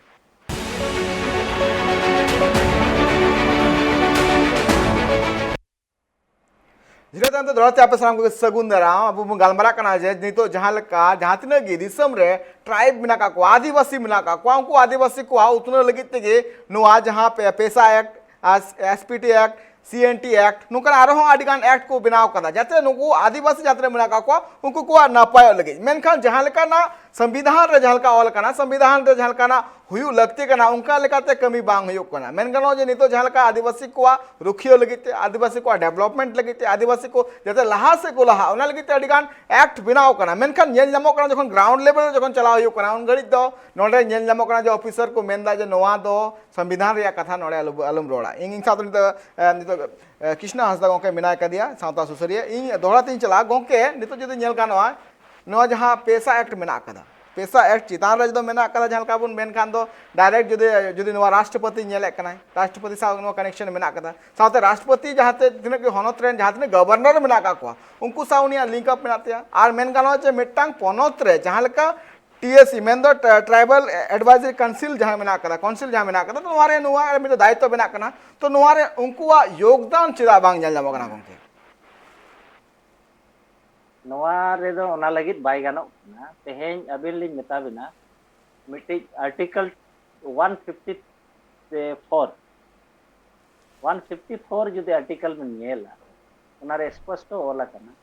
ᱡᱤᱨᱟᱹ ᱛᱟᱭᱚᱢ ᱛᱮ ᱫᱚᱦᱲᱟ ᱛᱮ ᱟᱯᱮ ᱥᱟᱱᱟᱢ ᱠᱚᱜᱮ ᱥᱟᱹᱜᱩᱱ ᱫᱟᱨᱟᱢ᱾ ᱟᱵᱚ ᱵᱚᱱ ᱜᱟᱞᱢᱟᱨᱟᱜ ᱠᱟᱱᱟ ᱡᱮ ᱱᱤᱛᱚᱜ ᱡᱟᱦᱟᱸ ᱞᱮᱠᱟ ᱡᱟᱦᱟᱸ ᱛᱤᱱᱟᱹᱜ ᱜᱮ ᱫᱤᱥᱚᱢ ᱨᱮ ᱴᱨᱟᱭᱤᱵᱽ ᱢᱮᱱᱟᱜ ᱠᱟᱜ ᱠᱚᱣᱟ, ᱟᱹᱫᱤᱵᱟᱹᱥᱤ ᱢᱮᱱᱟᱜ ᱠᱟᱜ ᱠᱚᱣᱟ, ᱩᱱᱠᱩ ᱟᱹᱫᱤᱵᱟᱹᱥᱤ ᱠᱚᱣᱟᱜ ᱩᱛᱱᱟᱹᱣ ᱞᱟᱹᱜᱤᱫ ᱛᱮᱜᱮ ᱱᱚᱣᱟ ᱡᱟᱦᱟᱸ ᱯᱮ-, ᱯᱮᱥᱟ ᱮᱠᱴ, ᱟᱨ ᱮᱥ ᱯᱤ ᱴᱤ ᱮᱠᱴ, ᱥᱤ ᱮᱱ ᱴᱤ ᱮᱠᱴ, ᱱᱚᱝᱠᱟᱱᱟᱜ ᱟᱨᱦᱚᱸ ᱟᱹᱰᱤ ᱜᱟᱱ ᱮᱠᱴ ᱠᱚ ᱵᱮᱱᱟᱣ ᱠᱟᱫᱟ, ᱡᱟᱛᱮ ᱱᱩᱠᱩ ᱟᱹᱫᱤᱵᱟᱹᱥᱤ ᱡᱟᱦᱟᱸ ᱛᱤᱱᱟᱹᱜ ᱢᱮᱱᱟᱜ ᱠᱟᱜ ᱠᱚᱣᱟ, ᱩᱱᱠᱩ ᱠᱚᱣᱟᱜ ᱱᱟᱯᱟᱭᱚᱜ ᱞᱟᱹᱜᱤᱫ᱾ ᱢᱮᱱᱠᱷᱟᱱ ᱡᱟᱦᱟᱸ ᱞᱮᱠᱟᱱᱟᱜ ᱥᱚᱝᱵᱤᱫᱷᱟᱱ ᱨᱮ ᱡᱟᱦᱟᱸ ᱞᱮᱠᱟ ᱚᱞ ᱠᱟᱱᱟ, ᱥᱚᱝᱵᱤᱫᱷᱟᱱ ᱨᱮ ᱡᱟᱦᱟᱸ ᱞᱮᱠᱟᱱᱟᱜ ᱦᱩᱭᱩᱜ ᱞᱟᱹᱠᱛᱤ ᱠᱟᱱᱟ, ᱚᱱᱠᱟ ᱞᱮᱠᱟᱛᱮ ᱠᱟᱹᱢᱤ ᱵᱟᱝ ᱦᱩᱭᱩᱜ ᱠᱟᱱᱟ᱾ ᱢᱮᱱ ᱜᱟᱱᱚᱜᱼᱟ ᱡᱮ ᱱᱤᱛᱚᱜ ᱡᱟᱦᱟᱸ ᱞᱮᱠᱟ ᱟᱹᱫᱤᱵᱟᱹᱥᱤ ᱠᱚᱣᱟᱜ ᱨᱩᱠᱷᱤᱭᱟᱹ ᱞᱟᱹᱜᱤᱫ ᱛᱮ, ᱟᱹᱫᱤᱵᱟᱹᱥᱤ ᱠᱚᱣᱟᱜ ᱰᱮᱵᱷᱞᱚᱯᱢᱮᱱᱴ ᱞᱟᱹᱜᱤᱫ ᱛᱮ, ᱟᱹᱫᱤᱵᱟᱹᱥᱤ ᱠᱚ ᱡᱟᱛᱮ ᱞᱟᱦᱟ ᱥᱮᱫ ᱠᱚ ᱞᱟᱦᱟᱜ, ᱚᱱᱟ ᱞᱟᱹᱜᱤᱫ ᱛᱮ ᱟᱹᱰᱤ ᱜᱟᱱ ᱮᱠᱴ ᱵᱮᱱᱟᱣ ᱠᱟᱱᱟ᱾ ᱢᱮᱱᱠᱷᱟᱱ ᱧᱮᱞ ᱧᱟᱢᱚᱜ ᱠᱟᱱᱟ, ᱡᱚᱠᱷᱚᱱ ᱜᱨᱟᱣᱩᱱᱰ ᱞᱮᱵᱮᱞ ᱨᱮ ᱡᱚᱠᱷᱚᱱ ᱪᱟᱞᱟᱣ ᱦᱩᱭᱩᱜ ᱠᱟᱱᱟ, ᱩᱱ ᱜᱷᱟᱹᱲᱤᱡ ᱫᱚ ᱱᱚᱰᱮ ᱧᱮᱞ ᱧᱟᱢᱚᱜ ᱠᱟᱱᱟ ᱡᱮ ᱚᱯᱷᱤᱥᱟᱨ ᱠᱚ ᱢᱮᱱᱫᱟ ᱡᱮ ᱱᱚᱣᱟ ᱫᱚ ᱥᱚᱝᱵᱤᱫᱷᱟᱱ ᱨᱮᱭᱟᱜ ᱠᱟᱛᱷᱟ, ᱱᱚᱰᱮ ᱟᱞᱚ, ᱟᱞᱚᱢ ᱨᱚᱲᱟ᱾ ᱤᱧ, ᱤᱧ ᱥᱟᱶᱛᱮ ᱱᱤᱛᱚᱜ, ᱮ, ᱱᱤᱛᱚᱜ, ᱮ, ᱠᱨᱤᱥᱱᱟ ᱦᱟᱸᱥᱫᱟ ᱜᱚᱢᱠᱮ ᱢᱮᱱᱟᱭ ᱠᱟᱫᱮᱭᱟ, ᱥᱟᱶᱛᱟ ᱥᱩᱥᱟᱹᱨᱤᱭᱟᱹ᱾ ᱤᱧ ᱫᱚᱦᱲᱟ ᱛᱤᱧ ᱪᱟᱞᱟᱜᱼᱟ, ᱜᱚᱢᱠᱮ, ᱱᱤᱛᱚᱜ ᱡᱩᱫᱤ ᱧᱮᱞ ᱜᱟᱱᱚᱜᱼᱟ, ᱱᱚᱣᱟ ᱡᱟᱦᱟᱸ ᱯᱮᱥᱟ ᱮᱠᱴ ᱢᱮᱱᱟᱜ ᱠᱟᱫᱟ, ᱯᱮᱥᱟ ᱮᱠᱴ ᱪᱮᱛᱟᱱ ᱨᱮ ᱡᱩᱫᱤ ᱢᱮᱱᱟᱜ ᱠᱟᱫᱟ, ᱡᱟᱦᱟᱸ ᱞᱮᱠᱟ ᱵᱚᱱ ᱢᱮᱱ ᱠᱷᱟᱱ ᱫᱚ ᱰᱟᱭᱨᱮᱠᱴ ᱡᱩᱫᱤ, ᱡᱩᱫᱤ ᱱᱚᱣᱟ ᱨᱟᱥᱴᱨᱚᱯᱚᱛᱤ ᱧᱮᱞᱮᱫ ᱠᱟᱱᱟᱭ, ᱨᱟᱥᱴᱨᱚᱯᱚᱛᱤ ᱥᱟᱶ ᱱᱚᱣᱟ ᱠᱟᱱᱮᱠᱥᱚᱱ ᱢᱮᱱᱟᱜ ᱠᱟᱫᱟ, ᱥᱟᱶᱛᱮ ᱨᱟᱥᱴᱨᱚᱯᱚᱛᱤ ᱡᱟᱦᱟᱸ ᱛᱮ ᱛᱤᱱᱟᱹᱜ ᱜᱮ ᱦᱚᱱᱚᱛ ᱨᱮᱱ ᱡᱟᱦᱟᱸ ᱛᱤᱱᱟᱹᱜ ᱜᱚᱵᱷᱚᱨᱱᱚᱨ ᱢᱮᱱᱟᱜ ᱠᱟᱜ ᱠᱚᱣᱟ, ᱩᱱᱠᱩ ᱥᱟᱶ ᱩᱱᱤᱭᱟᱜ ᱞᱤᱝᱠ ᱟᱯ ᱢᱮᱱᱟᱜ ᱛᱟᱭᱟ᱾ ᱟᱨ ᱢᱮᱱ ᱜᱟᱱᱚᱜᱼᱟ ᱡᱮ ᱢᱤᱫᱴᱟᱝ ᱯᱚᱱᱚᱛ ᱨᱮ ᱡᱟᱦᱟᱸ ᱞᱮᱠᱟ ᱴᱤ ᱮ ᱥᱤ, ᱢᱮᱱᱫᱚ ᱴᱨᱟᱭᱵᱟᱞ ᱮᱰᱵᱟᱭᱡᱟᱨᱤ ᱠᱟᱣᱩᱱᱥᱤᱞ ᱡᱟᱦᱟᱸ ᱢᱮᱱᱟᱜ ᱠᱟᱫᱟ, ᱠᱟᱣᱩᱱᱥᱤᱞ ᱡᱟᱦᱟᱸ ᱢᱮᱱᱟᱜ ᱠᱟᱫᱟ, ᱛᱚ ᱱᱚᱣᱟ ᱨᱮ ᱱᱚᱣᱟ ᱨᱮ ᱢᱤᱫᱴᱟᱝ ᱫᱟᱭᱤᱛᱛᱚ ᱢᱮᱱᱟᱜ ᱠᱟᱱᱟ, ᱛᱚ ᱱᱚᱣᱟ ᱨᱮ ᱩᱱᱠᱩᱣᱟᱜ ᱭᱳᱜᱽᱫᱟᱱ ᱪᱮᱫᱟᱜ ᱵᱟᱝ ᱧᱮᱞ ᱧᱟᱢᱚᱜ ᱠᱟᱱᱟ ᱜᱚᱢᱠᱮ? ᱱᱚᱣᱟ ᱨᱮᱫᱚ ᱚᱱᱟ ᱞᱟᱹᱜᱤᱫ ᱵᱟᱭ ᱜᱟᱱᱚᱜ ᱠᱟᱱᱟ᱾ ᱛᱮᱦᱮᱧ ᱟᱹᱵᱤᱱ ᱞᱤᱧ ᱢᱮᱛᱟ ᱵᱤᱱᱟ, ᱢᱤᱫᱴᱤᱡ article one fifty four, one fifty four ᱡᱩᱫᱤ ᱟᱨᱴᱤᱠᱮᱞ ᱵᱤᱱ ᱧᱮᱞᱟ, ᱚᱱᱟᱨᱮ ᱥᱯᱚᱥᱴᱚ ᱚᱞ ᱟᱠᱟᱱᱟ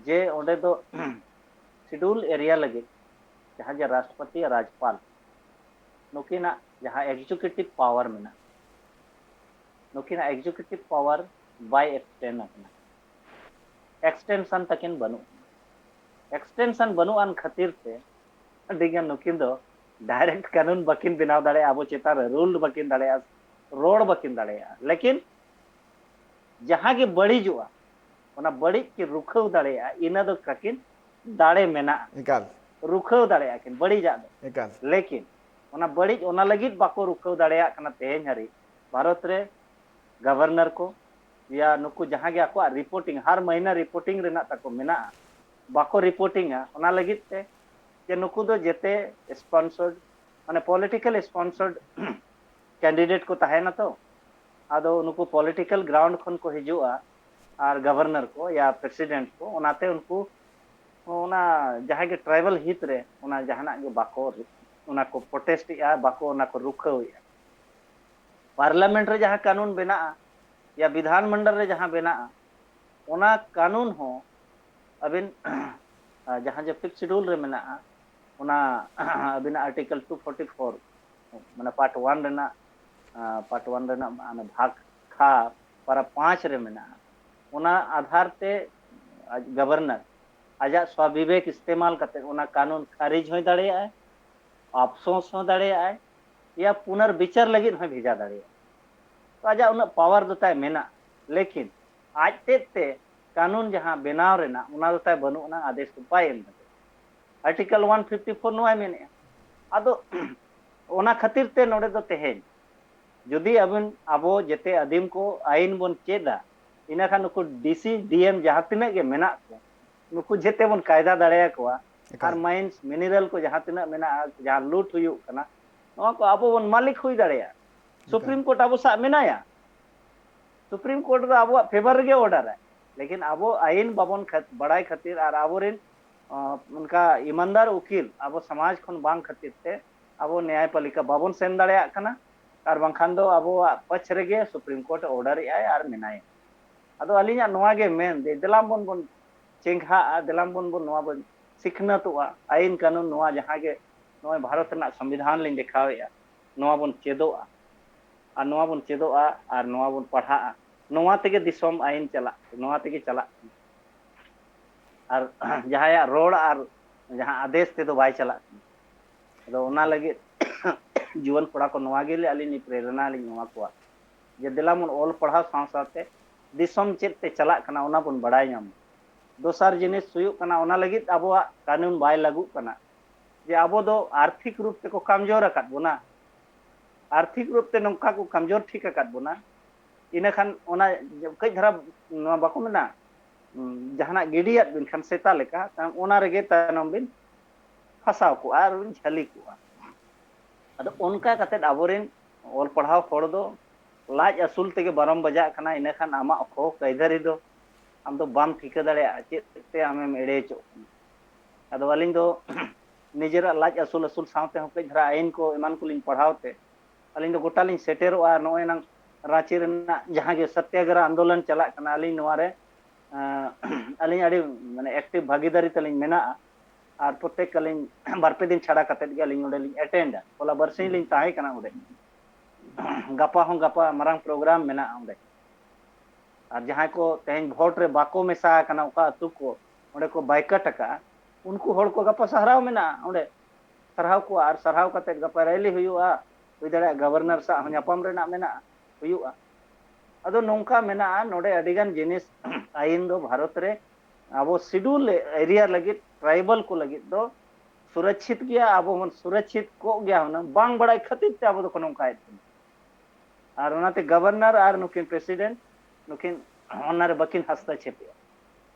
ᱡᱮ ᱚᱸᱰᱮ ᱫᱚ ᱥᱤᱰᱩᱞ ᱮᱨᱤᱭᱟ ᱞᱟᱹᱜᱤᱫ ᱡᱟᱦᱟᱸ ᱡᱮ ᱨᱟᱥᱴᱨᱚᱯᱚᱛᱤ ᱟᱨ ᱨᱟᱡᱽᱯᱟᱞ ᱱᱩᱠᱤᱱᱟᱜ ᱡᱟᱦᱟᱸ ᱮᱠᱡᱤᱠᱤᱭᱩᱴᱤᱵᱷ ᱯᱟᱣᱟᱨ ᱢᱮᱱᱟᱜᱼᱟ, ᱱᱩᱠᱤᱱᱟᱜ ᱮᱠᱡᱤᱠᱤᱭᱩᱴᱤᱵᱷ ᱯᱟᱣᱟᱨ ᱵᱟᱭ ᱮᱠᱥᱴᱮᱱᱰ ᱟᱠᱟᱱᱟ, ᱮᱠᱥᱴᱮᱱᱥᱚᱱ ᱛᱟᱹᱠᱤᱱ ᱵᱟᱹᱱᱩᱜ, ᱮᱠᱥᱴᱮᱱᱥᱚᱱ ᱵᱟᱹᱱᱩᱜ ᱟᱱ ᱠᱷᱟᱹᱛᱤᱨ ᱛᱮ ᱟᱹᱰᱤᱜᱟᱱ ᱱᱩᱠᱤᱱ ᱫᱚ ᱰᱟᱭᱨᱮᱠᱴ ᱠᱟᱹᱱᱩᱱ ᱵᱟᱹᱠᱤᱱ ᱵᱮᱱᱟᱣ ᱫᱟᱲᱮᱭᱟᱜᱼᱟ, ᱟᱵᱚ ᱪᱮᱛᱟᱱ ᱨᱮ ᱨᱩᱞ ᱵᱟᱹᱠᱤᱱ ᱫᱟᱲᱮᱭᱟᱜᱼᱟ, ᱨᱚᱲ ᱵᱟᱹᱠᱤᱱ ᱫᱟᱲᱮᱭᱟᱜᱼᱟ᱾ ᱞᱮᱠᱤᱱ ᱡᱟᱦᱟᱸ ᱜᱮ ᱵᱟᱹᱲᱤᱡᱚᱜᱼᱟ, ᱚᱱᱟ ᱵᱟᱹᱲᱤᱡ ᱠᱤᱱ ᱨᱩᱠᱷᱟᱹᱣ ᱫᱟᱲᱮᱭᱟᱜᱼᱟ, ᱤᱱᱟᱹ ᱫᱚ ᱛᱟᱹᱠᱤᱱ ᱫᱟᱲᱮ ᱢᱮᱱᱟᱜᱼᱟ᱾ ᱮᱠᱟᱞ, ᱨᱩᱠᱷᱟᱹᱣ ᱫᱟᱲᱮᱭᱟᱜᱼᱟ ᱠᱤᱱ ᱵᱟᱹᱲᱤᱡᱟᱜ ᱫᱚ᱾ ᱮᱠᱟᱞ᱾ ᱞᱮᱠᱤᱱ ᱚᱱᱟ ᱵᱟᱹᱲᱤᱡ ᱚᱱᱟ ᱞᱟᱹᱜᱤᱫ ᱵᱟᱠᱚ ᱨᱩᱠᱷᱟᱹᱣ ᱫᱟᱲᱮᱭᱟᱜ ᱠᱟᱱᱟ ᱛᱮᱦᱮᱧ ᱦᱟᱹᱨᱤᱡ ᱵᱷᱟᱨᱚᱛ ᱨᱮ ᱜᱚᱵᱷᱚᱨᱱᱚᱨ ᱠᱚ, ᱭᱟ ᱱᱩᱠᱩ ᱡᱟᱦᱟᱸ ᱜᱮ ᱟᱠᱚᱣᱟᱜ ᱨᱤᱯᱳᱨᱴᱤᱝ, ᱦᱟᱨ ᱢᱟᱹᱦᱱᱟᱹ ᱨᱤᱯᱳᱨᱴᱤᱝ ᱨᱮᱱᱟᱜ ᱛᱟᱠᱚ ᱢᱮᱱᱟᱜᱼᱟ, ᱵᱟᱠᱚ ᱨᱤᱯᱳᱨᱴᱤᱝᱟ᱾ ᱚᱱᱟ ᱞᱟᱹᱜᱤᱫ ᱛᱮ ᱡᱮ ᱱᱩᱠᱩ ᱫᱚ ᱡᱮᱛᱮ ᱥᱯᱚᱱᱥᱚᱨᱰ, ᱢᱟᱱᱮ ᱯᱚᱞᱤᱴᱤᱠᱟᱞ ᱥᱯᱚᱱᱥᱚᱨᱰ ᱠᱮᱱᱰᱤᱰᱮᱴ ᱠᱚ ᱛᱟᱦᱮᱱᱟ ᱛᱚ, ᱟᱫᱚ ᱱᱩᱠᱩ ᱯᱚᱞᱤᱴᱤᱠᱟᱞ ᱜᱨᱟᱣᱩᱱᱰ ᱠᱷᱚᱱ ᱠᱚ ᱦᱤᱡᱩᱜᱼᱟ᱾ ᱟᱨ ᱜᱚᱵᱷᱚᱨᱱᱚᱨ ᱠᱚ ᱭᱟ ᱯᱨᱮᱥᱤᱰᱮᱱᱴ ᱠᱚ, ᱚᱱᱟᱛᱮ ᱩᱱᱠᱩ ᱚᱱᱟ ᱡᱟᱦᱟᱸᱭ ᱜᱮ ᱴᱨᱟᱭᱵᱟᱞ ᱦᱤᱛ ᱨᱮ ᱚᱱᱟ ᱡᱟᱦᱟᱱᱟᱜ ᱜᱮ ᱵᱟᱠᱚ, ᱚᱱᱟ ᱠᱚ ᱯᱨᱚᱴᱮᱥᱴ ᱮᱫᱼᱟ, ᱵᱟᱠᱚ ᱚᱱᱟ ᱠᱚ ᱨᱩᱠᱷᱟᱹᱣᱮᱫᱼᱟ᱾ ᱯᱟᱨᱞᱟᱢᱮᱱᱴ ᱨᱮ ᱡᱟᱦᱟᱸ ᱠᱟᱹᱱᱩᱱ ᱵᱮᱱᱟᱜᱼᱟ ᱭᱟ ᱵᱤᱫᱷᱟᱱ ᱢᱚᱱᱰᱚᱞ ᱨᱮ ᱡᱟᱦᱟᱸ ᱵᱮᱱᱟᱜᱼᱟ, ᱚᱱᱟ ᱠᱟᱹᱱᱩᱱ ᱦᱚᱸ ᱟᱹᱵᱤᱱ ᱡᱟᱦᱟᱸ ᱡᱮ ᱯᱷᱤᱯᱛᱷ ᱥᱤᱰᱩᱞ ᱨᱮ ᱢᱮᱱᱟᱜᱼᱟ, ᱚᱱᱟ ᱟᱹᱵᱤᱱᱟᱜ ᱟᱨᱴᱤᱠᱮᱞ ᱴᱩ ᱯᱷᱳᱨᱴᱤ ᱯᱷᱳᱨ, ᱢᱟᱱᱮ ᱯᱟᱨᱴ ᱚᱣᱟᱱ ᱨᱮᱱᱟᱜ, ᱯᱟᱨᱴ ᱚᱣᱟᱱ ᱨᱮᱱᱟᱜ ᱢᱟᱱᱮ ᱵᱷᱟᱜᱽ ᱠᱷᱟ ᱯᱟᱨᱟ ᱯᱟᱸᱪ ᱨᱮ ᱢᱮᱱᱟᱜᱼᱟ᱾ ᱚᱱᱟ ᱟᱫᱷᱟᱨ ᱛᱮ ᱜᱚᱵᱷᱚᱨᱱᱚᱨ ᱟᱡᱟᱜ ᱥᱣᱟᱵᱤᱵᱮᱠ ᱤᱥᱛᱮᱢᱟᱞ ᱠᱟᱛᱮ ᱚᱱᱟ ᱠᱟᱹᱱᱩᱱ ᱠᱷᱟᱨᱤᱡ ᱦᱚᱸᱭ ᱫᱟᱲᱮᱭᱟᱜᱼᱟᱭ, ᱟᱯᱥᱳᱥ ᱦᱚᱸ ᱫᱟᱲᱮᱭᱟᱜᱼᱟᱭ, ᱭᱟ ᱯᱩᱱᱟᱨᱵᱤᱪᱟᱨ ᱞᱟᱹᱜᱤᱫ ᱦᱚᱸᱭ ᱵᱷᱮᱡᱟ ᱫᱟᱲᱮᱭᱟᱜᱼᱟ᱾ ᱛᱚ ᱟᱡᱟᱜ ᱩᱱᱟᱹᱜ ᱯᱟᱣᱟᱨ ᱫᱚ ᱛᱟᱭ ᱢᱮᱱᱟᱜᱼᱟ, ᱞᱮᱠᱤᱱ ᱟᱡ ᱛᱮᱫ ᱛᱮ ᱠᱟᱹᱱᱩᱱ ᱡᱟᱦᱟᱸ ᱵᱮᱱᱟᱣ ᱨᱮᱱᱟᱜ ᱚᱱᱟ ᱫᱚ ᱛᱟᱭ ᱵᱟᱹᱱᱩᱜ ᱟᱱᱟ, ᱟᱫᱮᱥ ᱫᱚ ᱵᱟᱭ ᱮᱢ ᱫᱟᱲᱮᱭᱟᱜᱼᱟ᱾ ᱟᱨᱴᱤᱠᱮᱞ ᱚᱣᱟᱱ ᱯᱷᱤᱯᱴᱤ ᱯᱷᱳᱨ ᱱᱚᱣᱟᱭ ᱢᱮᱱᱮᱫᱼᱟ᱾ ᱟᱫᱚ ᱚᱱᱟ ᱠᱷᱟᱹᱛᱤᱨ ᱛᱮ ᱱᱚᱰᱮ ᱫᱚ ᱛᱮᱦᱮᱧ ᱡᱩᱫᱤ ᱟᱵᱤᱱ, ᱟᱵᱚ ᱡᱮᱛᱮ ᱟᱹᱫᱤᱢ ᱠᱚ ᱟᱹᱭᱤᱱ ᱵᱚᱱ ᱪᱮᱫᱟ, ᱤᱱᱟᱹᱠᱷᱟᱱ ᱱᱩᱠᱩ ᱰᱤᱥᱤ, ᱰᱤᱮᱢ ᱡᱟᱦᱟᱸ ᱛᱤᱱᱟᱹᱜ ᱜᱮ ᱢᱮᱱᱟᱜ ᱠᱚ, ᱱᱩᱠᱩ ᱡᱮᱛᱮ ᱵᱚᱱ ᱠᱟᱭᱫᱟ ᱫᱟᱲᱮᱭᱟᱠᱚᱣᱟ᱾ ᱮᱠᱟᱞ᱾ ᱟᱨ ᱢᱟᱭᱤᱱᱥ, ᱢᱤᱱᱟᱨᱟᱞ ᱠᱚ ᱡᱟᱦᱟᱸ ᱛᱤᱱᱟᱹᱜ ᱢᱮᱱᱟᱜᱼᱟ, ᱡᱟᱦᱟᱸ ᱞᱩᱴ ᱦᱩᱭᱩᱜ ᱠᱟᱱᱟ, ᱱᱚᱣᱟ ᱠᱚ ᱟᱵᱚ ᱵᱚᱱ ᱢᱟᱹᱞᱤᱠ ᱦᱩᱭ ᱫᱟᱲᱮᱭᱟᱜᱼᱟ᱾ ᱮᱠᱟᱞ᱾ ᱥᱩᱯᱨᱤᱢ ᱠᱳᱨᱴ ᱟᱵᱚ ᱥᱟᱶ ᱢᱮᱱᱟᱭᱟ, ᱥᱩᱯᱨᱤᱢ ᱠᱳᱨᱴ ᱫᱚ ᱟᱵᱚᱣᱟᱜ ᱯᱷᱮᱵᱟᱨ ᱨᱮᱜᱮ ᱚᱨᱰᱟᱨᱟᱭ, ᱞᱮᱠᱤᱱ ᱟᱵᱚ ᱟᱭᱤᱱ ᱵᱟᱵᱚᱱ ᱠᱷᱟᱹᱛ-, ᱵᱟᱲᱟᱭ ᱠᱷᱟᱹᱛᱤᱨ ᱟᱨ ᱟᱵᱚᱨᱮᱱ, ᱚ, ᱚᱱᱠᱟ ᱤᱢᱟᱱᱫᱟᱨ ᱩᱠᱤᱞ ᱟᱵᱚ ᱥᱚᱢᱟᱡᱽ ᱠᱷᱚᱱ ᱵᱟᱝ ᱠᱷᱟᱹᱛᱤᱨ ᱛᱮ ᱟᱵᱚ ᱱᱮᱭᱟᱭ ᱯᱟᱞᱤᱠᱟ ᱵᱟᱵᱚᱱ ᱥᱮᱱ ᱫᱟᱲᱮᱭᱟᱜ ᱠᱟᱱᱟ, ᱟᱨ ᱵᱟᱝᱠᱷᱟᱱ ᱫᱚ ᱟᱵᱚᱣᱟᱜ ᱯᱟᱹᱪᱷ ᱨᱮᱜᱮ ᱥᱩᱯᱨᱤᱢ ᱠᱳᱨᱴ ᱚᱨᱰᱟᱨᱮᱜᱼᱟᱭ ᱟᱨ ᱢᱮᱱᱟᱭᱟ᱾ ᱟᱫᱚ ᱟᱹᱞᱤᱧᱟᱜ ᱱᱚᱣᱟ ᱜᱮ ᱢᱮᱱ ᱡᱮ ᱫᱮᱞᱟ ᱵᱚᱱ, ᱵᱚᱱ ᱪᱮᱸᱜᱷᱟᱜᱼᱟ, ᱫᱮᱞᱟ ᱵᱚᱱ, ᱵᱚᱱ ᱱᱚᱣᱟ ᱵᱚᱱ ᱥᱤᱠᱷᱱᱟᱹᱛᱚᱜᱼᱟ, ᱟᱭᱤᱱ ᱠᱟᱹᱱᱩᱱ ᱱᱚᱣᱟ ᱡᱟᱦᱟᱸ ᱜᱮ ᱱᱚᱜᱼᱚᱭ ᱵᱷᱟᱨᱚᱛ ᱨᱮᱱᱟᱜ ᱥᱚᱝᱵᱤᱫᱷᱟᱱ ᱞᱤᱧ ᱫᱮᱠᱷᱟᱣᱮᱫᱼᱟ, ᱱᱚᱣᱟ ᱵᱚᱱ ᱪᱮᱫᱚᱜᱼᱟ, ᱟᱨ ᱱᱚᱣᱟ ᱵᱚᱱ ᱪᱮᱫᱚᱜᱼᱟ, ᱟᱨ ᱱᱚᱣᱟ ᱵᱚᱱ ᱯᱟᱲᱦᱟᱜᱼᱟ, ᱱᱚᱣᱟ ᱛᱮᱜᱮ ᱫᱤᱥᱚᱢ ᱟᱭᱤᱱ ᱪᱟᱞᱟᱜ, ᱱᱚᱣᱟ ᱛᱮᱜᱮ ᱪᱟᱞᱟᱜ ᱠᱟᱱᱟ᱾ ᱟᱨ ᱡᱟᱦᱟᱸᱭᱟᱜ ᱨᱚᱲ ᱟᱨ ᱡᱟᱦᱟᱸ ᱟᱫᱮᱥ ᱛᱮᱫᱚ ᱵᱟᱭ ᱪᱟᱞᱟᱜ ᱠᱟᱱᱟ᱾ ᱟᱫᱚ ᱚᱱᱟ ᱞᱟᱹᱜᱤᱫ ᱡᱩᱣᱟᱹᱱ ᱠᱚᱲᱟ ᱠᱚ ᱱᱚᱣᱟ ᱜᱮ ᱟᱹᱞᱤᱧ ᱞᱤᱧ ᱯᱨᱮᱨᱚᱱᱟ ᱞᱤᱧ ᱮᱢᱟ ᱠᱚᱣᱟ ᱡᱮ ᱫᱮᱞᱟ ᱵᱚᱱ ᱚᱞ ᱯᱟᱲᱦᱟᱣ ᱥᱟᱶ ᱥᱟᱶᱛᱮ ᱫᱤᱥᱚᱢ ᱪᱮᱫ ᱛᱮ ᱪᱟᱞᱟᱜ ᱠᱟᱱᱟ ᱚᱱᱟ ᱵᱚᱱ ᱵᱟᱲᱟᱭ ᱧᱟᱢ ᱢᱟ᱾ ᱫᱚᱥᱟᱨ ᱡᱤᱱᱤᱥ ᱦᱩᱭᱩᱜ ᱠᱟᱱᱟ, ᱚᱱᱟ ᱞᱟᱹᱜᱤᱫ ᱟᱵᱚᱣᱟᱜ ᱠᱟᱹᱱᱩᱱ ᱵᱟᱭ ᱞᱟᱹᱜᱩᱜ ᱠᱟᱱᱟ ᱡᱮ ᱟᱵᱚ ᱫᱚ ᱟᱨᱛᱷᱤᱠ ᱨᱩᱯ ᱛᱮᱠᱚ ᱠᱟᱢᱡᱳᱨ ᱟᱠᱟᱫ ᱵᱚᱱᱟ᱾ ᱟᱨᱛᱷᱤᱠ ᱨᱩᱯ ᱛᱮ ᱱᱚᱝᱠᱟ ᱠᱚ ᱠᱟᱢᱡᱳᱨ ᱴᱷᱤᱠ ᱟᱠᱟᱫ ᱵᱚᱱᱟ, ᱤᱱᱟᱹᱠᱷᱟᱱ ᱚᱱᱟ ᱠᱟᱹᱡ ᱫᱷᱟᱨᱟ, ᱱᱚᱣᱟ ᱵᱟᱠᱚ ᱢᱮᱱᱟ, ᱩᱸ, ᱡᱟᱦᱟᱱᱟᱜ ᱜᱤᱰᱤᱭᱟᱫ ᱵᱤᱱ ᱠᱷᱟᱱ ᱥᱮᱛᱟ ᱞᱮᱠᱟ, ᱛᱟᱭᱚᱢ ᱚᱱᱟ ᱨᱮᱜᱮ ᱛᱟᱭᱱᱚᱢ ᱵᱤᱱ ᱯᱷᱟᱥᱟᱣ ᱠᱚᱜᱼᱟ ᱟᱨ ᱵᱤᱱ ᱡᱷᱟᱹᱞᱤ ᱠᱚᱜᱼᱟ᱾ ᱟᱫᱚ ᱚᱱᱠᱟ ᱠᱟᱛᱮᱫ ᱟᱵᱚᱨᱮᱱ ᱚᱞ ᱯᱟᱲᱦᱟᱣ ᱦᱚᱲ ᱫᱚ ᱞᱟᱡ ᱟᱹᱥᱩᱞ ᱛᱮᱜᱮ ᱵᱟᱨᱚᱢ ᱵᱟᱡᱟᱜ ᱠᱟᱱᱟ, ᱤᱱᱟᱹᱠᱷᱟᱱ ᱟᱢᱟᱜ ᱦᱚᱠ ᱟᱹᱭᱫᱟᱹᱨᱤ ᱫᱚ ᱟᱢ ᱫᱚ ᱵᱟᱢ ᱴᱷᱤᱠᱟᱹ ᱫᱟᱲᱮᱭᱟᱜᱼᱟ ᱪᱮᱫ ᱛᱮ ᱟᱢᱮᱢ ᱮᱲᱮ ᱦᱚᱪᱚᱜ ᱠᱟᱱᱟ᱾ ᱟᱫᱚ ᱟᱹᱞᱤᱧ ᱫᱚ ᱱᱤᱡᱮᱨᱟᱜ ᱞᱟᱡ ᱟᱹᱥᱩᱞ ᱟᱹᱥᱩᱞ ᱥᱟᱶᱛᱮ ᱦᱚᱸ ᱠᱟᱹᱡ ᱫᱷᱟᱨᱟ ᱟᱹᱭᱤᱱ ᱠᱚ ᱮᱢᱟᱱ ᱠᱚᱞᱤᱧ ᱯᱟᱲᱦᱟᱣ ᱛᱮ ᱟᱹᱞᱤᱧ ᱫᱚ ᱜᱚᱴᱟ ᱞᱤᱧ ᱥᱮᱴᱮᱨᱚᱜᱼᱟ᱾ ᱱᱚᱜᱼᱚᱭ ᱱᱟᱝ ᱨᱟᱸᱪᱤ ᱨᱮᱱᱟᱜ ᱡᱟᱦᱟᱸ ᱜᱮ ᱥᱚᱛᱭᱟᱜᱨᱟᱦᱚ ᱟᱱᱫᱳᱞᱚᱱ ᱪᱟᱞᱟᱜ ᱠᱟᱱᱟ, ᱟᱹᱞᱤᱧ ᱱᱚᱣᱟ ᱨᱮ, ᱟᱸ, ᱟᱹᱞᱤᱧ ᱟᱹᱰᱤ ᱢᱟᱱᱮ ᱮᱠᱴᱤᱵᱷ ᱵᱷᱟᱹᱜᱤᱫᱟᱨᱤ ᱛᱟᱹᱞᱤᱧ ᱢᱮᱱᱟᱜᱼᱟ᱾ ᱟᱨ ᱯᱨᱚᱛᱮᱠ ᱟᱹᱞᱤᱧ ᱵᱟᱨ ᱯᱮ ᱫᱤᱱ ᱪᱷᱟᱲᱟ ᱠᱟᱛᱮᱫ ᱜᱮ ᱟᱹᱞᱤᱧ ᱚᱸᱰᱮ ᱞᱤᱧ ᱮᱴᱮᱱᱰᱟ᱾ ᱦᱚᱞᱟ ᱵᱟᱨᱥᱤᱧ ᱞᱤᱧ ᱛᱟᱦᱮᱸ ᱠᱟᱱᱟ ᱚᱸᱰᱮ᱾ ᱜᱟᱯᱟ ᱦᱚᱸ ᱜᱟᱯᱟ ᱢᱟᱨᱟᱝ ᱯᱨᱳᱜᱨᱟᱢ ᱢᱮᱱᱟᱜᱼᱟ ᱚᱸᱰᱮ᱾ ᱟᱨ ᱡᱟᱦᱟᱸᱭ ᱠᱚ ᱛᱮᱦᱮᱧ ᱵᱷᱳᱴ ᱨᱮ ᱵᱟᱠᱚ ᱢᱮᱥᱟ ᱟᱠᱟᱱᱟ, ᱚᱠᱟ ᱟᱹᱛᱩ ᱠᱚ ᱚᱸᱰᱮ ᱠᱚ ᱵᱟᱭᱠᱟᱴ ᱟᱠᱟᱫᱼᱟ, ᱩᱱᱠᱩ ᱦᱚᱲ ᱠᱚ ᱜᱟᱯᱟ ᱥᱟᱨᱦᱟᱣ ᱢᱮᱱᱟᱜᱼᱟ ᱚᱸᱰᱮ᱾ ᱥᱟᱨᱦᱟᱣ ᱠᱚᱣᱟ ᱟᱨ ᱥᱟᱨᱦᱟᱣ ᱠᱟᱛᱮᱫ ᱜᱟᱯᱟ ᱨᱮᱞᱤ ᱦᱩᱭᱩᱜᱼᱟ᱾ ᱦᱩᱭ ᱫᱟᱲᱮᱭᱟᱜᱼᱟ ᱜᱚᱵᱷᱚᱨᱱᱚᱨ ᱥᱟᱶ ᱦᱚᱸ ᱧᱟᱯᱟᱢ ᱨᱮᱱᱟᱜ ᱢᱮᱱᱟᱜᱼᱟ, ᱦᱩᱭᱩᱜᱼᱟ᱾ ᱟᱫᱚ ᱱᱚᱝᱠᱟ ᱢᱮᱱᱟᱜᱼᱟ ᱱᱚᱰᱮ ᱟᱹᱰᱤᱜᱟᱱ ᱡᱤᱱᱤᱥ, ᱟᱹᱭᱤᱱ ᱫᱚ ᱵᱷᱟᱨᱚᱛ ᱨᱮ ᱟᱵᱚ ᱥᱤᱰᱩᱞ ᱮᱨᱤᱭᱟ ᱞᱟᱹᱜᱤᱫ, ᱴᱨᱟᱭᱵᱟᱞ ᱠᱚ ᱞᱟᱹᱜᱤᱫ ᱫᱚ ᱥᱩᱨᱚᱠᱪᱷᱤᱛ ᱜᱮᱭᱟ, ᱟᱵᱚ ᱵᱚᱱ ᱥᱩᱨᱚᱠᱪᱷᱤᱛ ᱠᱚᱜ ᱜᱮᱭᱟ ᱦᱩᱱᱟᱹᱝ, ᱵᱟᱝ ᱵᱟᱲᱟᱭ ᱠᱷᱟᱹᱛᱤᱨ ᱛᱮ ᱟᱵᱚ ᱫᱚᱠᱚ ᱱᱚᱝᱠᱟᱭᱮᱫ ᱵᱚᱱᱟ᱾ ᱟᱨ ᱚᱱᱟᱛᱮ ᱜᱚᱵᱷᱚᱨᱱᱚᱨ ᱟᱨ ᱱᱩᱠᱤᱱ ᱯᱨᱮᱥᱤᱰᱮᱱᱴ ᱱᱩᱠᱤᱱ ᱚᱱᱟᱨᱮ ᱵᱟᱹᱠᱤᱱ ᱦᱟᱥᱛᱟᱠᱷᱮᱯᱮᱜᱼᱟ᱾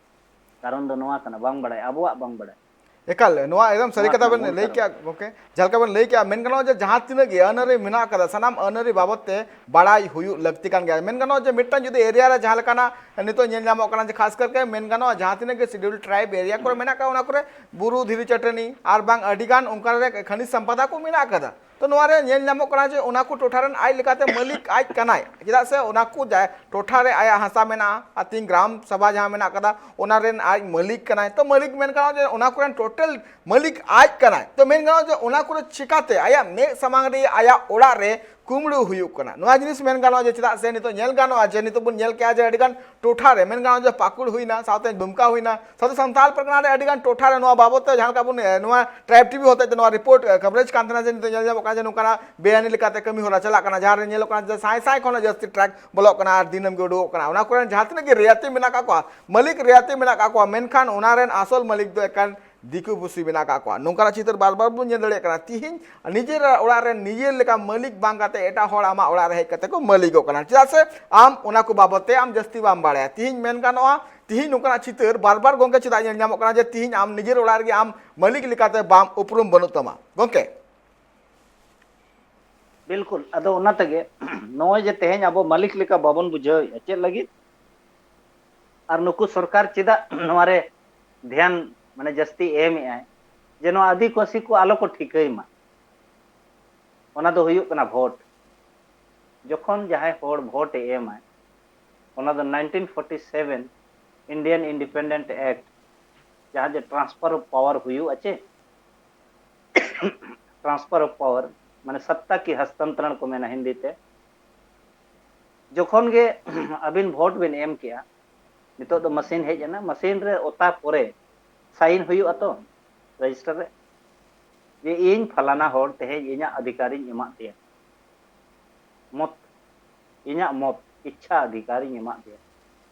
ᱠᱟᱨᱚᱱ ᱫᱚ ᱱᱚᱣᱟ ᱠᱟᱱᱟ, ᱵᱟᱝ ᱵᱟᱲᱟᱭ, ᱟᱵᱚᱣᱟᱜ ᱵᱟᱝ ᱵᱟᱲᱟᱭ᱾ ᱮᱠᱟᱞ, ᱱᱚᱣᱟ ᱮᱠᱫᱚᱢ ᱥᱟᱹᱨᱤ ᱱᱚᱣᱟ ᱠᱟᱛᱷᱟ ᱠᱟᱱᱟ ᱵᱮᱱ ᱢᱩᱞ ᱞᱟᱹᱭ ᱠᱟᱨᱚᱱ᱾ ᱠᱮᱜᱼᱟ ᱜᱚᱢᱠᱮ, ᱡᱟᱦᱟᱸ ᱞᱮᱠᱟ ᱵᱮᱱ ᱞᱟᱹᱭ ᱠᱮᱜᱼᱟ, ᱢᱮᱱ ᱜᱟᱱᱚᱜᱼᱟ ᱡᱮ ᱡᱟᱦᱟᱸ ᱛᱤᱱᱟᱹᱜ ᱜᱮ ᱟᱹᱱ ᱟᱹᱨᱤ ᱢᱮᱱᱟᱜ ᱟᱠᱟᱫᱟ, ᱥᱟᱱᱟᱢ ᱟᱹᱱ ᱟᱹᱨᱤ ᱵᱟᱵᱚᱫ ᱛᱮ ᱵᱟᱲᱟᱭ ᱦᱩᱭᱩᱜ ᱞᱟᱹᱠᱛᱤ ᱠᱟᱱ ᱜᱮᱭᱟ᱾ ᱢᱮᱱ ᱜᱟᱱᱚᱜᱼᱟ ᱡᱮ ᱢᱤᱫᱴᱟᱝ ᱡᱩᱫᱤ ᱮᱨᱤᱭᱟ ᱨᱮ ᱡᱟᱦᱟᱸ ᱞᱮᱠᱟᱱᱟᱜ ᱱᱤᱛᱚᱜ ᱧᱮᱞ ᱧᱟᱢᱚᱜ ᱠᱟᱱᱟ, ᱡᱮ ᱠᱷᱟᱥ ᱠᱟᱨᱛᱮ ᱢᱮᱱ ᱜᱟᱱᱚᱜᱼᱟ ᱡᱟᱦᱟᱸ ᱛᱤᱱᱟᱹᱜ ᱜᱮ ᱥᱤᱰᱩᱞ ᱴᱨᱟᱭᱤᱵᱽ ᱮᱨᱤᱭᱟ ᱠᱚᱨᱮ ᱢᱮᱱᱟᱜ ᱟᱠᱟᱫ, ᱚᱱᱟ ᱠᱚᱨᱮ ᱵᱩᱨᱩ ᱫᱷᱤᱨᱤ ᱪᱟᱹᱴᱟᱹᱱᱤ ᱟᱨ ᱵᱟᱝ ᱟᱹᱰᱤ ᱜᱟᱱ ᱚᱱᱠᱟ ᱨᱮ ᱠᱷᱟᱱᱤᱡᱽ ᱥᱟᱢᱯᱟᱫᱟ ᱠᱚ ᱢᱮᱱᱟᱜ ᱟᱠᱟᱫᱟ᱾ ᱛᱚ ᱱᱚᱣᱟ ᱨᱮ ᱧᱮᱞ ᱧᱟᱢᱚᱜ ᱠᱟᱱᱟ ᱡᱮ ᱚᱱᱟ ᱠᱚ ᱴᱚᱴᱷᱟ ᱨᱮᱱ ᱟᱡ ᱞᱮᱠᱟᱛᱮ ᱢᱟᱹᱞᱤᱠ ᱟᱡ ᱠᱟᱱᱟᱭ, ᱪᱮᱫᱟᱜ ᱥᱮ ᱚᱱᱟ ᱠᱚ ᱡᱟ-, ᱴᱚᱴᱷᱟ ᱨᱮ ᱟᱭᱟᱜ ᱦᱟᱥᱟ ᱢᱮᱱᱟᱜᱼᱟ, ᱟᱹᱛᱤᱧ ᱜᱨᱟᱢ ᱥᱚᱵᱷᱟ ᱡᱟᱦᱟᱸ ᱢᱮᱱᱟᱜ ᱟᱠᱟᱫᱟ, ᱚᱱᱟ ᱨᱮᱱ ᱟᱡ ᱢᱟᱹᱞᱤᱠ ᱠᱟᱱᱟᱭ᱾ ᱛᱚ ᱢᱟᱹᱞᱤᱠ ᱢᱮᱱ ᱜᱟᱱᱚᱜᱼᱟ ᱡᱮ ᱚᱱᱟ ᱠᱚᱨᱮᱱ ᱴᱳᱴᱟᱞ ᱢᱟᱹᱞᱤᱠ ᱟᱡ ᱠᱟᱱᱟᱭ᱾ ᱛᱚ ᱢᱮᱱ ᱜᱟᱱᱚᱜᱼᱟ ᱡᱮ ᱚᱱᱟ ᱠᱚᱨᱮ ᱪᱤᱠᱟᱛᱮ ᱟᱭᱟᱜ ᱢᱮᱫ ᱥᱟᱢᱟᱝ ᱨᱮ ᱟᱭᱟᱜ ᱚᱲᱟᱜ ᱨᱮ ᱠᱩᱢᱵᱽᱲᱩ ᱦᱩᱭᱩᱜ ᱠᱟᱱᱟ? ᱱᱚᱣᱟ ᱡᱤᱱᱤᱥ ᱢᱮᱱ ᱜᱟᱱᱚᱜᱼᱟ ᱡᱮ ᱪᱮᱫᱟᱜ ᱥᱮ ᱱᱤᱛᱚᱜ ᱧᱮᱞ ᱜᱟᱱᱚᱜᱼᱟ ᱡᱮ ᱱᱤᱛᱚᱜ ᱵᱚᱱ ᱧᱮᱞ ᱠᱮᱜᱼᱟ ᱡᱮ ᱟᱹᱰᱤ ᱜᱟᱱ ᱴᱚᱴᱷᱟ ᱨᱮ, ᱢᱮᱱ ᱜᱟᱱᱚᱜᱼᱟ ᱡᱮ ᱯᱟᱹᱠᱩᱲ ᱦᱩᱭᱱᱟ, ᱥᱟᱶᱛᱮ ᱫᱩᱢᱠᱟ ᱦᱩᱭᱱᱟ, ᱥᱟᱶᱛᱮ ᱥᱟᱱᱛᱟᱲ ᱯᱟᱨᱜᱟᱱᱟ ᱨᱮ ᱟᱹᱰᱤ ᱜᱟᱱ ᱴᱚᱴᱷᱟ ᱨᱮ ᱱᱚᱣᱟ ᱵᱟᱵᱚᱛ ᱛᱮ ᱡᱟᱦᱟᱸ ᱞᱮᱠᱟ ᱵᱚᱱ, ᱮ, ᱱᱚᱣᱟ ᱴᱨᱟᱭᱤᱵᱽ ᱴᱤᱵᱷᱤ ᱦᱚᱛᱮᱡ ᱛᱮ ᱱᱚᱣᱟ ᱨᱤᱯᱳᱨᱴ, ᱮ, ᱠᱟᱵᱷᱟᱨᱮᱡᱽ ᱠᱟᱱ ᱛᱟᱦᱮᱱᱟ ᱡᱮ ᱱᱤᱛᱚᱜ ᱧᱮᱞ ᱧᱟᱢᱚᱜ ᱠᱟᱱᱟ ᱡᱮ ᱱᱚᱝᱠᱟᱱᱟᱜ ᱵᱮᱟᱭᱤᱱ ᱞᱮᱠᱟᱛᱮ ᱠᱟᱹᱢᱤ ᱦᱚᱨᱟ ᱪᱟᱞᱟᱜ ᱠᱟᱱᱟ, ᱡᱟᱦᱟᱸ ᱨᱮ ᱧᱮᱞᱚᱜ ᱠᱟᱱᱟ ᱡᱮ ᱥᱟᱭ ᱥᱟᱭ ᱠᱷᱚᱱᱟᱜ ᱡᱟᱹᱥᱛᱤ ᱴᱨᱟᱠ ᱵᱚᱞᱚᱜ ᱠᱟᱱᱟ ᱟᱨ ᱫᱤᱱᱟᱹᱢ ᱜᱮ ᱩᱰᱩᱠᱚᱜ ᱠᱟᱱᱟ᱾ ᱚᱱᱟ ᱠᱚᱨᱮᱱ ᱡᱟᱦᱟᱸ ᱛᱤᱱᱟᱹᱜ ᱜᱮ ᱨᱮᱭᱟᱛᱤ ᱢᱮᱱᱟᱜ ᱟᱠᱟᱫ ᱠᱚᱣᱟ, ᱢᱟᱹᱞᱤᱠ ᱨᱮᱭᱟᱛᱤ ᱢᱮᱱᱟᱜ ᱟᱠᱟᱫ ᱠᱚᱣᱟ, ᱢᱮᱱᱠᱷᱟᱱ ᱚᱱᱟ ᱨᱮᱱ ᱟᱥᱚᱞ ᱢᱟᱹᱞᱤᱠ ᱫᱚ ᱮᱠᱟᱱ ᱫᱤᱠᱩ ᱯᱩᱥᱤ ᱢᱮᱱᱟᱜ ᱟᱠᱟᱫ ᱠᱚᱣᱟ᱾ ᱱᱚᱝᱠᱟᱱᱟᱜ ᱪᱤᱛᱟᱹᱨ ᱵᱟᱨ ᱵᱟᱨ ᱵᱚᱱ ᱧᱮᱞ ᱫᱟᱲᱮᱭᱟᱜ ᱠᱟᱱᱟ᱾ ᱛᱤᱦᱤᱧ ᱱᱤᱡᱮᱨᱟᱜ ᱚᱲᱟᱜ ᱨᱮ ᱱᱤᱡᱮᱨ ᱞᱮᱠᱟ ᱢᱟᱹᱞᱤᱠ ᱵᱟᱝ ᱠᱟᱛᱮ ᱮᱴᱟᱜ ᱦᱚᱲ ᱟᱢᱟᱜ ᱚᱲᱟᱜ ᱨᱮ ᱦᱮᱡ ᱠᱟᱛᱮ ᱠᱚ ᱢᱟᱹᱞᱤᱠᱚᱜ ᱠᱟᱱᱟ, ᱪᱮᱫᱟᱜ ᱥᱮ ᱟᱢ ᱚᱱᱟ ᱠᱚ ᱵᱟᱵᱚᱛ ᱛᱮ ᱟᱢ ᱡᱟᱹᱥᱛᱤ ᱵᱟᱢ ᱵᱟᱲᱟᱭᱟ᱾ ᱛᱤᱦᱤᱧ ᱢᱮᱱ ᱜᱟᱱᱚᱜᱼᱟ, ᱛᱤᱦᱤᱧ ᱱᱚᱝᱠᱟᱱᱟᱜ ᱪᱤᱛᱟᱹᱨ ᱵᱟᱨ ᱵᱟᱨ ᱜᱚᱝᱠᱮ ᱪᱮᱫᱟᱜ ᱧᱮᱞ ᱧᱟᱢᱚᱜ ᱠᱟᱱᱟ ᱡᱮ ᱛᱤᱦᱤᱧ ᱟᱢ ᱱᱤᱡᱮᱨ ᱚᱲᱟᱜ ᱨᱮᱜᱮ ᱟᱢ ᱢᱟᱹᱞᱤᱠ ᱞᱮᱠᱟᱛᱮ ᱵᱟᱢ ᱩᱯᱨᱩᱢ ᱵᱟᱹᱱᱩᱜ ᱛᱟᱢᱟ ᱜᱚᱝᱠᱮ? ᱵᱤᱞᱠᱩᱞ᱾ ᱟᱫᱚ ᱚᱱᱟ ᱛᱮᱜᱮ ᱱᱚᱜᱼᱚᱭ ᱡᱮ ᱛᱮᱦᱮᱧ ᱟᱵᱚ ᱢᱟᱹᱞᱤᱠ ᱞᱮᱠᱟ ᱵᱟᱵᱚᱱ ᱵᱩᱡᱷᱟᱹᱣᱮᱫᱼᱟ, ᱪᱮᱫ ᱞᱟᱹᱜᱤᱫ? ᱟᱨ ᱱᱩᱠᱩ ᱥᱚᱨᱠᱟᱨ ᱪᱮᱫᱟᱜ ᱱᱚᱣᱟ ᱨᱮ ᱫᱷᱮᱭᱟᱱ ᱢᱟᱱᱮ ᱡᱟᱹᱥᱛᱤ ᱮᱢ ᱮᱫᱟᱭ ᱡᱮ ᱱᱚᱣᱟ ᱟᱹᱫᱤᱵᱟᱹᱥᱤ ᱠᱚ ᱟᱞᱚ ᱠᱚ ᱴᱷᱤᱠᱟᱹᱭ ᱢᱟ? ᱚᱱᱟ ᱫᱚ ᱦᱩᱭᱩᱜ ᱠᱟᱱᱟ ᱵᱷᱳᱴ᱾ ᱡᱚᱠᱷᱚᱱ ᱡᱟᱦᱟᱸᱭ ᱦᱚᱲ ᱵᱷᱳᱴ ᱮ ᱮᱢᱟᱭ, ᱚᱱᱟ ᱫᱚ nineteen forty seven Indian Independent Act, ᱡᱟᱦᱟᱸ ᱡᱮ transfer of power ᱦᱩᱭᱩᱜᱼᱟ ᱪᱮ, transfer of power ᱢᱟᱱᱮ ᱥᱟᱛᱛᱟ ᱠᱤ ᱦᱟᱥᱛᱟᱱᱛᱨᱚᱱ ᱠᱚ ᱢᱮᱱᱟ ᱦᱤᱱᱫᱤ ᱛᱮ᱾ ᱡᱚᱠᱷᱚᱱ ᱜᱮ ᱟᱹᱵᱤᱱ ᱵᱷᱳᱴ ᱵᱤᱱ ᱮᱢ ᱠᱮᱜᱼᱟ, ᱱᱤᱛᱚᱜ ᱫᱚ ᱢᱮᱥᱤᱱ ᱦᱮᱡ ᱮᱱᱟ, ᱢᱮᱥᱤᱱ ᱨᱮ ᱚᱛᱟ ᱯᱚᱨᱮ ᱥᱟᱭᱤᱱ ᱦᱩᱭᱩᱜᱼᱟ ᱛᱚ ᱨᱮᱡᱤᱥᱴᱟᱨ ᱨᱮ, ᱡᱮ ᱤᱧ ᱯᱷᱟᱞᱟᱱᱟ ᱦᱚᱲ ᱛᱮᱦᱮᱧ ᱤᱧᱟᱹᱜ ᱚᱫᱷᱤᱠᱟᱨᱤᱧ ᱮᱢᱟᱜ ᱫᱮᱭᱟ, ᱢᱚᱛ, ᱤᱧᱟᱹᱜ ᱢᱚᱛ, ᱤᱪᱪᱷᱟ ᱚᱫᱷᱤᱠᱟᱨᱤᱧ ᱮᱢᱟᱜ ᱫᱮᱭᱟ᱾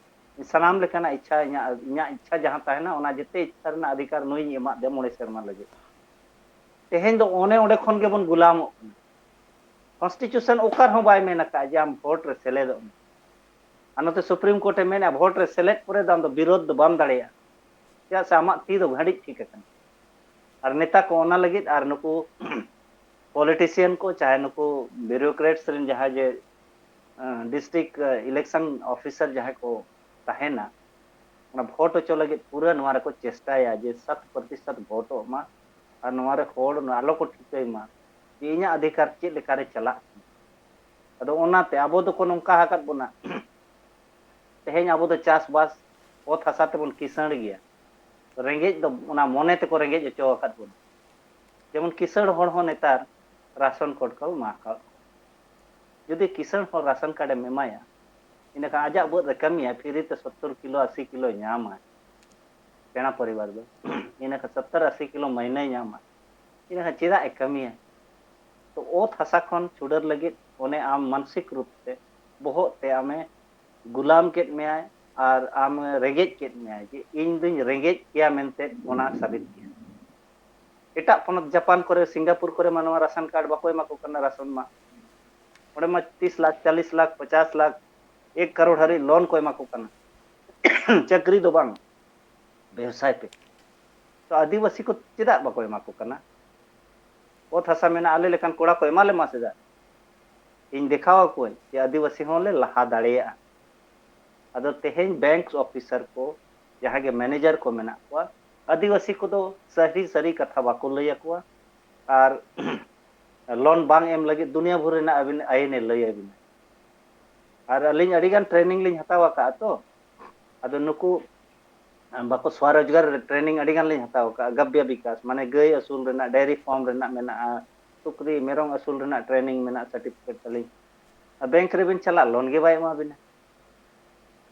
ᱥᱟᱱᱟᱢ ᱞᱮᱠᱟᱱᱟᱜ ᱤᱪᱪᱷᱟ, ᱤᱧᱟᱹᱜ, ᱤᱧᱟᱹᱜ ᱤᱪᱪᱷᱟ ᱡᱟᱦᱟᱸ ᱛᱟᱦᱮᱱᱟ, ᱚᱱᱟ ᱡᱮᱛᱮ ᱤᱪᱪᱷᱟ ᱨᱮᱱᱟᱜ ᱚᱫᱷᱤᱠᱟᱨ ᱱᱩᱭᱤᱧ ᱮᱢᱟᱜ ᱫᱮᱭᱟ ᱢᱚᱬᱮ ᱥᱮᱨᱢᱟ ᱞᱟᱹᱜᱤᱫ᱾ ᱛᱮᱦᱮᱧ ᱫᱚ ᱚᱱᱮ ᱚᱸᱰᱮ ᱠᱷᱚᱱ ᱜᱮᱵᱚᱱ ᱜᱩᱞᱟᱢᱚᱜ ᱠᱟᱱᱟ᱾ ᱠᱚᱱᱥᱴᱤᱴᱤᱭᱩᱥᱚᱱ ᱚᱠᱟ ᱨᱮᱦᱚᱸ ᱵᱟᱭ ᱢᱮᱱ ᱟᱠᱟᱫᱼᱟ ᱡᱮ ᱟᱢ ᱵᱷᱳᱴ ᱨᱮ ᱥᱮᱞᱮᱫᱚᱜ ᱢᱮ᱾ ᱟᱨ ᱱᱚᱛᱮ ᱥᱩᱯᱨᱤᱢ ᱠᱳᱨᱴ ᱮ ᱢᱮᱱᱮᱫᱼᱟ, ᱵᱷᱳᱴ ᱨᱮ ᱥᱮᱞᱮᱫ ᱯᱚᱨᱮ ᱫᱚ ᱟᱢ ᱫᱚ ᱵᱤᱨᱳᱫᱷ ᱫᱚ ᱵᱟᱢ ᱫᱟᱲᱮᱭᱟᱜᱼᱟ, ᱪᱮᱫᱟᱜ ᱥᱮ ᱟᱢᱟᱜ ᱛᱤ ᱫᱚ ᱜᱷᱟᱹᱲᱤᱡ ᱴᱷᱤᱠ ᱟᱠᱟᱱᱟ᱾ ᱟᱨ ᱱᱮᱛᱟ ᱠᱚ ᱚᱱᱟ ᱞᱟᱹᱜᱤᱫ, ᱟᱨ ᱱᱩᱠᱩ ᱯᱚᱞᱤᱴᱤᱥᱤᱭᱟᱱ ᱠᱚ, ᱪᱟᱦᱮ ᱱᱩᱠᱩ ᱵᱤᱭᱩᱨᱳᱠᱨᱮᱴᱥ ᱨᱮᱱ ᱡᱟᱦᱟᱸᱭ ᱡᱮ ᱰᱤᱥᱴᱨᱤᱠᱴ ᱤᱞᱮᱠᱥᱚᱱ ᱚᱯᱷᱤᱥᱟᱨ ᱡᱟᱦᱟᱸᱭ ᱠᱚ ᱛᱟᱦᱮᱱᱟ, ᱚᱱᱟ ᱵᱷᱳᱴ ᱦᱚᱪᱚ ᱞᱟᱹᱜᱤᱫ ᱯᱩᱨᱟᱹ ᱱᱚᱣᱟ ᱨᱮᱠᱚ ᱪᱮᱥᱴᱟᱭᱟ ᱡᱮ ᱥᱟᱛ ᱯᱨᱚᱛᱤᱥᱚᱛ ᱵᱷᱳᱴᱚᱜ ᱢᱟ ᱟᱨ ᱱᱚᱣᱟ ᱨᱮ ᱦᱚᱲ ᱟᱞᱚ ᱠᱚ ᱴᱷᱤᱠᱟᱹᱭ ᱢᱟ ᱡᱮ ᱤᱧᱟᱹᱜ ᱚᱫᱷᱤᱠᱟᱨ ᱪᱮᱫ ᱞᱮᱠᱟᱨᱮ ᱪᱟᱞᱟᱜ ᱠᱟᱱᱟ᱾ ᱟᱫᱚ ᱚᱱᱟᱛᱮ ᱟᱵᱚ ᱫᱚᱠᱚ ᱱᱚᱝᱠᱟ ᱟᱠᱟᱫ ᱵᱚᱱᱟ, ᱛᱮᱦᱮᱧ ᱟᱵᱚ ᱫᱚ ᱪᱟᱥᱵᱟᱥ ᱚᱛ ᱦᱟᱥᱟ ᱛᱮᱵᱚᱱ ᱠᱤᱥᱟᱹᱬ ᱜᱮᱭᱟ, ᱨᱮᱸᱜᱮᱡ ᱫᱚ ᱚᱱᱟ ᱢᱚᱱᱮ ᱛᱮᱠᱚ ᱨᱮᱸᱜᱮᱡ ᱦᱚᱪᱚ ᱟᱠᱟᱫ ᱵᱚᱱᱟ᱾ ᱡᱮᱢᱚᱱ ᱠᱤᱥᱟᱹᱬ ᱦᱚᱲ ᱦᱚᱸ ᱱᱮᱛᱟᱨ ᱨᱟᱥᱚᱱ ᱠᱟᱨᱰ ᱠᱚ ᱮᱢᱟ ᱟᱠᱟᱫ ᱠᱚᱣᱟ᱾ ᱡᱩᱫᱤ ᱠᱤᱥᱟᱹᱬ ᱦᱚᱲ ᱨᱟᱥᱚᱱ ᱠᱟᱨᱰ ᱮᱢ ᱮᱢᱟᱭᱟ, ᱤᱱᱟᱹᱠᱷᱟᱱ ᱟᱡᱟᱜ ᱵᱟᱹᱫᱽ ᱨᱮ ᱠᱟᱹᱢᱤᱭᱟ, ᱯᱷᱨᱤ ᱛᱮ ᱥᱚᱛᱛᱚᱨ ᱠᱤᱞᱳ ᱟᱥᱤ ᱠᱤᱞᱳ ᱧᱟᱢᱟᱭ ᱯᱮᱲᱟ ᱯᱚᱨᱤᱵᱟᱨ ᱫᱚ᱾ ᱤᱱᱟᱹᱠᱷᱟᱱ ᱥᱚᱛᱛᱚᱨ ᱟᱥᱤ ᱠᱤᱞᱳ ᱢᱟᱹᱦᱱᱟᱹᱭ ᱧᱟᱢᱟ, ᱤᱱᱟᱹᱠᱷᱟᱱ ᱪᱮᱫᱟᱜ ᱮ ᱠᱟᱹᱢᱤᱭᱟ? ᱛᱚ ᱚᱛ ᱦᱟᱥᱟ ᱠᱷᱚᱱ ᱪᱷᱩᱰᱟᱹᱨ ᱞᱟᱹᱜᱤᱫ ᱚᱱᱮ ᱟᱢ ᱢᱟᱱᱥᱤᱠ ᱨᱩᱯ ᱛᱮ ᱵᱚᱦᱚᱜ ᱛᱮ ᱟᱢᱮ ᱜᱩᱞᱟᱢ ᱠᱮᱫ ᱢᱮᱭᱟᱭ ᱟᱨ ᱟᱢ ᱨᱮᱸᱜᱮᱡ ᱠᱮᱫ ᱢᱮᱭᱟᱭ ᱡᱮ ᱤᱧ ᱫᱩᱧ ᱨᱮᱸᱜᱮᱡ ᱜᱮᱭᱟ ᱢᱮᱱᱛᱮ ᱚᱱᱟ ᱥᱟᱵᱤᱛ ᱜᱮᱭᱟ᱾ ᱮᱴᱟᱜ ᱯᱚᱱᱚᱛ ᱡᱟᱯᱟᱱ ᱠᱚᱨᱮ, ᱥᱤᱝᱜᱟᱯᱩᱨ ᱠᱚᱨᱮ ᱢᱟ ᱱᱚᱣᱟ ᱨᱟᱥᱚᱱ ᱠᱟᱨᱰ ᱵᱟᱠᱚ ᱮᱢᱟ ᱠᱚ ᱠᱟᱱᱟ, ᱨᱟᱥᱚᱱ ᱢᱟ᱾ ᱚᱸᱰᱮ ᱢᱟ ᱛᱤᱥ ᱞᱟᱠᱷ, ᱪᱟᱞᱤᱥ ᱞᱟᱠᱷ, ᱯᱚᱪᱟᱥ ᱞᱟᱠᱷ, ᱮᱠ ᱠᱟᱨᱳᱲ ᱦᱟᱹᱨᱤᱡ ᱞᱳᱱ ᱠᱚ ᱮᱢᱟ ᱠᱚ ᱠᱟᱱᱟ᱾ ᱪᱟᱹᱠᱨᱤ ᱫᱚ ᱵᱟᱝ, ᱵᱮᱵᱽᱥᱟᱭ ᱯᱮ᱾ ᱛᱚ ᱟᱹᱫᱤᱵᱟᱹᱥᱤ ᱠᱚ ᱪᱮᱫᱟᱜ ᱵᱟᱠᱚ ᱮᱢᱟ ᱠᱚ ᱠᱟᱱᱟ? ᱚᱛ ᱦᱟᱥᱟ ᱢᱮᱱᱟᱜᱼᱟ, ᱟᱞᱮ ᱞᱮᱠᱟᱱ ᱠᱚᱲᱟ ᱠᱚ ᱮᱢᱟ ᱞᱮᱢᱟ ᱥᱮᱫᱟᱜ᱾ ᱤᱧ ᱫᱮᱠᱷᱟᱣ ᱟᱠᱚᱣᱟᱹᱧ ᱡᱮ ᱟᱹᱫᱤᱵᱟᱹᱥᱤ ᱦᱚᱸ ᱞᱮ ᱞᱟᱦᱟ ᱫᱟᱲᱮᱭᱟᱜᱼᱟ᱾ ᱟᱫᱚ ᱛᱮᱦᱮᱧ ᱵᱮᱝᱠ ᱚᱯᱷᱤᱥᱟᱨ ᱠᱚ, ᱡᱟᱦᱟᱸ ᱜᱮ ᱢᱮᱱᱮᱡᱟᱨ ᱠᱚ ᱢᱮᱱᱟᱜ ᱠᱚᱣᱟ, ᱟᱹᱫᱤᱵᱟᱹᱥᱤ ᱠᱚᱫᱚ ᱥᱟᱹᱨᱤ ᱥᱟᱹᱨᱤ ᱠᱟᱛᱷᱟ ᱵᱟᱠᱚ ᱞᱟᱹᱭ ᱟᱠᱚᱣᱟ᱾ ᱟᱨ ᱞᱳᱱ ᱵᱟᱝ ᱮᱢ ᱞᱟᱹᱜᱤᱫ ᱫᱩᱱᱤᱭᱟᱹ ᱵᱷᱳᱨ ᱨᱮᱱᱟᱜ ᱟᱹᱵᱤᱱ ᱟᱭᱤᱱ ᱮ ᱞᱟᱹᱭ ᱟᱹᱵᱤᱱᱟ᱾ ᱟᱨ ᱟᱹᱞᱤᱧ ᱟᱹᱰᱤ ᱜᱟᱱ ᱴᱨᱮᱱᱤᱝ ᱞᱤᱧ ᱦᱟᱛᱟᱣ ᱟᱠᱟᱫᱼᱟ ᱛᱚ, ᱟᱫᱚ ᱱᱩᱠᱩ ᱵᱟᱠᱚ ᱥᱣᱟᱨᱳᱡᱽᱜᱟᱨ ᱨᱮ ᱴᱨᱮᱱᱤᱝ ᱟᱹᱰᱤ ᱜᱟᱱ ᱞᱤᱧ ᱦᱟᱛᱟᱣ ᱟᱠᱟᱫᱼᱟ᱾ ᱜᱟᱵᱽᱭᱟ ᱵᱤᱠᱟᱥ, ᱢᱟᱱᱮ ᱜᱟᱹᱭ ᱟᱹᱥᱩᱞ ᱨᱮᱱᱟᱜ, ᱰᱮᱭᱨᱤ ᱯᱷᱟᱨᱢ ᱨᱮᱱᱟᱜ ᱢᱮᱱᱟᱜᱼᱟ, ᱥᱩᱠᱨᱤ ᱢᱮᱨᱚᱢ ᱟᱹᱥᱩᱞ ᱨᱮᱱᱟᱜ ᱴᱨᱮᱱᱤᱝ ᱢᱮᱱᱟᱜᱼᱟ, ᱥᱟᱨᱴᱤᱯᱷᱤᱠᱮᱴ ᱛᱟᱹᱞᱤᱧ᱾ ᱟᱨ ᱵᱮᱝᱠ ᱨᱮᱵᱤᱱ ᱪᱟᱞᱟᱜ, ᱞᱳᱱ ᱜᱮ ᱵᱟᱭ ᱮᱢᱟ ᱵᱤᱱᱟ᱾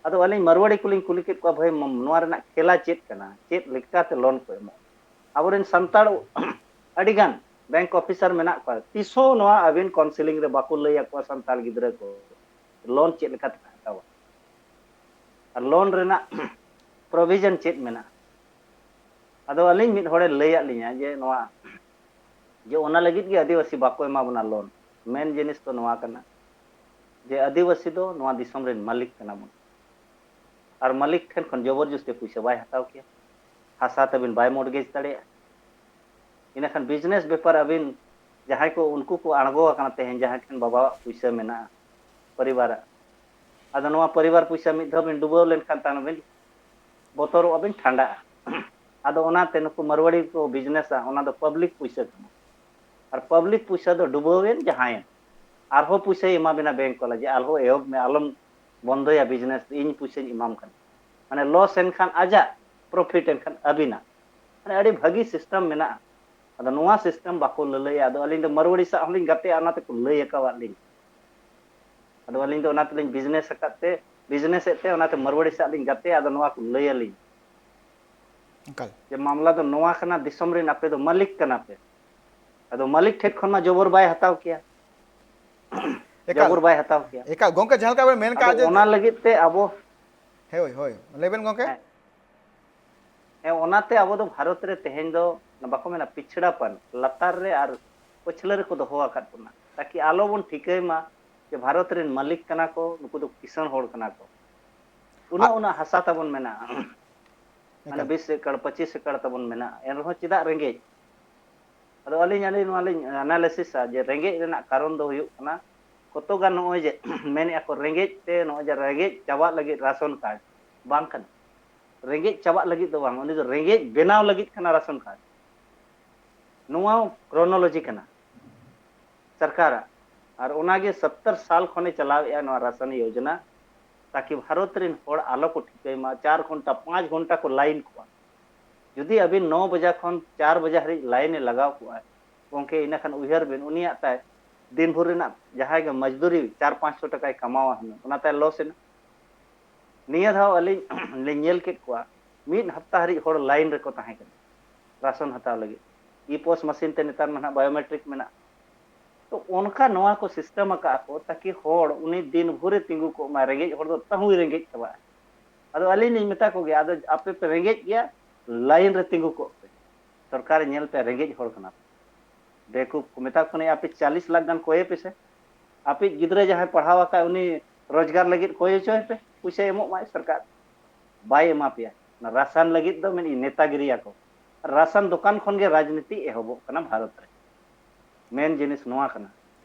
ᱟᱫᱚ ᱟᱹᱞᱤᱧ ᱢᱟᱨᱣᱟᱲᱤ ᱠᱚᱞᱤᱧ ᱠᱩᱞᱤ ᱠᱮᱫ ᱠᱚᱣᱟ, "ᱵᱷᱟᱹᱭ, ᱢ-, ᱱᱚᱣᱟ ᱨᱮᱱᱟᱜ ᱠᱷᱮᱞᱟ ᱪᱮᱫ ᱠᱟᱱᱟ? ᱪᱮᱫ ᱞᱮᱠᱟᱛᱮ ᱞᱳᱱ ᱠᱚ ᱮᱢᱚᱜᱼᱟ?" ᱟᱵᱚᱨᱮᱱ ᱥᱟᱱᱛᱟᱲ ᱟᱹᱰᱤ ᱜᱟᱱ ᱵᱮᱝᱠ ᱚᱯᱷᱤᱥᱟᱨ ᱢᱮᱱᱟᱜ ᱠᱚᱣᱟ, ᱛᱤᱥ ᱦᱚᱸ ᱱᱚᱣᱟ ᱟᱹᱵᱤᱱ ᱠᱟᱣᱩᱱᱥᱮᱞᱤᱝ ᱨᱮ ᱵᱟᱠᱚ ᱞᱟᱹᱭ ᱟᱠᱚᱣᱟ ᱥᱟᱱᱛᱟᱲ ᱜᱤᱫᱽᱨᱟᱹ ᱠᱚ, ᱞᱳᱱ ᱪᱮᱫ ᱞᱮᱠᱟᱛᱮ ᱯᱮ ᱦᱟᱛᱟᱣᱟ ᱟᱨ ᱞᱳᱱ ᱨᱮᱱᱟᱜ ᱯᱨᱚᱵᱷᱤᱡᱚᱱ ᱪᱮᱫ ᱢᱮᱱᱟᱜᱼᱟ᱾ ᱟᱫᱚ ᱟᱹᱞᱤᱧ ᱢᱤᱫ ᱦᱚᱲᱮ ᱞᱟᱹᱭᱟᱫ ᱞᱤᱧᱟ ᱡᱮ ᱱᱚᱣᱟ, ᱡᱮ ᱚᱱᱟ ᱞᱟᱹᱜᱤᱫ ᱜᱮ ᱟᱹᱫᱤᱵᱟᱹᱥᱤ ᱵᱟᱠᱚ ᱮᱢᱟ ᱵᱚᱱᱟ ᱞᱳᱱ᱾ ᱢᱮᱱ ᱡᱤᱱᱤᱥ ᱫᱚ ᱱᱚᱣᱟ ᱠᱟᱱᱟ ᱡᱮ ᱟᱹᱫᱤᱵᱟᱹᱥᱤ ᱫᱚ ᱱᱚᱣᱟ ᱫᱤᱥᱚᱢ ᱨᱮᱱ ᱢᱟᱹᱞᱤᱠ ᱠᱟᱱᱟ ᱵᱚᱱ, ᱟᱨ ᱢᱟᱹᱞᱤᱠ ᱴᱷᱮᱱ ᱠᱷᱚᱱ ᱡᱚᱵᱚᱨᱡᱚᱥᱛᱤ ᱯᱩᱭᱥᱟᱹ ᱵᱟᱭ ᱦᱟᱛᱟᱣ ᱠᱮᱭᱟ, ᱦᱟᱥᱟ ᱛᱟᱹᱵᱤᱱ ᱵᱟᱭ ᱢᱚᱨᱜᱮᱡᱽ ᱫᱟᱲᱮᱭᱟᱜᱼᱟ᱾ ᱤᱱᱟᱹᱠᱷᱟᱱ ᱵᱤᱡᱽᱱᱮᱥ ᱵᱮᱯᱟᱨ ᱟᱹᱵᱤᱱ ᱡᱟᱦᱟᱸᱭ ᱠᱚ, ᱩᱱᱠᱩ ᱠᱚ ᱟᱬᱜᱚ ᱟᱠᱟᱱᱟ ᱛᱮᱦᱮᱧ, ᱡᱟᱦᱟᱸᱭ ᱴᱷᱮᱱ ᱵᱟᱵᱟᱣᱟᱜ ᱯᱩᱭᱥᱟᱹ ᱢᱮᱱᱟᱜᱼᱟ, ᱯᱚᱨᱤᱵᱟᱨᱟᱜ, ᱟᱫᱚ ᱱᱚᱣᱟ ᱯᱚᱨᱤᱵᱟᱨ ᱯᱩᱭᱥᱟᱹ ᱢᱤᱫ ᱫᱷᱟᱣ ᱵᱤᱱ ᱰᱩᱵᱟᱹᱣ ᱞᱮᱱᱠᱷᱟᱱ ᱛᱟᱦᱚᱞᱮ ᱵᱤᱱ ᱵᱚᱛᱚᱨᱚᱜᱼᱟ, ᱵᱤᱱ ᱴᱷᱟᱱᱰᱟᱜᱼᱟ᱾ ᱟᱫᱚ ᱚᱱᱟᱛᱮ ᱱᱩᱠᱩ ᱢᱟᱨᱣᱟᱲᱤ ᱠᱚ ᱵᱤᱡᱽᱱᱮᱥᱟ, ᱚᱱᱟ ᱫᱚ ᱯᱟᱵᱽᱞᱤᱠ ᱯᱩᱭᱥᱟᱹ ᱠᱟᱱᱟ᱾ ᱟᱨ ᱯᱟᱵᱽᱞᱤᱠ ᱯᱩᱭᱥᱟᱹ ᱫᱚ ᱰᱩᱵᱟᱹᱣ ᱮᱱ ᱡᱟᱦᱟᱸᱭᱮᱱ, ᱟᱨᱦᱚᱸ ᱯᱩᱭᱥᱟᱹᱭ ᱮᱢᱟ ᱵᱤᱱᱟ ᱵᱮᱝᱠ ᱵᱟᱞᱟ ᱡᱮ ᱟᱨᱦᱚᱸ ᱮᱦᱚᱵ ᱢᱮ, ᱟᱞᱚᱢ ᱵᱚᱱᱫᱚᱭᱟ ᱵᱤᱡᱽᱱᱮᱥ, ᱤᱧ ᱯᱩᱭᱥᱟᱹᱧ ᱮᱢᱟᱢ ᱠᱟᱱᱟ᱾ ᱢᱟᱱᱮ ᱞᱚᱥ ᱮᱱᱠᱷᱟᱱ ᱟᱡᱟᱜ, ᱯᱨᱚᱯᱷᱤᱴ ᱮᱱᱠᱷᱟᱱ ᱟᱹᱵᱤᱱᱟᱜ᱾ ᱢᱟᱱᱮ ᱟᱹᱰᱤ ᱵᱷᱟᱹᱜᱤ ᱥᱤᱥᱴᱮᱢ ᱢᱮᱱᱟᱜᱼᱟ᱾ ᱟᱫᱚ ᱱᱚᱣᱟ ᱥᱤᱥᱴᱮᱢ ᱵᱟᱠᱚ ᱞᱟᱹᱞᱟᱹᱭᱟ᱾ ᱟᱫᱚ ᱟᱹᱞᱤᱧ ᱫᱚ ᱢᱟᱨᱣᱟᱲᱤ ᱥᱟᱶ ᱦᱚᱸᱞᱤᱧ ᱜᱟᱛᱮᱜᱼᱟ, ᱚᱱᱟ ᱛᱮᱠᱚ ᱞᱟᱹᱭ ᱟᱠᱟᱣᱟᱫ ᱞᱤᱧ᱾ ᱟᱫᱚ ᱟᱹᱞᱤᱧ ᱫᱚ ᱚᱱᱟ ᱛᱮᱞᱤᱧ ᱵᱤᱡᱽᱱᱮᱥ ᱟᱠᱟᱫ ᱛᱮ, ᱵᱤᱡᱽᱱᱮᱥ ᱮᱫ ᱛᱮ, ᱚᱱᱟᱛᱮ ᱢᱟᱨᱣᱟᱲᱤ ᱥᱟᱶ ᱞᱤᱧ ᱜᱟᱛᱮᱜᱼᱟ᱾ ᱟᱫᱚ ᱱᱚᱣᱟ ᱠᱚ ᱞᱟᱹᱭ ᱟᱹᱞᱤᱧ ᱮᱠᱟᱞ᱾ ᱡᱮ ᱢᱟᱢᱞᱟ ᱫᱚ ᱱᱚᱣᱟ ᱠᱟᱱᱟ, ᱫᱤᱥᱚᱢ ᱨᱮᱱ ᱟᱯᱮ ᱫᱚ ᱢᱟᱹᱞᱤᱠ ᱠᱟᱱᱟ ᱯᱮ᱾ ᱟᱫᱚ ᱢᱟᱹᱞᱤᱠ ᱴᱷᱮᱱ ᱠᱷᱚᱱ ᱢᱟ ᱡᱚᱵᱚᱨ ᱵᱟᱭ ᱦᱟᱛᱟᱣ ᱠᱮᱭᱟ, ᱮᱠᱟᱞ᱾ ᱡᱚᱵᱚᱨ ᱵᱟᱭ ᱦᱟᱛᱟᱣ ᱠᱮᱭᱟ᱾ ᱮᱠᱟᱞ ᱜᱚᱝᱠᱮ, ᱡᱟᱦᱟᱸ ᱞᱮᱠᱟ ᱵᱮᱱ ᱢᱮᱱ ᱠᱟᱜᱼᱟ ᱟᱫᱚ ᱡᱮ ᱚᱱᱟ ᱞᱟᱹᱜᱤᱫ ᱛᱮ ᱟᱵᱚ ᱦᱳᱭ, ᱦᱳᱭ, ᱞᱟᱹᱭ ᱵᱮᱱ ᱜᱚᱝᱠᱮ᱾ ᱦᱮᱸ᱾ ᱦᱮᱸ, ᱚᱱᱟᱛᱮ ᱟᱵᱚ ᱫᱚ ᱵᱷᱟᱨᱚᱛ ᱨᱮ ᱛᱮᱦᱮᱧ ᱫᱚ ᱵᱟᱠᱚ ᱢᱮᱱᱟ ᱯᱤᱪᱷᱲᱟᱯᱟᱱ, ᱞᱟᱛᱟᱨ ᱨᱮ ᱟᱨ ᱯᱟᱹᱪᱷᱞᱟᱹ ᱨᱮᱠᱚ ᱫᱚᱦᱚ ᱟᱠᱟᱫ ᱵᱚᱱᱟ, ᱛᱟᱠᱤ ᱟᱞᱚ ᱵᱚᱱ ᱴᱷᱤᱠᱟᱹᱭ ᱢᱟ ᱡᱮ ᱵᱷᱟᱨᱚᱛ ᱨᱮᱱ ᱢᱟᱹᱞᱤᱠ ᱠᱟᱱᱟ ᱠᱚ, ᱱᱩᱠᱩ ᱫᱚ ᱠᱤᱥᱟᱹᱬ ᱦᱚᱲ ᱠᱟᱱᱟ ᱠᱚ᱾ ᱩᱱᱟᱹᱜ ᱟᱜ- ᱩᱱᱟᱹᱜ ᱦᱟᱥᱟ ᱛᱟᱵᱚᱱ ᱢᱮᱱᱟᱜᱼᱟ, ᱢᱟᱱᱮ ᱮᱠᱟᱞ᱾ ᱵᱤᱥ ᱮᱠᱚᱨ, ᱯᱚᱸᱪᱤᱥ ᱮᱠᱚᱨ ᱛᱟᱵᱚᱱ ᱢᱮᱱᱟᱜᱼᱟ, ᱮᱱ ᱨᱮᱦᱚᱸ ᱪᱮᱫᱟᱜ ᱨᱮᱸᱜᱮᱡ? ᱟᱫᱚ ᱟᱹᱞᱤᱧ, ᱟᱹᱞᱤᱧ ᱱᱚᱣᱟ ᱞᱤᱧ ᱮᱱᱟᱞᱤᱥᱤᱥᱟ ᱡᱮ ᱨᱮᱸᱜᱮᱡ ᱨᱮᱱᱟᱜ ᱠᱟᱨᱚᱱ ᱫᱚ ᱦᱩᱭᱩᱜ ᱠᱟᱱᱟ ᱠᱚᱛᱚ ᱜᱟᱱ ᱱᱚᱜᱼᱚᱭ ᱡᱮ ᱢᱮᱱᱮᱫᱼᱟ ᱠᱚ ᱨᱮᱸᱜᱮᱡ ᱛᱮ, ᱱᱚᱜᱼᱚᱭ ᱡᱮ ᱨᱮᱸᱜᱮᱡ ᱪᱟᱵᱟᱜ ᱞᱟᱹᱜᱤᱫ ᱨᱟᱥᱚᱱ ᱠᱟᱨᱰ, ᱵᱟᱝ ᱠᱟᱱᱟ᱾ ᱨᱮᱸᱜᱮᱡ ᱪᱟᱵᱟᱜ ᱞᱟᱹᱜᱤᱫ ᱫᱚ ᱵᱟᱝ, ᱩᱱᱤ ᱫᱚ ᱨᱮᱸᱜᱮᱡ ᱵᱮᱱᱟᱣ ᱞᱟᱹᱜᱤᱫ ᱠᱟᱱᱟ ᱨᱟᱥᱚᱱ ᱠᱟᱨᱰ᱾ ᱱᱚᱣᱟ ᱠᱨᱳᱱᱳᱞᱚᱡᱤ ᱠᱟᱱᱟ ᱥᱚᱨᱠᱟᱨᱟᱜ᱾ ᱟᱨ ᱚᱱᱟᱜᱮ ᱥᱚᱛᱛᱚᱨ ᱥᱟᱞ ᱠᱷᱚᱱᱮ ᱪᱟᱞᱟᱣᱮᱫᱼᱟ ᱱᱚᱣᱟ ᱨᱟᱥᱚᱱ ᱭᱳᱡᱚᱱᱟ, ᱛᱟᱠᱤ ᱵᱷᱟᱨᱚᱛ ᱨᱮᱱ ᱦᱚᱲ ᱟᱞᱚ ᱠᱚ ᱴᱷᱤᱠᱟᱹᱭ ᱢᱟ᱾ ᱪᱟᱨ ᱜᱷᱚᱱᱴᱟ, ᱯᱟᱸᱪ ᱜᱷᱚᱱᱴᱟ ᱠᱚ ᱞᱟᱭᱤᱱ ᱠᱚᱜᱼᱟ᱾ ᱡᱩᱫᱤ ᱟᱹᱵᱤᱱ ᱱᱚ ᱵᱟᱡᱟ ᱠᱷᱚᱱ ᱪᱟᱨ ᱵᱟᱡᱟ ᱦᱟᱹᱨᱤᱡ ᱞᱟᱭᱤᱱ ᱮ ᱞᱟᱜᱟᱣ ᱠᱚᱜᱼᱟ, ᱜᱚᱢᱠᱮ, ᱤᱱᱟᱹ ᱠᱷᱟᱱ ᱩᱭᱦᱟᱹᱨ ᱵᱤᱱ, ᱩᱱᱤᱭᱟᱜ ᱛᱟᱭ ᱫᱤᱱ ᱵᱷᱳᱨ ᱨᱮᱱᱟᱜ ᱡᱟᱦᱟᱸᱭ ᱜᱮ ᱢᱚᱡᱽᱫᱩᱨᱤ ᱪᱟᱨ ᱯᱟᱸᱪᱥᱚ ᱴᱟᱠᱟᱭ ᱠᱟᱢᱟᱣᱟ ᱦᱩᱱᱟᱹᱝ, ᱚᱱᱟ ᱛᱟᱭ ᱞᱚᱥ ᱮᱱᱟ᱾ ᱱᱤᱭᱟᱹ ᱫᱷᱟᱣ ᱟᱹᱞᱤᱧ ᱞᱤᱧ ᱧᱮᱞ ᱠᱮᱫ ᱠᱚᱣᱟ, ᱢᱤᱫ ᱦᱟᱯᱛᱟ ᱦᱟᱹᱨᱤᱡ ᱦᱚᱲ ᱞᱟᱭᱤᱱ ᱨᱮᱠᱚ ᱛᱟᱦᱮᱸ ᱠᱟᱱᱟ ᱨᱟᱥᱚᱱ ᱦᱟᱛᱟᱣ ᱞᱟᱹᱜᱤᱫ᱾ ᱤ ᱯᱚᱥ ᱢᱟᱥᱤᱱ ᱛᱮ ᱱᱮᱛᱟᱨ ᱢᱟ ᱱᱟᱦᱟᱜ ᱵᱟᱭᱳᱢᱮᱴᱨᱤᱠ ᱢᱮᱱᱟᱜᱼᱟ᱾ ᱛᱚ ᱚᱱᱠᱟ ᱱᱚᱣᱟ ᱠᱚ ᱥᱤᱥᱴᱮᱢ ᱟᱠᱟᱫ ᱟᱠᱚ, ᱛᱟᱠᱤ ᱦᱚᱲ ᱩᱱᱤ ᱫᱤᱱ ᱵᱷᱳᱨᱮ ᱛᱤᱸᱜᱩ ᱠᱚᱜ ᱢᱟ, ᱨᱮᱸᱜᱮᱡ ᱦᱚᱲ ᱫᱚ ᱛᱟᱹᱦᱩᱭ ᱨᱮᱸᱜᱮᱡ ᱪᱟᱵᱟᱜᱼᱟ᱾ ᱟᱫᱚ ᱟᱹᱞᱤᱧ ᱞᱤᱧ ᱢᱮᱛᱟ ᱠᱚᱜᱮᱭᱟ, ᱟᱫᱚ ᱟᱯᱮ ᱯᱮ ᱨᱮᱸᱜᱮᱡ ᱜᱮᱭᱟ, ᱞᱟᱭᱤᱱ ᱨᱮ ᱛᱤᱸᱜᱩ ᱠᱚᱜ ᱯᱮ᱾ ᱥᱚᱨᱠᱟᱨᱮ ᱧᱮᱞ ᱯᱮ, ᱨᱮᱸᱜᱮᱡ ᱦᱚᱲ ᱠᱟᱱᱟ ᱯᱮ᱾ ᱵᱮᱠᱩᱯ ᱠᱚ ᱢᱮᱛᱟ ᱠᱚ ᱠᱟᱱᱟ, ᱟᱯᱮ ᱪᱟᱞᱤᱥ ᱞᱟᱠᱷ ᱜᱟᱱ ᱠᱚᱭᱮ ᱯᱮᱥᱮ, ᱟᱯᱮ ᱜᱤᱫᱽᱨᱟᱹ ᱡᱟᱦᱟᱸᱭ ᱯᱟᱲᱦᱟᱣ ᱟᱠᱟᱫ ᱩᱱᱤ ᱨᱳᱡᱽᱜᱟᱨ ᱞᱟᱹᱜᱤᱫ ᱠᱚᱭ ᱦᱚᱪᱚᱭ ᱯᱮ, ᱯᱩᱭᱥᱟᱹ ᱮᱢᱚᱜ ᱢᱟᱭ ᱥᱚᱨᱠᱟᱨ᱾ ᱵᱟᱭ ᱮᱢᱟ ᱯᱮᱭᱟ᱾ ᱚᱱᱟ ᱨᱟᱥᱟᱱ ᱞᱟᱹᱜᱤᱫ ᱫᱚ ᱢᱮᱱᱮᱫ ᱱᱮᱛᱟᱜᱤᱨᱤᱭᱟ ᱠᱚ᱾ ᱨᱟᱥᱟᱱ ᱫᱚᱠᱟᱱ ᱠᱷᱚᱱ ᱜᱮ ᱨᱟᱡᱽᱱᱤᱛᱤ ᱮᱦᱚᱵᱚᱜ ᱠᱟᱱᱟ ᱵᱷᱟᱨᱚᱛ ᱨᱮ᱾ ᱢᱮᱱ ᱡᱤᱱᱤᱥ ᱱᱚᱣᱟ ᱠᱟᱱᱟ᱾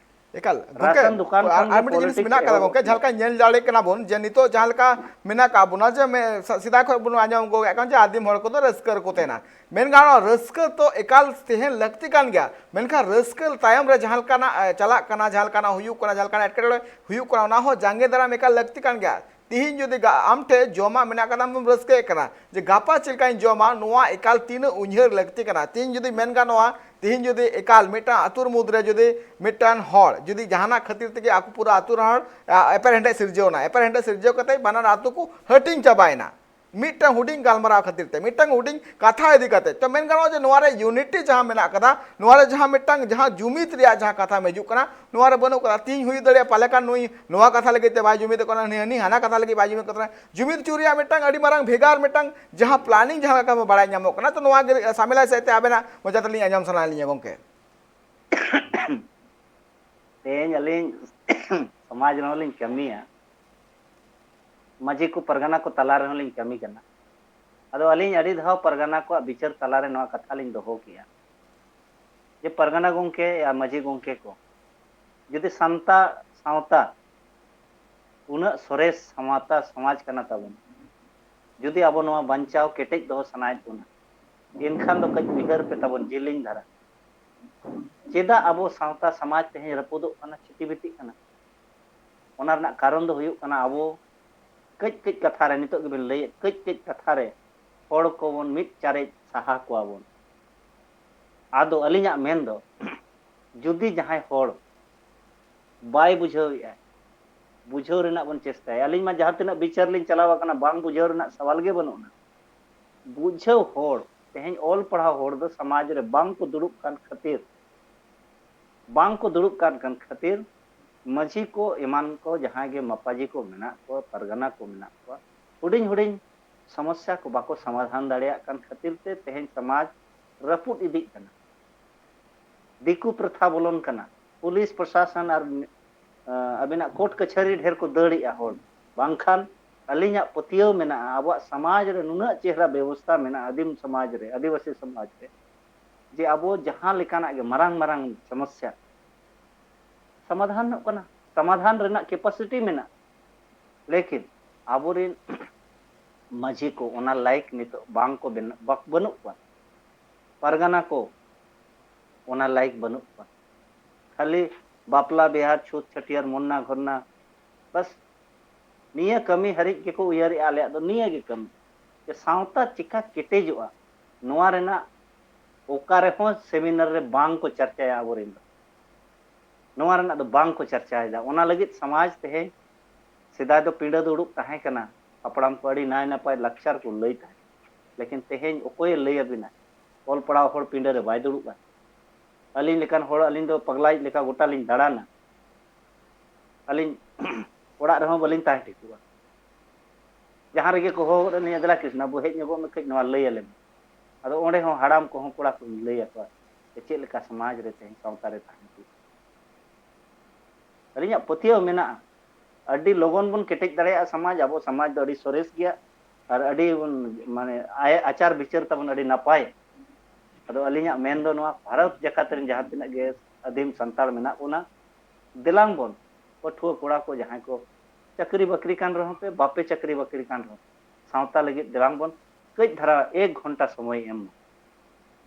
ᱮᱠᱟᱞ ᱜᱚᱝᱠᱮ, ᱨᱟᱥᱟᱱ ᱫᱚᱠᱟᱱ ᱟᱨ ᱠᱷᱚᱱ ᱟᱨ ᱜᱮ ᱢᱤᱫᱴᱮᱱ ᱡᱤᱱᱤᱥ politics ᱢᱮᱱᱟᱜ ᱟᱠᱟᱫᱟ ᱮᱦᱚᱵᱚᱜ ᱜᱚᱝᱠᱮ, ᱡᱟᱦᱟᱸ ᱠᱟᱱᱟ᱾ ᱞᱮᱠᱟ ᱧᱮᱞ ᱫᱟᱲᱮᱭᱟᱜ ᱠᱟᱱᱟ ᱵᱚᱱ ᱡᱮ ᱱᱤᱛᱚᱜ ᱡᱟᱦᱟᱸ ᱞᱮᱠᱟ ᱢᱮᱱᱟᱜ ᱟᱠᱟᱫ ᱵᱚᱱᱟ ᱡᱮ ᱢᱮ-, ᱥᱮ-, ᱥᱮᱫᱟᱭ ᱠᱷᱚᱱ ᱵᱚᱱ ᱟᱸᱡᱚᱢ ᱟᱹᱜᱩ ᱟᱠᱟᱫ ᱠᱟᱱ ᱡᱮ ᱟᱹᱫᱤᱢ ᱦᱚᱲ ᱠᱚᱫᱚ ᱨᱟᱹᱥᱠᱟᱹ ᱨᱮᱠᱚ ᱛᱟᱦᱮᱱᱟ᱾ ᱢᱮᱱ ᱜᱟᱱᱚᱜᱼᱟ, ᱨᱟᱹᱥᱠᱟᱹ ᱛᱚ ᱮᱠᱟᱞ ᱛᱟᱦᱮᱱ ᱞᱟᱹᱠᱛᱤ ᱠᱟᱱ ᱜᱮᱭᱟ, ᱢᱮᱱᱠᱷᱟᱱ ᱨᱟᱹᱥᱠᱟᱹ ᱛᱟᱭᱚᱢ ᱨᱮ ᱡᱟᱦᱟᱸ ᱞᱮᱠᱟᱱᱟᱜ, ᱮ, ᱪᱟᱞᱟᱜ ᱠᱟᱱᱟ, ᱡᱟᱦᱟᱸ ᱞᱮᱠᱟᱱᱟᱜ ᱦᱩᱭᱩᱜ ᱠᱟᱱᱟ, ᱡᱟᱦᱟᱸ ᱞᱮᱠᱟᱱᱟᱜ ᱮᱴᱠᱮᱴᱚᱬᱮ ᱦᱩᱭᱩᱜ ᱠᱟᱱᱟ, ᱚᱱᱟ ᱦᱚᱸ ᱡᱟᱸᱜᱮ ᱫᱟᱨᱟᱢ ᱮᱠᱟᱞ ᱞᱟᱹᱠᱛᱤ ᱠᱟᱱ ᱜᱮᱭᱟ᱾ ᱛᱤᱦᱤᱧ ᱡᱩᱫᱤ ᱜᱟ-, ᱟᱢ ᱴᱷᱮᱱ ᱡᱚᱢᱟᱜ ᱢᱮᱱᱟᱜ ᱠᱟᱫᱟ, ᱟᱢ ᱨᱟᱹᱥᱠᱟᱹᱭᱮᱫ ᱠᱟᱱᱟ ᱡᱮ ᱜᱟᱯᱟ ᱪᱮᱫ ᱞᱮᱠᱟᱧ ᱡᱚᱢᱟ, ᱱᱚᱣᱟ ᱮᱠᱟᱞ ᱛᱤᱱᱟᱹᱜ ᱩᱭᱦᱟᱹᱨ ᱞᱟᱹᱠᱛᱤ ᱠᱟᱱᱟ᱾ ᱛᱤᱦᱤᱧ ᱡᱩᱫᱤ ᱢᱮᱱ ᱜᱟᱱᱚᱜᱼᱟ, ᱛᱤᱦᱤᱧ ᱡᱩᱫᱤ ᱮᱠᱟᱞ ᱢᱤᱫᱴᱟᱝ ᱟᱹᱛᱩ ᱢᱩᱫᱽ ᱨᱮ ᱡᱩᱫᱤ ᱢᱤᱫᱴᱟᱝ ᱦᱚᱲ ᱡᱩᱫᱤ ᱡᱟᱦᱟᱱᱟᱜ ᱠᱷᱟᱹᱛᱤᱨ ᱛᱮᱜᱮ ᱟᱠᱚ ᱯᱩᱨᱟᱹ ᱟᱹᱛᱩ ᱨᱮᱱ ᱦᱚᱲ, ᱟ, ᱮᱯᱮᱨ ᱦᱮᱸᱰᱮᱡ ᱥᱤᱨᱡᱟᱹᱣ ᱮᱱᱟ, ᱮᱯᱮᱨ ᱦᱮᱸᱰᱮᱡ ᱥᱤᱨᱡᱟᱹᱣ ᱠᱟᱛᱮ ᱵᱟᱱᱟᱨ ᱟᱹᱛᱩ ᱠᱚ ᱦᱟᱹᱴᱤᱧ ᱪᱟᱵᱟᱭᱮᱱᱟ, ᱢᱤᱫᱴᱟᱝ ᱦᱩᱰᱤᱧ ᱜᱟᱞᱢᱟᱨᱟᱣ ᱠᱷᱟᱹᱛᱤᱨ ᱛᱮ, ᱢᱤᱫᱴᱟᱝ ᱦᱩᱰᱤᱧ ᱠᱟᱛᱷᱟ ᱤᱫᱤ ᱠᱟᱛᱮ, ᱛᱚ ᱢᱮᱱ ᱜᱟᱱᱚᱜᱼᱟ ᱡᱮ ᱱᱚᱣᱟ ᱨᱮ unity ᱡᱟᱦᱟᱸ ᱢᱮᱱᱟᱜ ᱠᱟᱫᱟ, ᱱᱚᱣᱟ ᱨᱮ ᱡᱟᱦᱟᱸ ᱢᱤᱫᱴᱟᱝ ᱡᱟᱦᱟᱸ ᱡᱩᱢᱤᱫ ᱨᱮᱭᱟᱜ ᱡᱟᱦᱟᱸ ᱠᱟᱛᱷᱟ ᱦᱤᱡᱩᱜ ᱠᱟᱱᱟ, ᱱᱚᱣᱟ ᱨᱮ ᱵᱟᱹᱱᱩᱜ ᱠᱟᱫᱟ᱾ ᱛᱤᱦᱤᱧ ᱦᱩᱭ ᱫᱟᱲᱮᱭᱟᱜᱼᱟ ᱯᱟᱞᱮ ᱠᱷᱟᱱ ᱱᱩᱭ ᱱᱚᱣᱟ ᱠᱟᱛᱷᱟ ᱞᱟᱹᱜᱤᱫ ᱛᱮ ᱵᱟᱭ ᱡᱩᱢᱤᱫᱚᱜ ᱠᱟᱱᱟ, ᱦᱟᱹᱱᱤ, ᱦᱟᱹᱱᱤ ᱦᱟᱱᱟ ᱠᱟᱛᱷᱟ ᱞᱟᱹᱜᱤᱫ ᱵᱟᱭ ᱡᱩᱢᱤᱫᱚᱜ ᱠᱟᱱᱟ᱾ ᱡᱩᱢᱤᱫ ᱦᱚᱪᱚ ᱨᱮᱭᱟᱜ ᱢᱤᱫᱴᱟᱝ ᱟᱹᱰᱤ ᱢᱟᱨᱟᱝ ᱵᱷᱮᱜᱟᱨ ᱢᱤᱫᱴᱟᱝ ᱡᱟᱦᱟᱸ planning ᱡᱟᱦᱟᱸ ᱞᱮᱠᱟ ᱵᱟᱲᱟᱭ ᱧᱟᱢᱚᱜ ᱠᱟᱱᱟ, ᱛᱚ ᱱᱚᱣᱟ ᱜᱮ ᱥᱟᱢᱮᱞᱟᱭ ᱥᱮᱫ ᱛᱮ ᱟᱵᱮᱱᱟᱜ ᱢᱚᱪᱟ ᱛᱮᱞᱤᱧ ᱟᱸᱡᱚᱢ ᱥᱟᱱᱟᱭᱮᱫ ᱞᱤᱧᱟ ᱜᱚᱝᱠᱮ᱾ ᱛᱮᱦᱮᱧ ᱟᱹᱞᱤᱧ ᱥᱚᱢᱟᱡᱽ ᱨᱮᱦᱚᱸ ᱞᱤᱧ ᱠᱟᱹᱢᱤᱭᱟ, ᱢᱟᱹᱡᱷᱤ ᱠᱚ ᱯᱟᱨᱜᱟᱱᱟ ᱠᱚ ᱛᱟᱞᱟ ᱨᱮᱦᱚᱸ ᱞᱤᱧ ᱠᱟᱹᱢᱤ ᱠᱟᱱᱟ᱾ ᱟᱫᱚ ᱟᱹᱞᱤᱧ ᱟᱹᱰᱤ ᱫᱷᱟᱣ ᱯᱟᱨᱜᱟᱱᱟ ᱠᱚᱣᱟᱜ ᱵᱤᱪᱟᱹᱨ ᱛᱟᱞᱟᱨᱮ ᱱᱚᱣᱟ ᱠᱟᱛᱷᱟ ᱞᱤᱧ ᱫᱚᱦᱚ ᱠᱮᱜᱼᱟ ᱡᱮ ᱯᱟᱨᱜᱟᱱᱟ ᱜᱚᱢᱠᱮ ᱟᱨ ᱢᱟᱹᱡᱷᱤ ᱜᱚᱢᱠᱮ ᱠᱚ, ᱡᱩᱫᱤ ᱥᱟᱱᱛᱟᱲ ᱥᱟᱶᱛᱟ ᱩᱱᱟᱹᱜ ᱥᱚᱨᱮᱥ ᱥᱟᱶᱛᱟ ᱥᱚᱢᱟᱡᱽ ᱠᱟᱱᱟ ᱛᱟᱵᱚᱱ, ᱡᱩᱫᱤ ᱟᱵᱚ ᱱᱚᱣᱟ ᱵᱟᱧᱪᱟᱣ ᱠᱮᱴᱮᱡ ᱫᱚᱦᱚ ᱥᱟᱱᱟᱭᱮᱫ ᱵᱚᱱᱟ, ᱮᱱᱠᱷᱟᱱ ᱫᱚ ᱠᱟᱹᱡ ᱩᱭᱦᱟᱹᱨ ᱯᱮ ᱛᱟᱵᱚᱱ ᱡᱮᱞᱮᱧ ᱫᱷᱟᱨᱟ᱾ ᱪᱮᱫᱟᱜ ᱟᱵᱚ ᱥᱟᱶᱛᱟ ᱥᱚᱢᱟᱡᱽ ᱛᱮᱦᱮᱧ ᱨᱟᱹᱯᱩᱫᱚᱜ ᱠᱟᱱᱟ, ᱪᱷᱤᱛᱤ ᱵᱤᱛᱤᱜ ᱠᱟᱱᱟ? ᱚᱱᱟ ᱨᱮᱱᱟᱜ ᱠᱟᱨᱚᱱ ᱫᱚ ᱦᱩᱭᱩᱜ ᱠᱟᱱᱟ, ᱟᱵᱚ ᱠᱟᱹᱡ ᱠᱟᱹᱡ ᱠᱟᱛᱷᱟ ᱨᱮ, ᱱᱤᱛᱚᱜ ᱜᱮᱵᱤᱱ ᱞᱟᱹᱭᱮᱫ, ᱠᱟᱹᱡ ᱠᱟᱹᱡ ᱠᱟᱛᱷᱟ ᱨᱮ ᱦᱚᱲ ᱠᱚᱵᱚᱱ ᱢᱤᱫ ᱪᱟᱨᱮᱡ ᱥᱟᱦᱟ ᱠᱚᱣᱟ ᱵᱚᱱ᱾ ᱟᱫᱚ ᱟᱹᱞᱤᱧᱟᱜ ᱢᱮᱱ ᱫᱚ, ᱡᱩᱫᱤ ᱡᱟᱦᱟᱸᱭ ᱦᱚᱲ ᱵᱟᱭ ᱵᱩᱡᱷᱟᱹᱣᱮᱫᱼᱟ, ᱵᱩᱡᱷᱟᱹᱣ ᱨᱮᱱᱟᱜ ᱵᱚᱱ ᱪᱮᱥᱴᱟᱭᱟ᱾ ᱟᱹᱞᱤᱧ ᱢᱟ ᱡᱟᱦᱟᱸ ᱛᱤᱱᱟᱹᱜ ᱵᱤᱪᱟᱹᱨ ᱞᱤᱧ ᱪᱟᱞᱟᱣ ᱟᱠᱟᱱᱟ, ᱵᱟᱝ ᱵᱩᱡᱷᱟᱹᱣ ᱨᱮᱱᱟᱜ ᱥᱟᱣᱟᱞ ᱜᱮ ᱵᱟᱹᱱᱩᱜᱼᱟ᱾ ᱵᱩᱡᱷᱟᱹᱣ ᱦᱚᱲ, ᱛᱮᱦᱮᱧ ᱚᱞ ᱯᱟᱲᱦᱟᱣ ᱦᱚᱲ ᱫᱚ ᱥᱚᱢᱟᱡᱽ ᱨᱮ ᱵᱟᱝ ᱠᱚ ᱫᱩᱲᱩᱵ ᱠᱟᱱ ᱠᱷᱟᱹᱛᱤᱨ, ᱵᱟᱝ ᱠᱚ ᱫᱩᱲᱩᱵ ᱠᱟᱱ ᱠᱟᱱ ᱠᱷᱟᱹᱛᱤᱨ ᱢᱟᱹᱡᱷᱤ ᱠᱚ ᱮᱢᱟᱱ ᱠᱚ ᱡᱟᱦᱟᱸᱭ ᱜᱮ ᱢᱟᱯᱟᱡᱤ ᱠᱚ ᱢᱮᱱᱟᱜ ᱠᱚᱣᱟ, ᱯᱟᱨᱜᱟᱱᱟ ᱠᱚ ᱢᱮᱱᱟᱜ ᱠᱚᱣᱟ, ᱦᱩᱰᱤᱧ ᱦᱩᱰᱤᱧ ᱥᱚᱢᱚᱥᱥᱟ ᱠᱚ ᱵᱟᱠᱚ ᱥᱚᱢᱟᱫᱷᱟᱱ ᱫᱟᱲᱮᱭᱟᱜ ᱠᱟᱱ ᱠᱷᱟᱹᱛᱤᱨ ᱛᱮ ᱛᱮᱦᱮᱧ ᱥᱚᱢᱟᱡᱽ ᱨᱟᱹᱯᱩᱫ ᱤᱫᱤᱜ ᱠᱟᱱᱟ᱾ ᱫᱤᱠᱩ ᱯᱨᱚᱛᱷᱟ ᱵᱚᱞᱚᱱ ᱠᱟᱱᱟ᱾ ᱯᱩᱞᱤᱥ ᱯᱨᱚᱥᱟᱥᱚᱱ ᱟᱨ, ᱟᱸ, ᱟᱹᱵᱤᱱᱟᱜ ᱠᱳᱨᱴ ᱠᱟᱪᱷᱟᱹᱨᱤ ᱰᱷᱮᱨ ᱠᱚ ᱫᱟᱹᱲᱮᱜᱼᱟ ᱦᱚᱲ᱾ ᱵᱟᱝᱠᱷᱟᱱ ᱟᱹᱞᱤᱧᱟᱜ ᱯᱟᱹᱛᱭᱟᱹᱣ ᱢᱮᱱᱟᱜᱼᱟ, ᱟᱵᱚᱣᱟᱜ ᱥᱚᱢᱟᱡᱽ ᱨᱮ ᱱᱩᱱᱟᱹᱜ ᱪᱮᱦᱨᱟ ᱵᱮᱵᱚᱥᱛᱷᱟ ᱢᱮᱱᱟᱜᱼᱟ, ᱟᱹᱫᱤᱢ ᱥᱚᱢᱟᱡᱽ ᱨᱮ, ᱟᱹᱫᱤᱵᱟᱹᱥᱤ ᱥᱚᱢᱟᱡᱽ ᱨᱮ, ᱡᱮ ᱟᱵᱚ ᱡᱟᱦᱟᱸ ᱞᱮᱠᱟᱱᱟᱜ ᱜᱮ ᱢᱟᱨᱟᱝ ᱢᱟᱨᱟᱝ ᱥᱚᱢᱚᱥᱥᱟ ᱥᱚᱢᱟᱫᱷᱟᱱᱚᱜ ᱠᱟᱱᱟ, ᱥᱚᱢᱟᱫᱷᱟᱱ ᱨᱮᱱᱟᱜ capacity ᱢᱮᱱᱟᱜᱼᱟ᱾ ᱞᱮᱠᱤᱱ ᱟᱵᱚᱨᱮᱱ ᱢᱟᱹᱡᱷᱤ ᱠᱚ ᱚᱱᱟ ᱞᱟᱭᱤᱠ ᱱᱤᱛᱚᱜ ᱵᱟᱝ ᱠᱚ ᱵᱮᱱ-, ᱵᱟ-, ᱵᱟᱹᱱᱩᱜ ᱠᱚᱣᱟ᱾ ᱯᱟᱨᱜᱟᱱᱟ ᱠᱚ ᱚᱱᱟ ᱞᱟᱭᱤᱠ ᱵᱟᱹᱱᱩᱜ ᱠᱚᱣᱟ᱾ ᱠᱷᱟᱹᱞᱤ ᱵᱟᱯᱞᱟ, ᱵᱤᱦᱟ, ᱪᱷᱩᱛ, ᱪᱷᱟᱹᱴᱭᱟᱹᱨ, ᱢᱩᱱᱱᱟ, ᱜᱷᱚᱨᱱᱟ, ᱵᱟᱥ ᱱᱤᱭᱟᱹ ᱠᱟᱹᱢᱤ ᱦᱟᱹᱨᱤᱡ ᱜᱮᱠᱚ ᱩᱭᱦᱟᱹᱨᱮᱜᱼᱟ᱾ ᱟᱞᱮᱭᱟᱜ ᱫᱚ ᱱᱤᱭᱟᱹ ᱜᱮ ᱠᱟᱹᱢᱤ, ᱡᱮ ᱥᱟᱶᱛᱟ ᱪᱤᱠᱟ ᱠᱮᱴᱮᱡᱚᱜᱼᱟ, ᱱᱚᱣᱟ ᱨᱮᱱᱟᱜ ᱚᱠᱟ ᱨᱮᱦᱚᱸ ᱥᱮᱢᱤᱱᱟᱨ ᱨᱮ ᱵᱟᱝ ᱠᱚ ᱪᱟᱨᱪᱟᱭᱟ ᱟᱵᱚᱨᱮᱱ ᱫᱚ᱾ ᱱᱚᱣᱟ ᱨᱮᱱᱟᱜ ᱫᱚ ᱵᱟᱝ ᱠᱚ ᱪᱟᱨᱪᱟᱭᱮᱫᱟ᱾ ᱚᱱᱟ ᱞᱟᱹᱜᱤᱫ ᱥᱚᱢᱟᱡᱽ ᱛᱮᱦᱮᱧ, ᱥᱮᱫᱟᱭ ᱫᱚ ᱯᱤᱸᱰᱟᱹ ᱫᱩᱲᱩᱵ ᱛᱟᱦᱮᱸ ᱠᱟᱱᱟ, ᱦᱟᱯᱲᱟᱢ ᱠᱚ ᱟᱹᱰᱤ ᱱᱟᱭ ᱱᱟᱯᱟᱭ ᱞᱟᱠᱪᱟᱨ ᱠᱚ ᱞᱟᱹᱭ ᱛᱟᱦᱮᱸ, ᱞᱮᱠᱤᱱ ᱛᱮᱦᱮᱧ ᱚᱠᱚᱭᱮ ᱞᱟᱹᱭ ᱟᱵᱤᱱᱟ? ᱚᱞ ᱯᱟᱲᱦᱟᱣ ᱦᱚᱲ ᱯᱤᱸᱰᱟᱹ ᱨᱮ ᱵᱟᱭ ᱫᱩᱲᱩᱵᱼᱟ᱾ ᱟᱹᱞᱤᱧ ᱞᱮᱠᱟᱱ ᱦᱚᱲ, ᱟᱹᱞᱤᱧ ᱫᱚ ᱯᱟᱜᱽᱞᱟᱭᱤᱡ ᱞᱮᱠᱟ ᱜᱚᱴᱟ ᱞᱤᱧ ᱫᱟᱬᱟᱱᱟ᱾ ᱟᱹᱞᱤᱧ ᱚᱲᱟᱜ ᱨᱮᱦᱚᱸ ᱵᱟᱹᱞᱤᱧ ᱛᱟᱦᱮᱸ ᱴᱷᱤᱠᱚᱜᱼᱟ᱾ ᱡᱟᱦᱟᱸ ᱨᱮᱜᱮ ᱠᱚ ᱦᱚᱦᱚ ᱜᱚᱫ ᱟᱹᱞᱤᱧᱟ, "ᱫᱮᱞᱟ ᱠᱨᱤᱥᱱᱟ ᱵᱟᱹᱵᱩ, ᱦᱮᱡ ᱧᱚᱜᱚᱜ ᱢᱮ, ᱠᱟᱹᱡ ᱱᱚᱣᱟ ᱞᱟᱹᱭ ᱟᱞᱮ ᱢᱮ᱾" ᱟᱫᱚ ᱚᱸᱰᱮ ᱦᱚᱸ ᱦᱟᱲᱟᱢ ᱠᱚᱦᱚᱸ ᱠᱚᱲᱟ ᱠᱚᱧ ᱞᱟᱹᱭ ᱟᱠᱚᱣᱟ ᱡᱮ ᱪᱮᱫ ᱞᱮᱠᱟ ᱥᱚᱢᱟᱡᱽ ᱨᱮ ᱛᱮᱦᱮᱧ ᱥᱟᱶᱛᱟ ᱨᱮ ᱛᱟᱦᱮᱸ ᱦᱩᱭᱩᱜᱼᱟ᱾ ᱟᱹᱞᱤᱧᱟᱜ ᱯᱟᱹᱛᱭᱟᱹᱣ ᱢᱮᱱᱟᱜᱼᱟ, ᱟᱹᱰᱤ ᱞᱚᱜᱚᱱ ᱵᱚᱱ ᱠᱮᱴᱮᱡ ᱫᱟᱲᱮᱭᱟᱜᱼᱟ ᱥᱚᱢᱟᱡᱽ᱾ ᱟᱵᱚ ᱥᱚᱢᱟᱡᱽ ᱫᱚ ᱟᱹᱰᱤ ᱥᱚᱨᱮᱥ ᱜᱮᱭᱟ ᱟᱨ ᱟᱹᱰᱤ ᱵᱚᱱ, ᱢᱟᱱᱮ, ᱟᱭ-, ᱟᱪᱟᱨ ᱵᱤᱪᱟᱹᱨ ᱛᱟᱵᱚᱱ ᱟᱹᱰᱤ ᱱᱟᱯᱟᱭ᱾ ᱟᱫᱚ ᱟᱹᱞᱤᱧᱟᱜ ᱢᱮᱱ ᱫᱚ ᱱᱚᱣᱟ, ᱵᱷᱟᱨᱚᱛ ᱡᱟᱠᱟᱛ ᱨᱮᱱ ᱡᱟᱦᱟᱸ ᱛᱤᱱᱟᱹᱜ ᱜᱮ ᱟᱹᱫᱤᱢ ᱥᱟᱱᱛᱟᱲ ᱢᱮᱱᱟᱜ ᱵᱚᱱᱟ, ᱫᱮᱞᱟᱝ ᱵᱚᱱ, ᱯᱟᱹᱴᱷᱩᱣᱟᱹ ᱠᱚᱲᱟ ᱠᱚ ᱡᱟᱦᱟᱸᱭ ᱠᱚ ᱪᱟᱹᱠᱨᱤ ᱵᱟᱹᱠᱨᱤ ᱠᱟᱱ ᱨᱮᱦᱚᱸ ᱯᱮ, ᱵᱟᱯᱮ ᱪᱟᱹᱠᱨᱤ ᱵᱟᱹᱠᱨᱤ ᱠᱟᱱ ᱨᱮᱦᱚᱸ, ᱥᱟᱶᱛᱟ ᱞᱟᱹᱜᱤᱫ ᱫᱮᱞᱟᱝ ᱵᱚᱱ ᱠᱟᱹᱡ ᱫᱷᱟᱨᱟ ᱮᱠ ᱜᱷᱚᱱᱴᱟ ᱥᱚᱢᱚᱭ ᱮᱢ ᱢᱟ᱾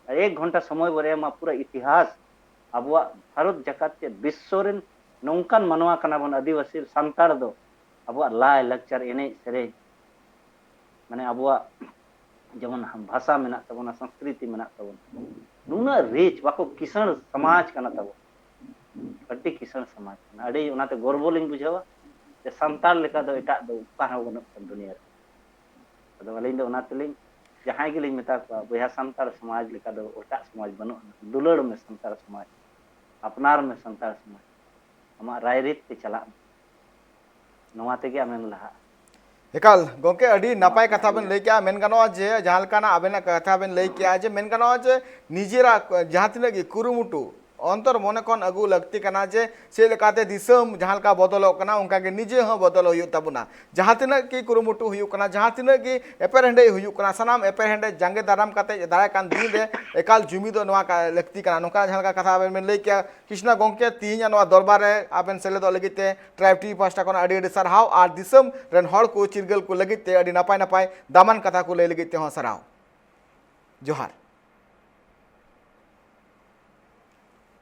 ᱟᱨ ᱮᱠ ᱜᱷᱚᱱᱴᱟ ᱥᱚᱢᱚᱭ ᱵᱚᱱ ᱮᱢᱟ, ᱯᱩᱨᱟᱹ ᱤᱛᱤᱦᱟᱥ, ᱟᱵᱚᱣᱟᱜ ᱵᱷᱟᱨᱚᱛ ᱡᱟᱠᱟᱛ ᱪᱮᱫ ᱵᱤᱥᱥᱚ ᱨᱮᱱ ᱱᱚᱝᱠᱟᱱ ᱢᱟᱱᱣᱟ ᱠᱟᱱᱟ ᱵᱚᱱ ᱟᱹᱫᱤᱵᱟᱹᱥᱤ ᱥᱟᱱᱛᱟᱲ ᱫᱚ, ᱟᱵᱚᱣᱟᱜ ᱞᱟᱭ ᱞᱟᱠᱪᱟᱨ, ᱮᱱᱮᱡ ᱥᱮᱨᱮᱧ, ᱢᱟᱱᱮ ᱟᱵᱚᱣᱟᱜ ᱡᱮᱢᱚᱱ ᱵᱷᱟᱥᱟ ᱢᱮᱱᱟᱜ ᱛᱟᱵᱚᱱᱟ, ᱥᱚᱝᱥᱠᱨᱤᱛᱤ ᱢᱮᱱᱟᱜ ᱛᱟᱵᱚᱱᱟ, ᱱᱩᱱᱟᱹᱜ ᱨᱤᱪ, ᱵᱟᱠᱚ ᱠᱤᱥᱟᱹᱬ ᱥᱚᱢᱟᱡᱽ ᱠᱟᱱᱟ ᱛᱟᱵᱚᱱ, ᱟᱹᱰᱤ ᱠᱤᱥᱟᱹᱬ ᱥᱚᱢᱟᱡᱽ ᱠᱟᱱᱟ᱾ ᱟᱹᱰᱤ ᱚᱱᱟᱛᱮ ᱜᱚᱨᱵᱚ ᱞᱤᱧ ᱵᱩᱡᱷᱟᱹᱣᱟ ᱡᱮ ᱥᱟᱱᱛᱟᱲ ᱞᱮᱠᱟ ᱫᱚ ᱮᱴᱟᱜ ᱫᱚ ᱚᱠᱟ ᱦᱚᱸ ᱵᱟᱹᱱᱩᱜ ᱠᱚᱣᱟ ᱫᱩᱱᱤᱭᱟᱹ ᱨᱮ᱾ ᱟᱫᱚ ᱟᱹᱞᱤᱧ ᱫᱚ ᱚᱱᱟ ᱛᱮᱞᱤᱧ ᱡᱟᱦᱟᱸᱭ ᱜᱮᱞᱤᱧ ᱢᱮᱛᱟ ᱠᱚᱣᱟ, ᱵᱚᱭᱦᱟ ᱥᱟᱱᱛᱟᱲ ᱥᱚᱢᱟᱡᱽ ᱞᱮᱠᱟ ᱫᱚ ᱮᱴᱟᱜ ᱥᱚᱢᱟᱡᱽ ᱵᱟᱹᱱᱩᱜᱼᱟ, ᱫᱩᱞᱟᱹᱲ ᱢᱮ ᱥᱟᱱᱛᱟᱲ ᱥᱚᱢᱟᱡᱽ, ᱟᱯᱱᱟᱨ ᱢᱮ ᱥᱟᱱᱛᱟᱲ ᱥᱚᱢᱟᱡᱽ, ᱟᱢᱟᱜ ᱨᱟᱭᱨᱤᱛ ᱛᱮ ᱪᱟᱞᱟᱜ ᱢᱮ, ᱱᱚᱣᱟ ᱛᱮᱜᱮ ᱟᱢᱮᱢ ᱞᱟᱦᱟᱜᱼᱟ᱾ ᱮᱠᱟᱞ ᱜᱚᱢᱠᱮ, ᱟᱹᱰᱤ ᱱᱟᱯᱟᱭ ᱠᱟᱛᱷᱟ ᱵᱮᱱ ᱞᱟᱹᱭ ᱠᱮᱜᱼᱟ᱾ ᱢᱮᱱ ᱜᱟᱱᱚᱜᱼᱟ ᱡᱮ ᱡᱟᱦᱟᱸ ᱞᱮᱠᱟᱱᱟᱜ ᱟᱵᱮᱱᱟᱜ ᱠᱟᱛᱷᱟ ᱵᱮᱱ ᱞᱟᱹᱭ ᱠᱮᱜᱼᱟ ᱡᱮ ᱢᱮᱱ ᱜᱟᱱᱚᱜᱼᱟ ᱡᱮ ᱱᱤᱡᱮᱨᱟᱜ ᱡᱟᱦᱟᱸ ᱛᱤᱱᱟᱹᱜ ᱜᱮ ᱠᱩᱨᱩᱢᱩᱴᱩ ᱚᱱᱛᱚᱨ ᱢᱚᱱᱮ ᱠᱷᱚᱱ ᱟᱹᱜᱩ ᱞᱟᱹᱠᱛᱤ ᱠᱟᱱᱟ ᱡᱮ ᱪᱮᱫ ᱞᱮᱠᱟᱛᱮ ᱫᱤᱥᱚᱢ ᱡᱟᱦᱟᱸ ᱞᱮᱠᱟ ᱵᱚᱫᱚᱞᱚᱜ ᱠᱟᱱᱟ, ᱚᱱᱠᱟ ᱜᱮ ᱱᱤᱡᱮ ᱦᱚᱸ ᱵᱚᱫᱚᱞ ᱦᱩᱭᱩᱜ ᱛᱟᱵᱚᱱᱟ᱾ ᱡᱟᱦᱟᱸ ᱛᱤᱱᱟᱹᱜ ᱜᱮ ᱠᱩᱨᱩᱢᱩᱴᱩ ᱦᱩᱭᱩᱜ ᱠᱟᱱᱟ, ᱡᱟᱦᱟᱸ ᱛᱤᱱᱟᱹᱜ ᱜᱮ ᱮᱯᱮᱨᱦᱮᱸᱰᱮᱡ ᱦᱩᱭᱩᱜ ᱠᱟᱱᱟ, ᱥᱟᱱᱟᱢ ᱮᱯᱮᱨᱦᱮᱸᱰᱮᱡ ᱡᱟᱸᱜᱮ ᱫᱟᱨᱟᱢ ᱠᱟᱛᱮ ᱫᱟᱨᱟᱭ ᱠᱟᱱ ᱫᱤᱱ ᱨᱮ ᱮᱠᱟᱞ ᱡᱩᱢᱤᱫᱚᱜ ᱱᱚᱣᱟ ᱠᱟ-, ᱞᱟᱹᱠᱛᱤ ᱠᱟᱱᱟ᱾ ᱱᱚᱝᱠᱟ ᱡᱟᱦᱟᱸ ᱞᱮᱠᱟ ᱠᱟᱛᱷᱟ ᱟᱵᱮᱱ ᱵᱮᱱ ᱞᱟᱹᱭ ᱠᱮᱜᱼᱟ, ᱠᱨᱤᱥᱱᱟ ᱜᱚᱢᱠᱮ, ᱛᱮᱦᱮᱧᱟᱜ ᱱᱚᱣᱟ ᱫᱚᱨᱵᱟᱨ ᱨᱮ ᱟᱵᱮᱱ ᱥᱮᱞᱮᱫᱚᱜ ᱞᱟᱹᱜᱤᱫ ᱛᱮ ᱴᱨᱟᱭᱤᱵᱽ ᱴᱤᱵᱷᱤ ᱯᱟᱦᱴᱟ ᱠᱷᱚᱱ ᱟᱹᱰᱤ ᱟᱹᱰᱤ ᱥᱟᱨᱦᱟᱣ, ᱟᱨ ᱫᱤᱥᱚᱢ ᱨᱮᱱ ᱦᱚᱲ ᱠᱚ ᱪᱤᱨᱜᱟᱹᱞ ᱠᱚ ᱞᱟᱹᱜᱤᱫ ᱛᱮ ᱟᱹᱰᱤ ᱱᱟᱯᱟᱭ ᱱᱟᱯᱟᱭ ᱫᱟᱢᱟᱱ ᱠᱟᱛᱷᱟ ᱠᱚ ᱞᱟᱹᱭ ᱞᱟᱹᱜᱤᱫ ᱛᱮᱦᱚᱸ ᱥᱟᱨᱦᱟᱣ᱾ ᱡᱚᱦᱟᱨ᱾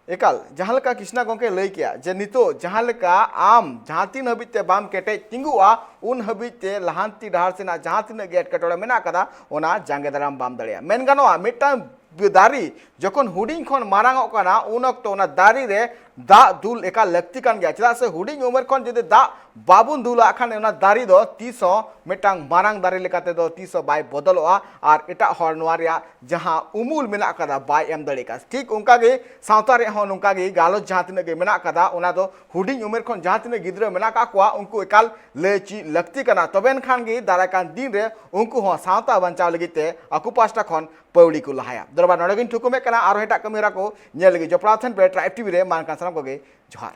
ᱮᱠᱟᱞ, ᱡᱟᱦᱟᱸ ᱞᱮᱠᱟ ᱠᱨᱤᱥᱱᱟ ᱜᱚᱢᱠᱮ ᱞᱟᱹᱭ ᱠᱮᱜᱼᱟ ᱡᱮ ᱱᱤᱛᱚᱜ ᱡᱟᱦᱟᱸ ᱞᱮᱠᱟ ᱟᱢ ᱡᱟᱦᱟᱸ ᱛᱤᱱ ᱦᱟᱹᱵᱤᱡ ᱛᱮ ᱵᱟᱢ ᱠᱮᱴᱮᱡ ᱛᱤᱸᱜᱩᱜᱼᱟ, ᱩᱱ ᱦᱟᱹᱵᱤᱡ ᱛᱮ ᱞᱟᱦᱟᱱᱛᱤ ᱰᱟᱦᱟᱨ ᱥᱮᱱᱟᱜ ᱡᱟᱦᱟᱸ ᱛᱤᱱᱟᱹᱜ ᱜᱮ ᱮᱴᱠᱮᱴᱚᱬᱮ ᱢᱮᱱᱟᱜ ᱠᱟᱫᱟ, ᱚᱱᱟ ᱡᱟᱸᱜᱮ ᱫᱟᱨᱟᱢ ᱵᱟᱢ ᱫᱟᱲᱮᱭᱟᱜᱼᱟ᱾ ᱢᱮᱱ ᱜᱟᱱᱚᱜᱼᱟ, ᱢᱤᱫᱴᱟᱝ ᱫᱟᱨᱮ ᱡᱚᱠᱷᱚᱱ ᱦᱩᱰᱤᱧ ᱠᱷᱚᱱ ᱢᱟᱨᱟᱝᱚᱜ ᱠᱟᱱᱟ, ᱩᱱ ᱚᱠᱛᱚ ᱚᱱᱟ ᱫᱟᱨᱮ ᱨᱮ ᱫᱟᱜ ᱫᱩᱞ ᱮᱠᱟᱞ ᱞᱟᱹᱠᱛᱤ ᱠᱟᱱ ᱜᱮᱭᱟ, ᱪᱮᱫᱟᱜ ᱥᱮ ᱦᱩᱰᱤᱧ ᱩᱢᱮᱨ ᱠᱷᱚᱱ ᱡᱩᱫᱤ ᱫᱟᱜ ᱵᱟᱵᱚᱱ ᱫᱩᱞᱟᱜ ᱠᱷᱟᱱ, ᱚᱱᱟ ᱫᱟᱨᱮ ᱫᱚ ᱛᱤᱥ ᱦᱚᱸ ᱢᱤᱫᱴᱟᱝ ᱢᱟᱨᱟᱝ ᱫᱟᱨᱮ ᱞᱮᱠᱟ ᱛᱮᱫᱚ ᱛᱤᱥ ᱦᱚᱸ ᱵᱟᱭ ᱵᱚᱫᱚᱞᱚᱜᱼᱟ ᱟᱨ ᱮᱴᱟᱜ ᱦᱚᱲ ᱱᱚᱣᱟ ᱨᱮᱭᱟᱜ ᱡᱟᱦᱟᱸ ᱩᱢᱩᱞ ᱢᱮᱱᱟᱜ ᱠᱟᱫᱟ, ᱵᱟᱭ ᱮᱢ ᱫᱟᱲᱮ ᱠᱟᱜᱼᱟ᱾ ᱴᱷᱤᱠ ᱚᱱᱠᱟ ᱜᱮ ᱥᱟᱶᱛᱟ ᱨᱮᱭᱟᱜ ᱦᱚᱸ ᱱᱚᱝᱠᱟ ᱜᱮ ᱜᱟᱞᱚᱪ ᱡᱟᱦᱟᱸ ᱛᱤᱱᱟᱹᱜ ᱜᱮ ᱢᱮᱱᱟᱜ ᱠᱟᱫᱟ, ᱚᱱᱟ ᱫᱚ ᱦᱩᱰᱤᱧ ᱩᱢᱮᱨ ᱠᱷᱚᱱ ᱡᱟᱦᱟᱸ ᱛᱤᱱᱟᱹᱜ ᱜᱤᱫᱽᱨᱟᱹ ᱢᱮᱱᱟᱜ ᱠᱟᱜ ᱠᱚᱣᱟ, ᱩᱱᱠᱩ ᱮᱠᱟᱞ ᱞᱟᱹᱭ ᱪᱮᱫ ᱞᱟᱹᱠᱛᱤ ᱠᱟᱱᱟ᱾ ᱛᱚᱵᱮ ᱮᱱᱠᱷᱟᱱ ᱜᱮ ᱫᱟᱨᱟᱭ ᱠᱟᱱ ᱫᱤᱱ ᱨᱮ ᱩᱱᱠᱩ ᱦᱚᱸ ᱥᱟᱶᱛᱟ ᱵᱟᱧᱪᱟᱣ ᱞᱟᱹᱜᱤᱫ ᱛᱮ ᱟᱠᱚ ᱯᱟᱦᱴᱟ ᱠᱷᱚᱱ ᱯᱟᱹᱣᱲᱤ ᱠᱚ ᱞᱟᱦᱟᱭᱟ᱾ ᱫᱚᱨᱵᱟᱨ ᱱᱚᱰᱮ ᱜᱤᱧ ᱛᱷᱩᱠᱩᱢᱮᱫ ᱠᱟᱱᱟ᱾ ᱟᱨᱦᱚᱸ ᱮᱴᱟᱜ ᱠᱟᱹᱢᱤ ᱦᱚᱨᱟ ᱠᱚ ᱧᱮᱞ ᱞᱟᱹᱜᱤᱫ ᱡᱚᱯᱲᱟᱣ ᱛᱟᱦᱮᱱ ᱯᱮ ᱴᱨᱟᱭᱤᱵᱽ ᱴᱤᱵᱷᱤ ᱨᱮ᱾ ᱢᱟ ᱮᱱᱠᱷᱟᱱ ᱥᱟᱱᱟᱢ ᱠᱚᱜᱮ ᱡᱚᱦᱟᱨ᱾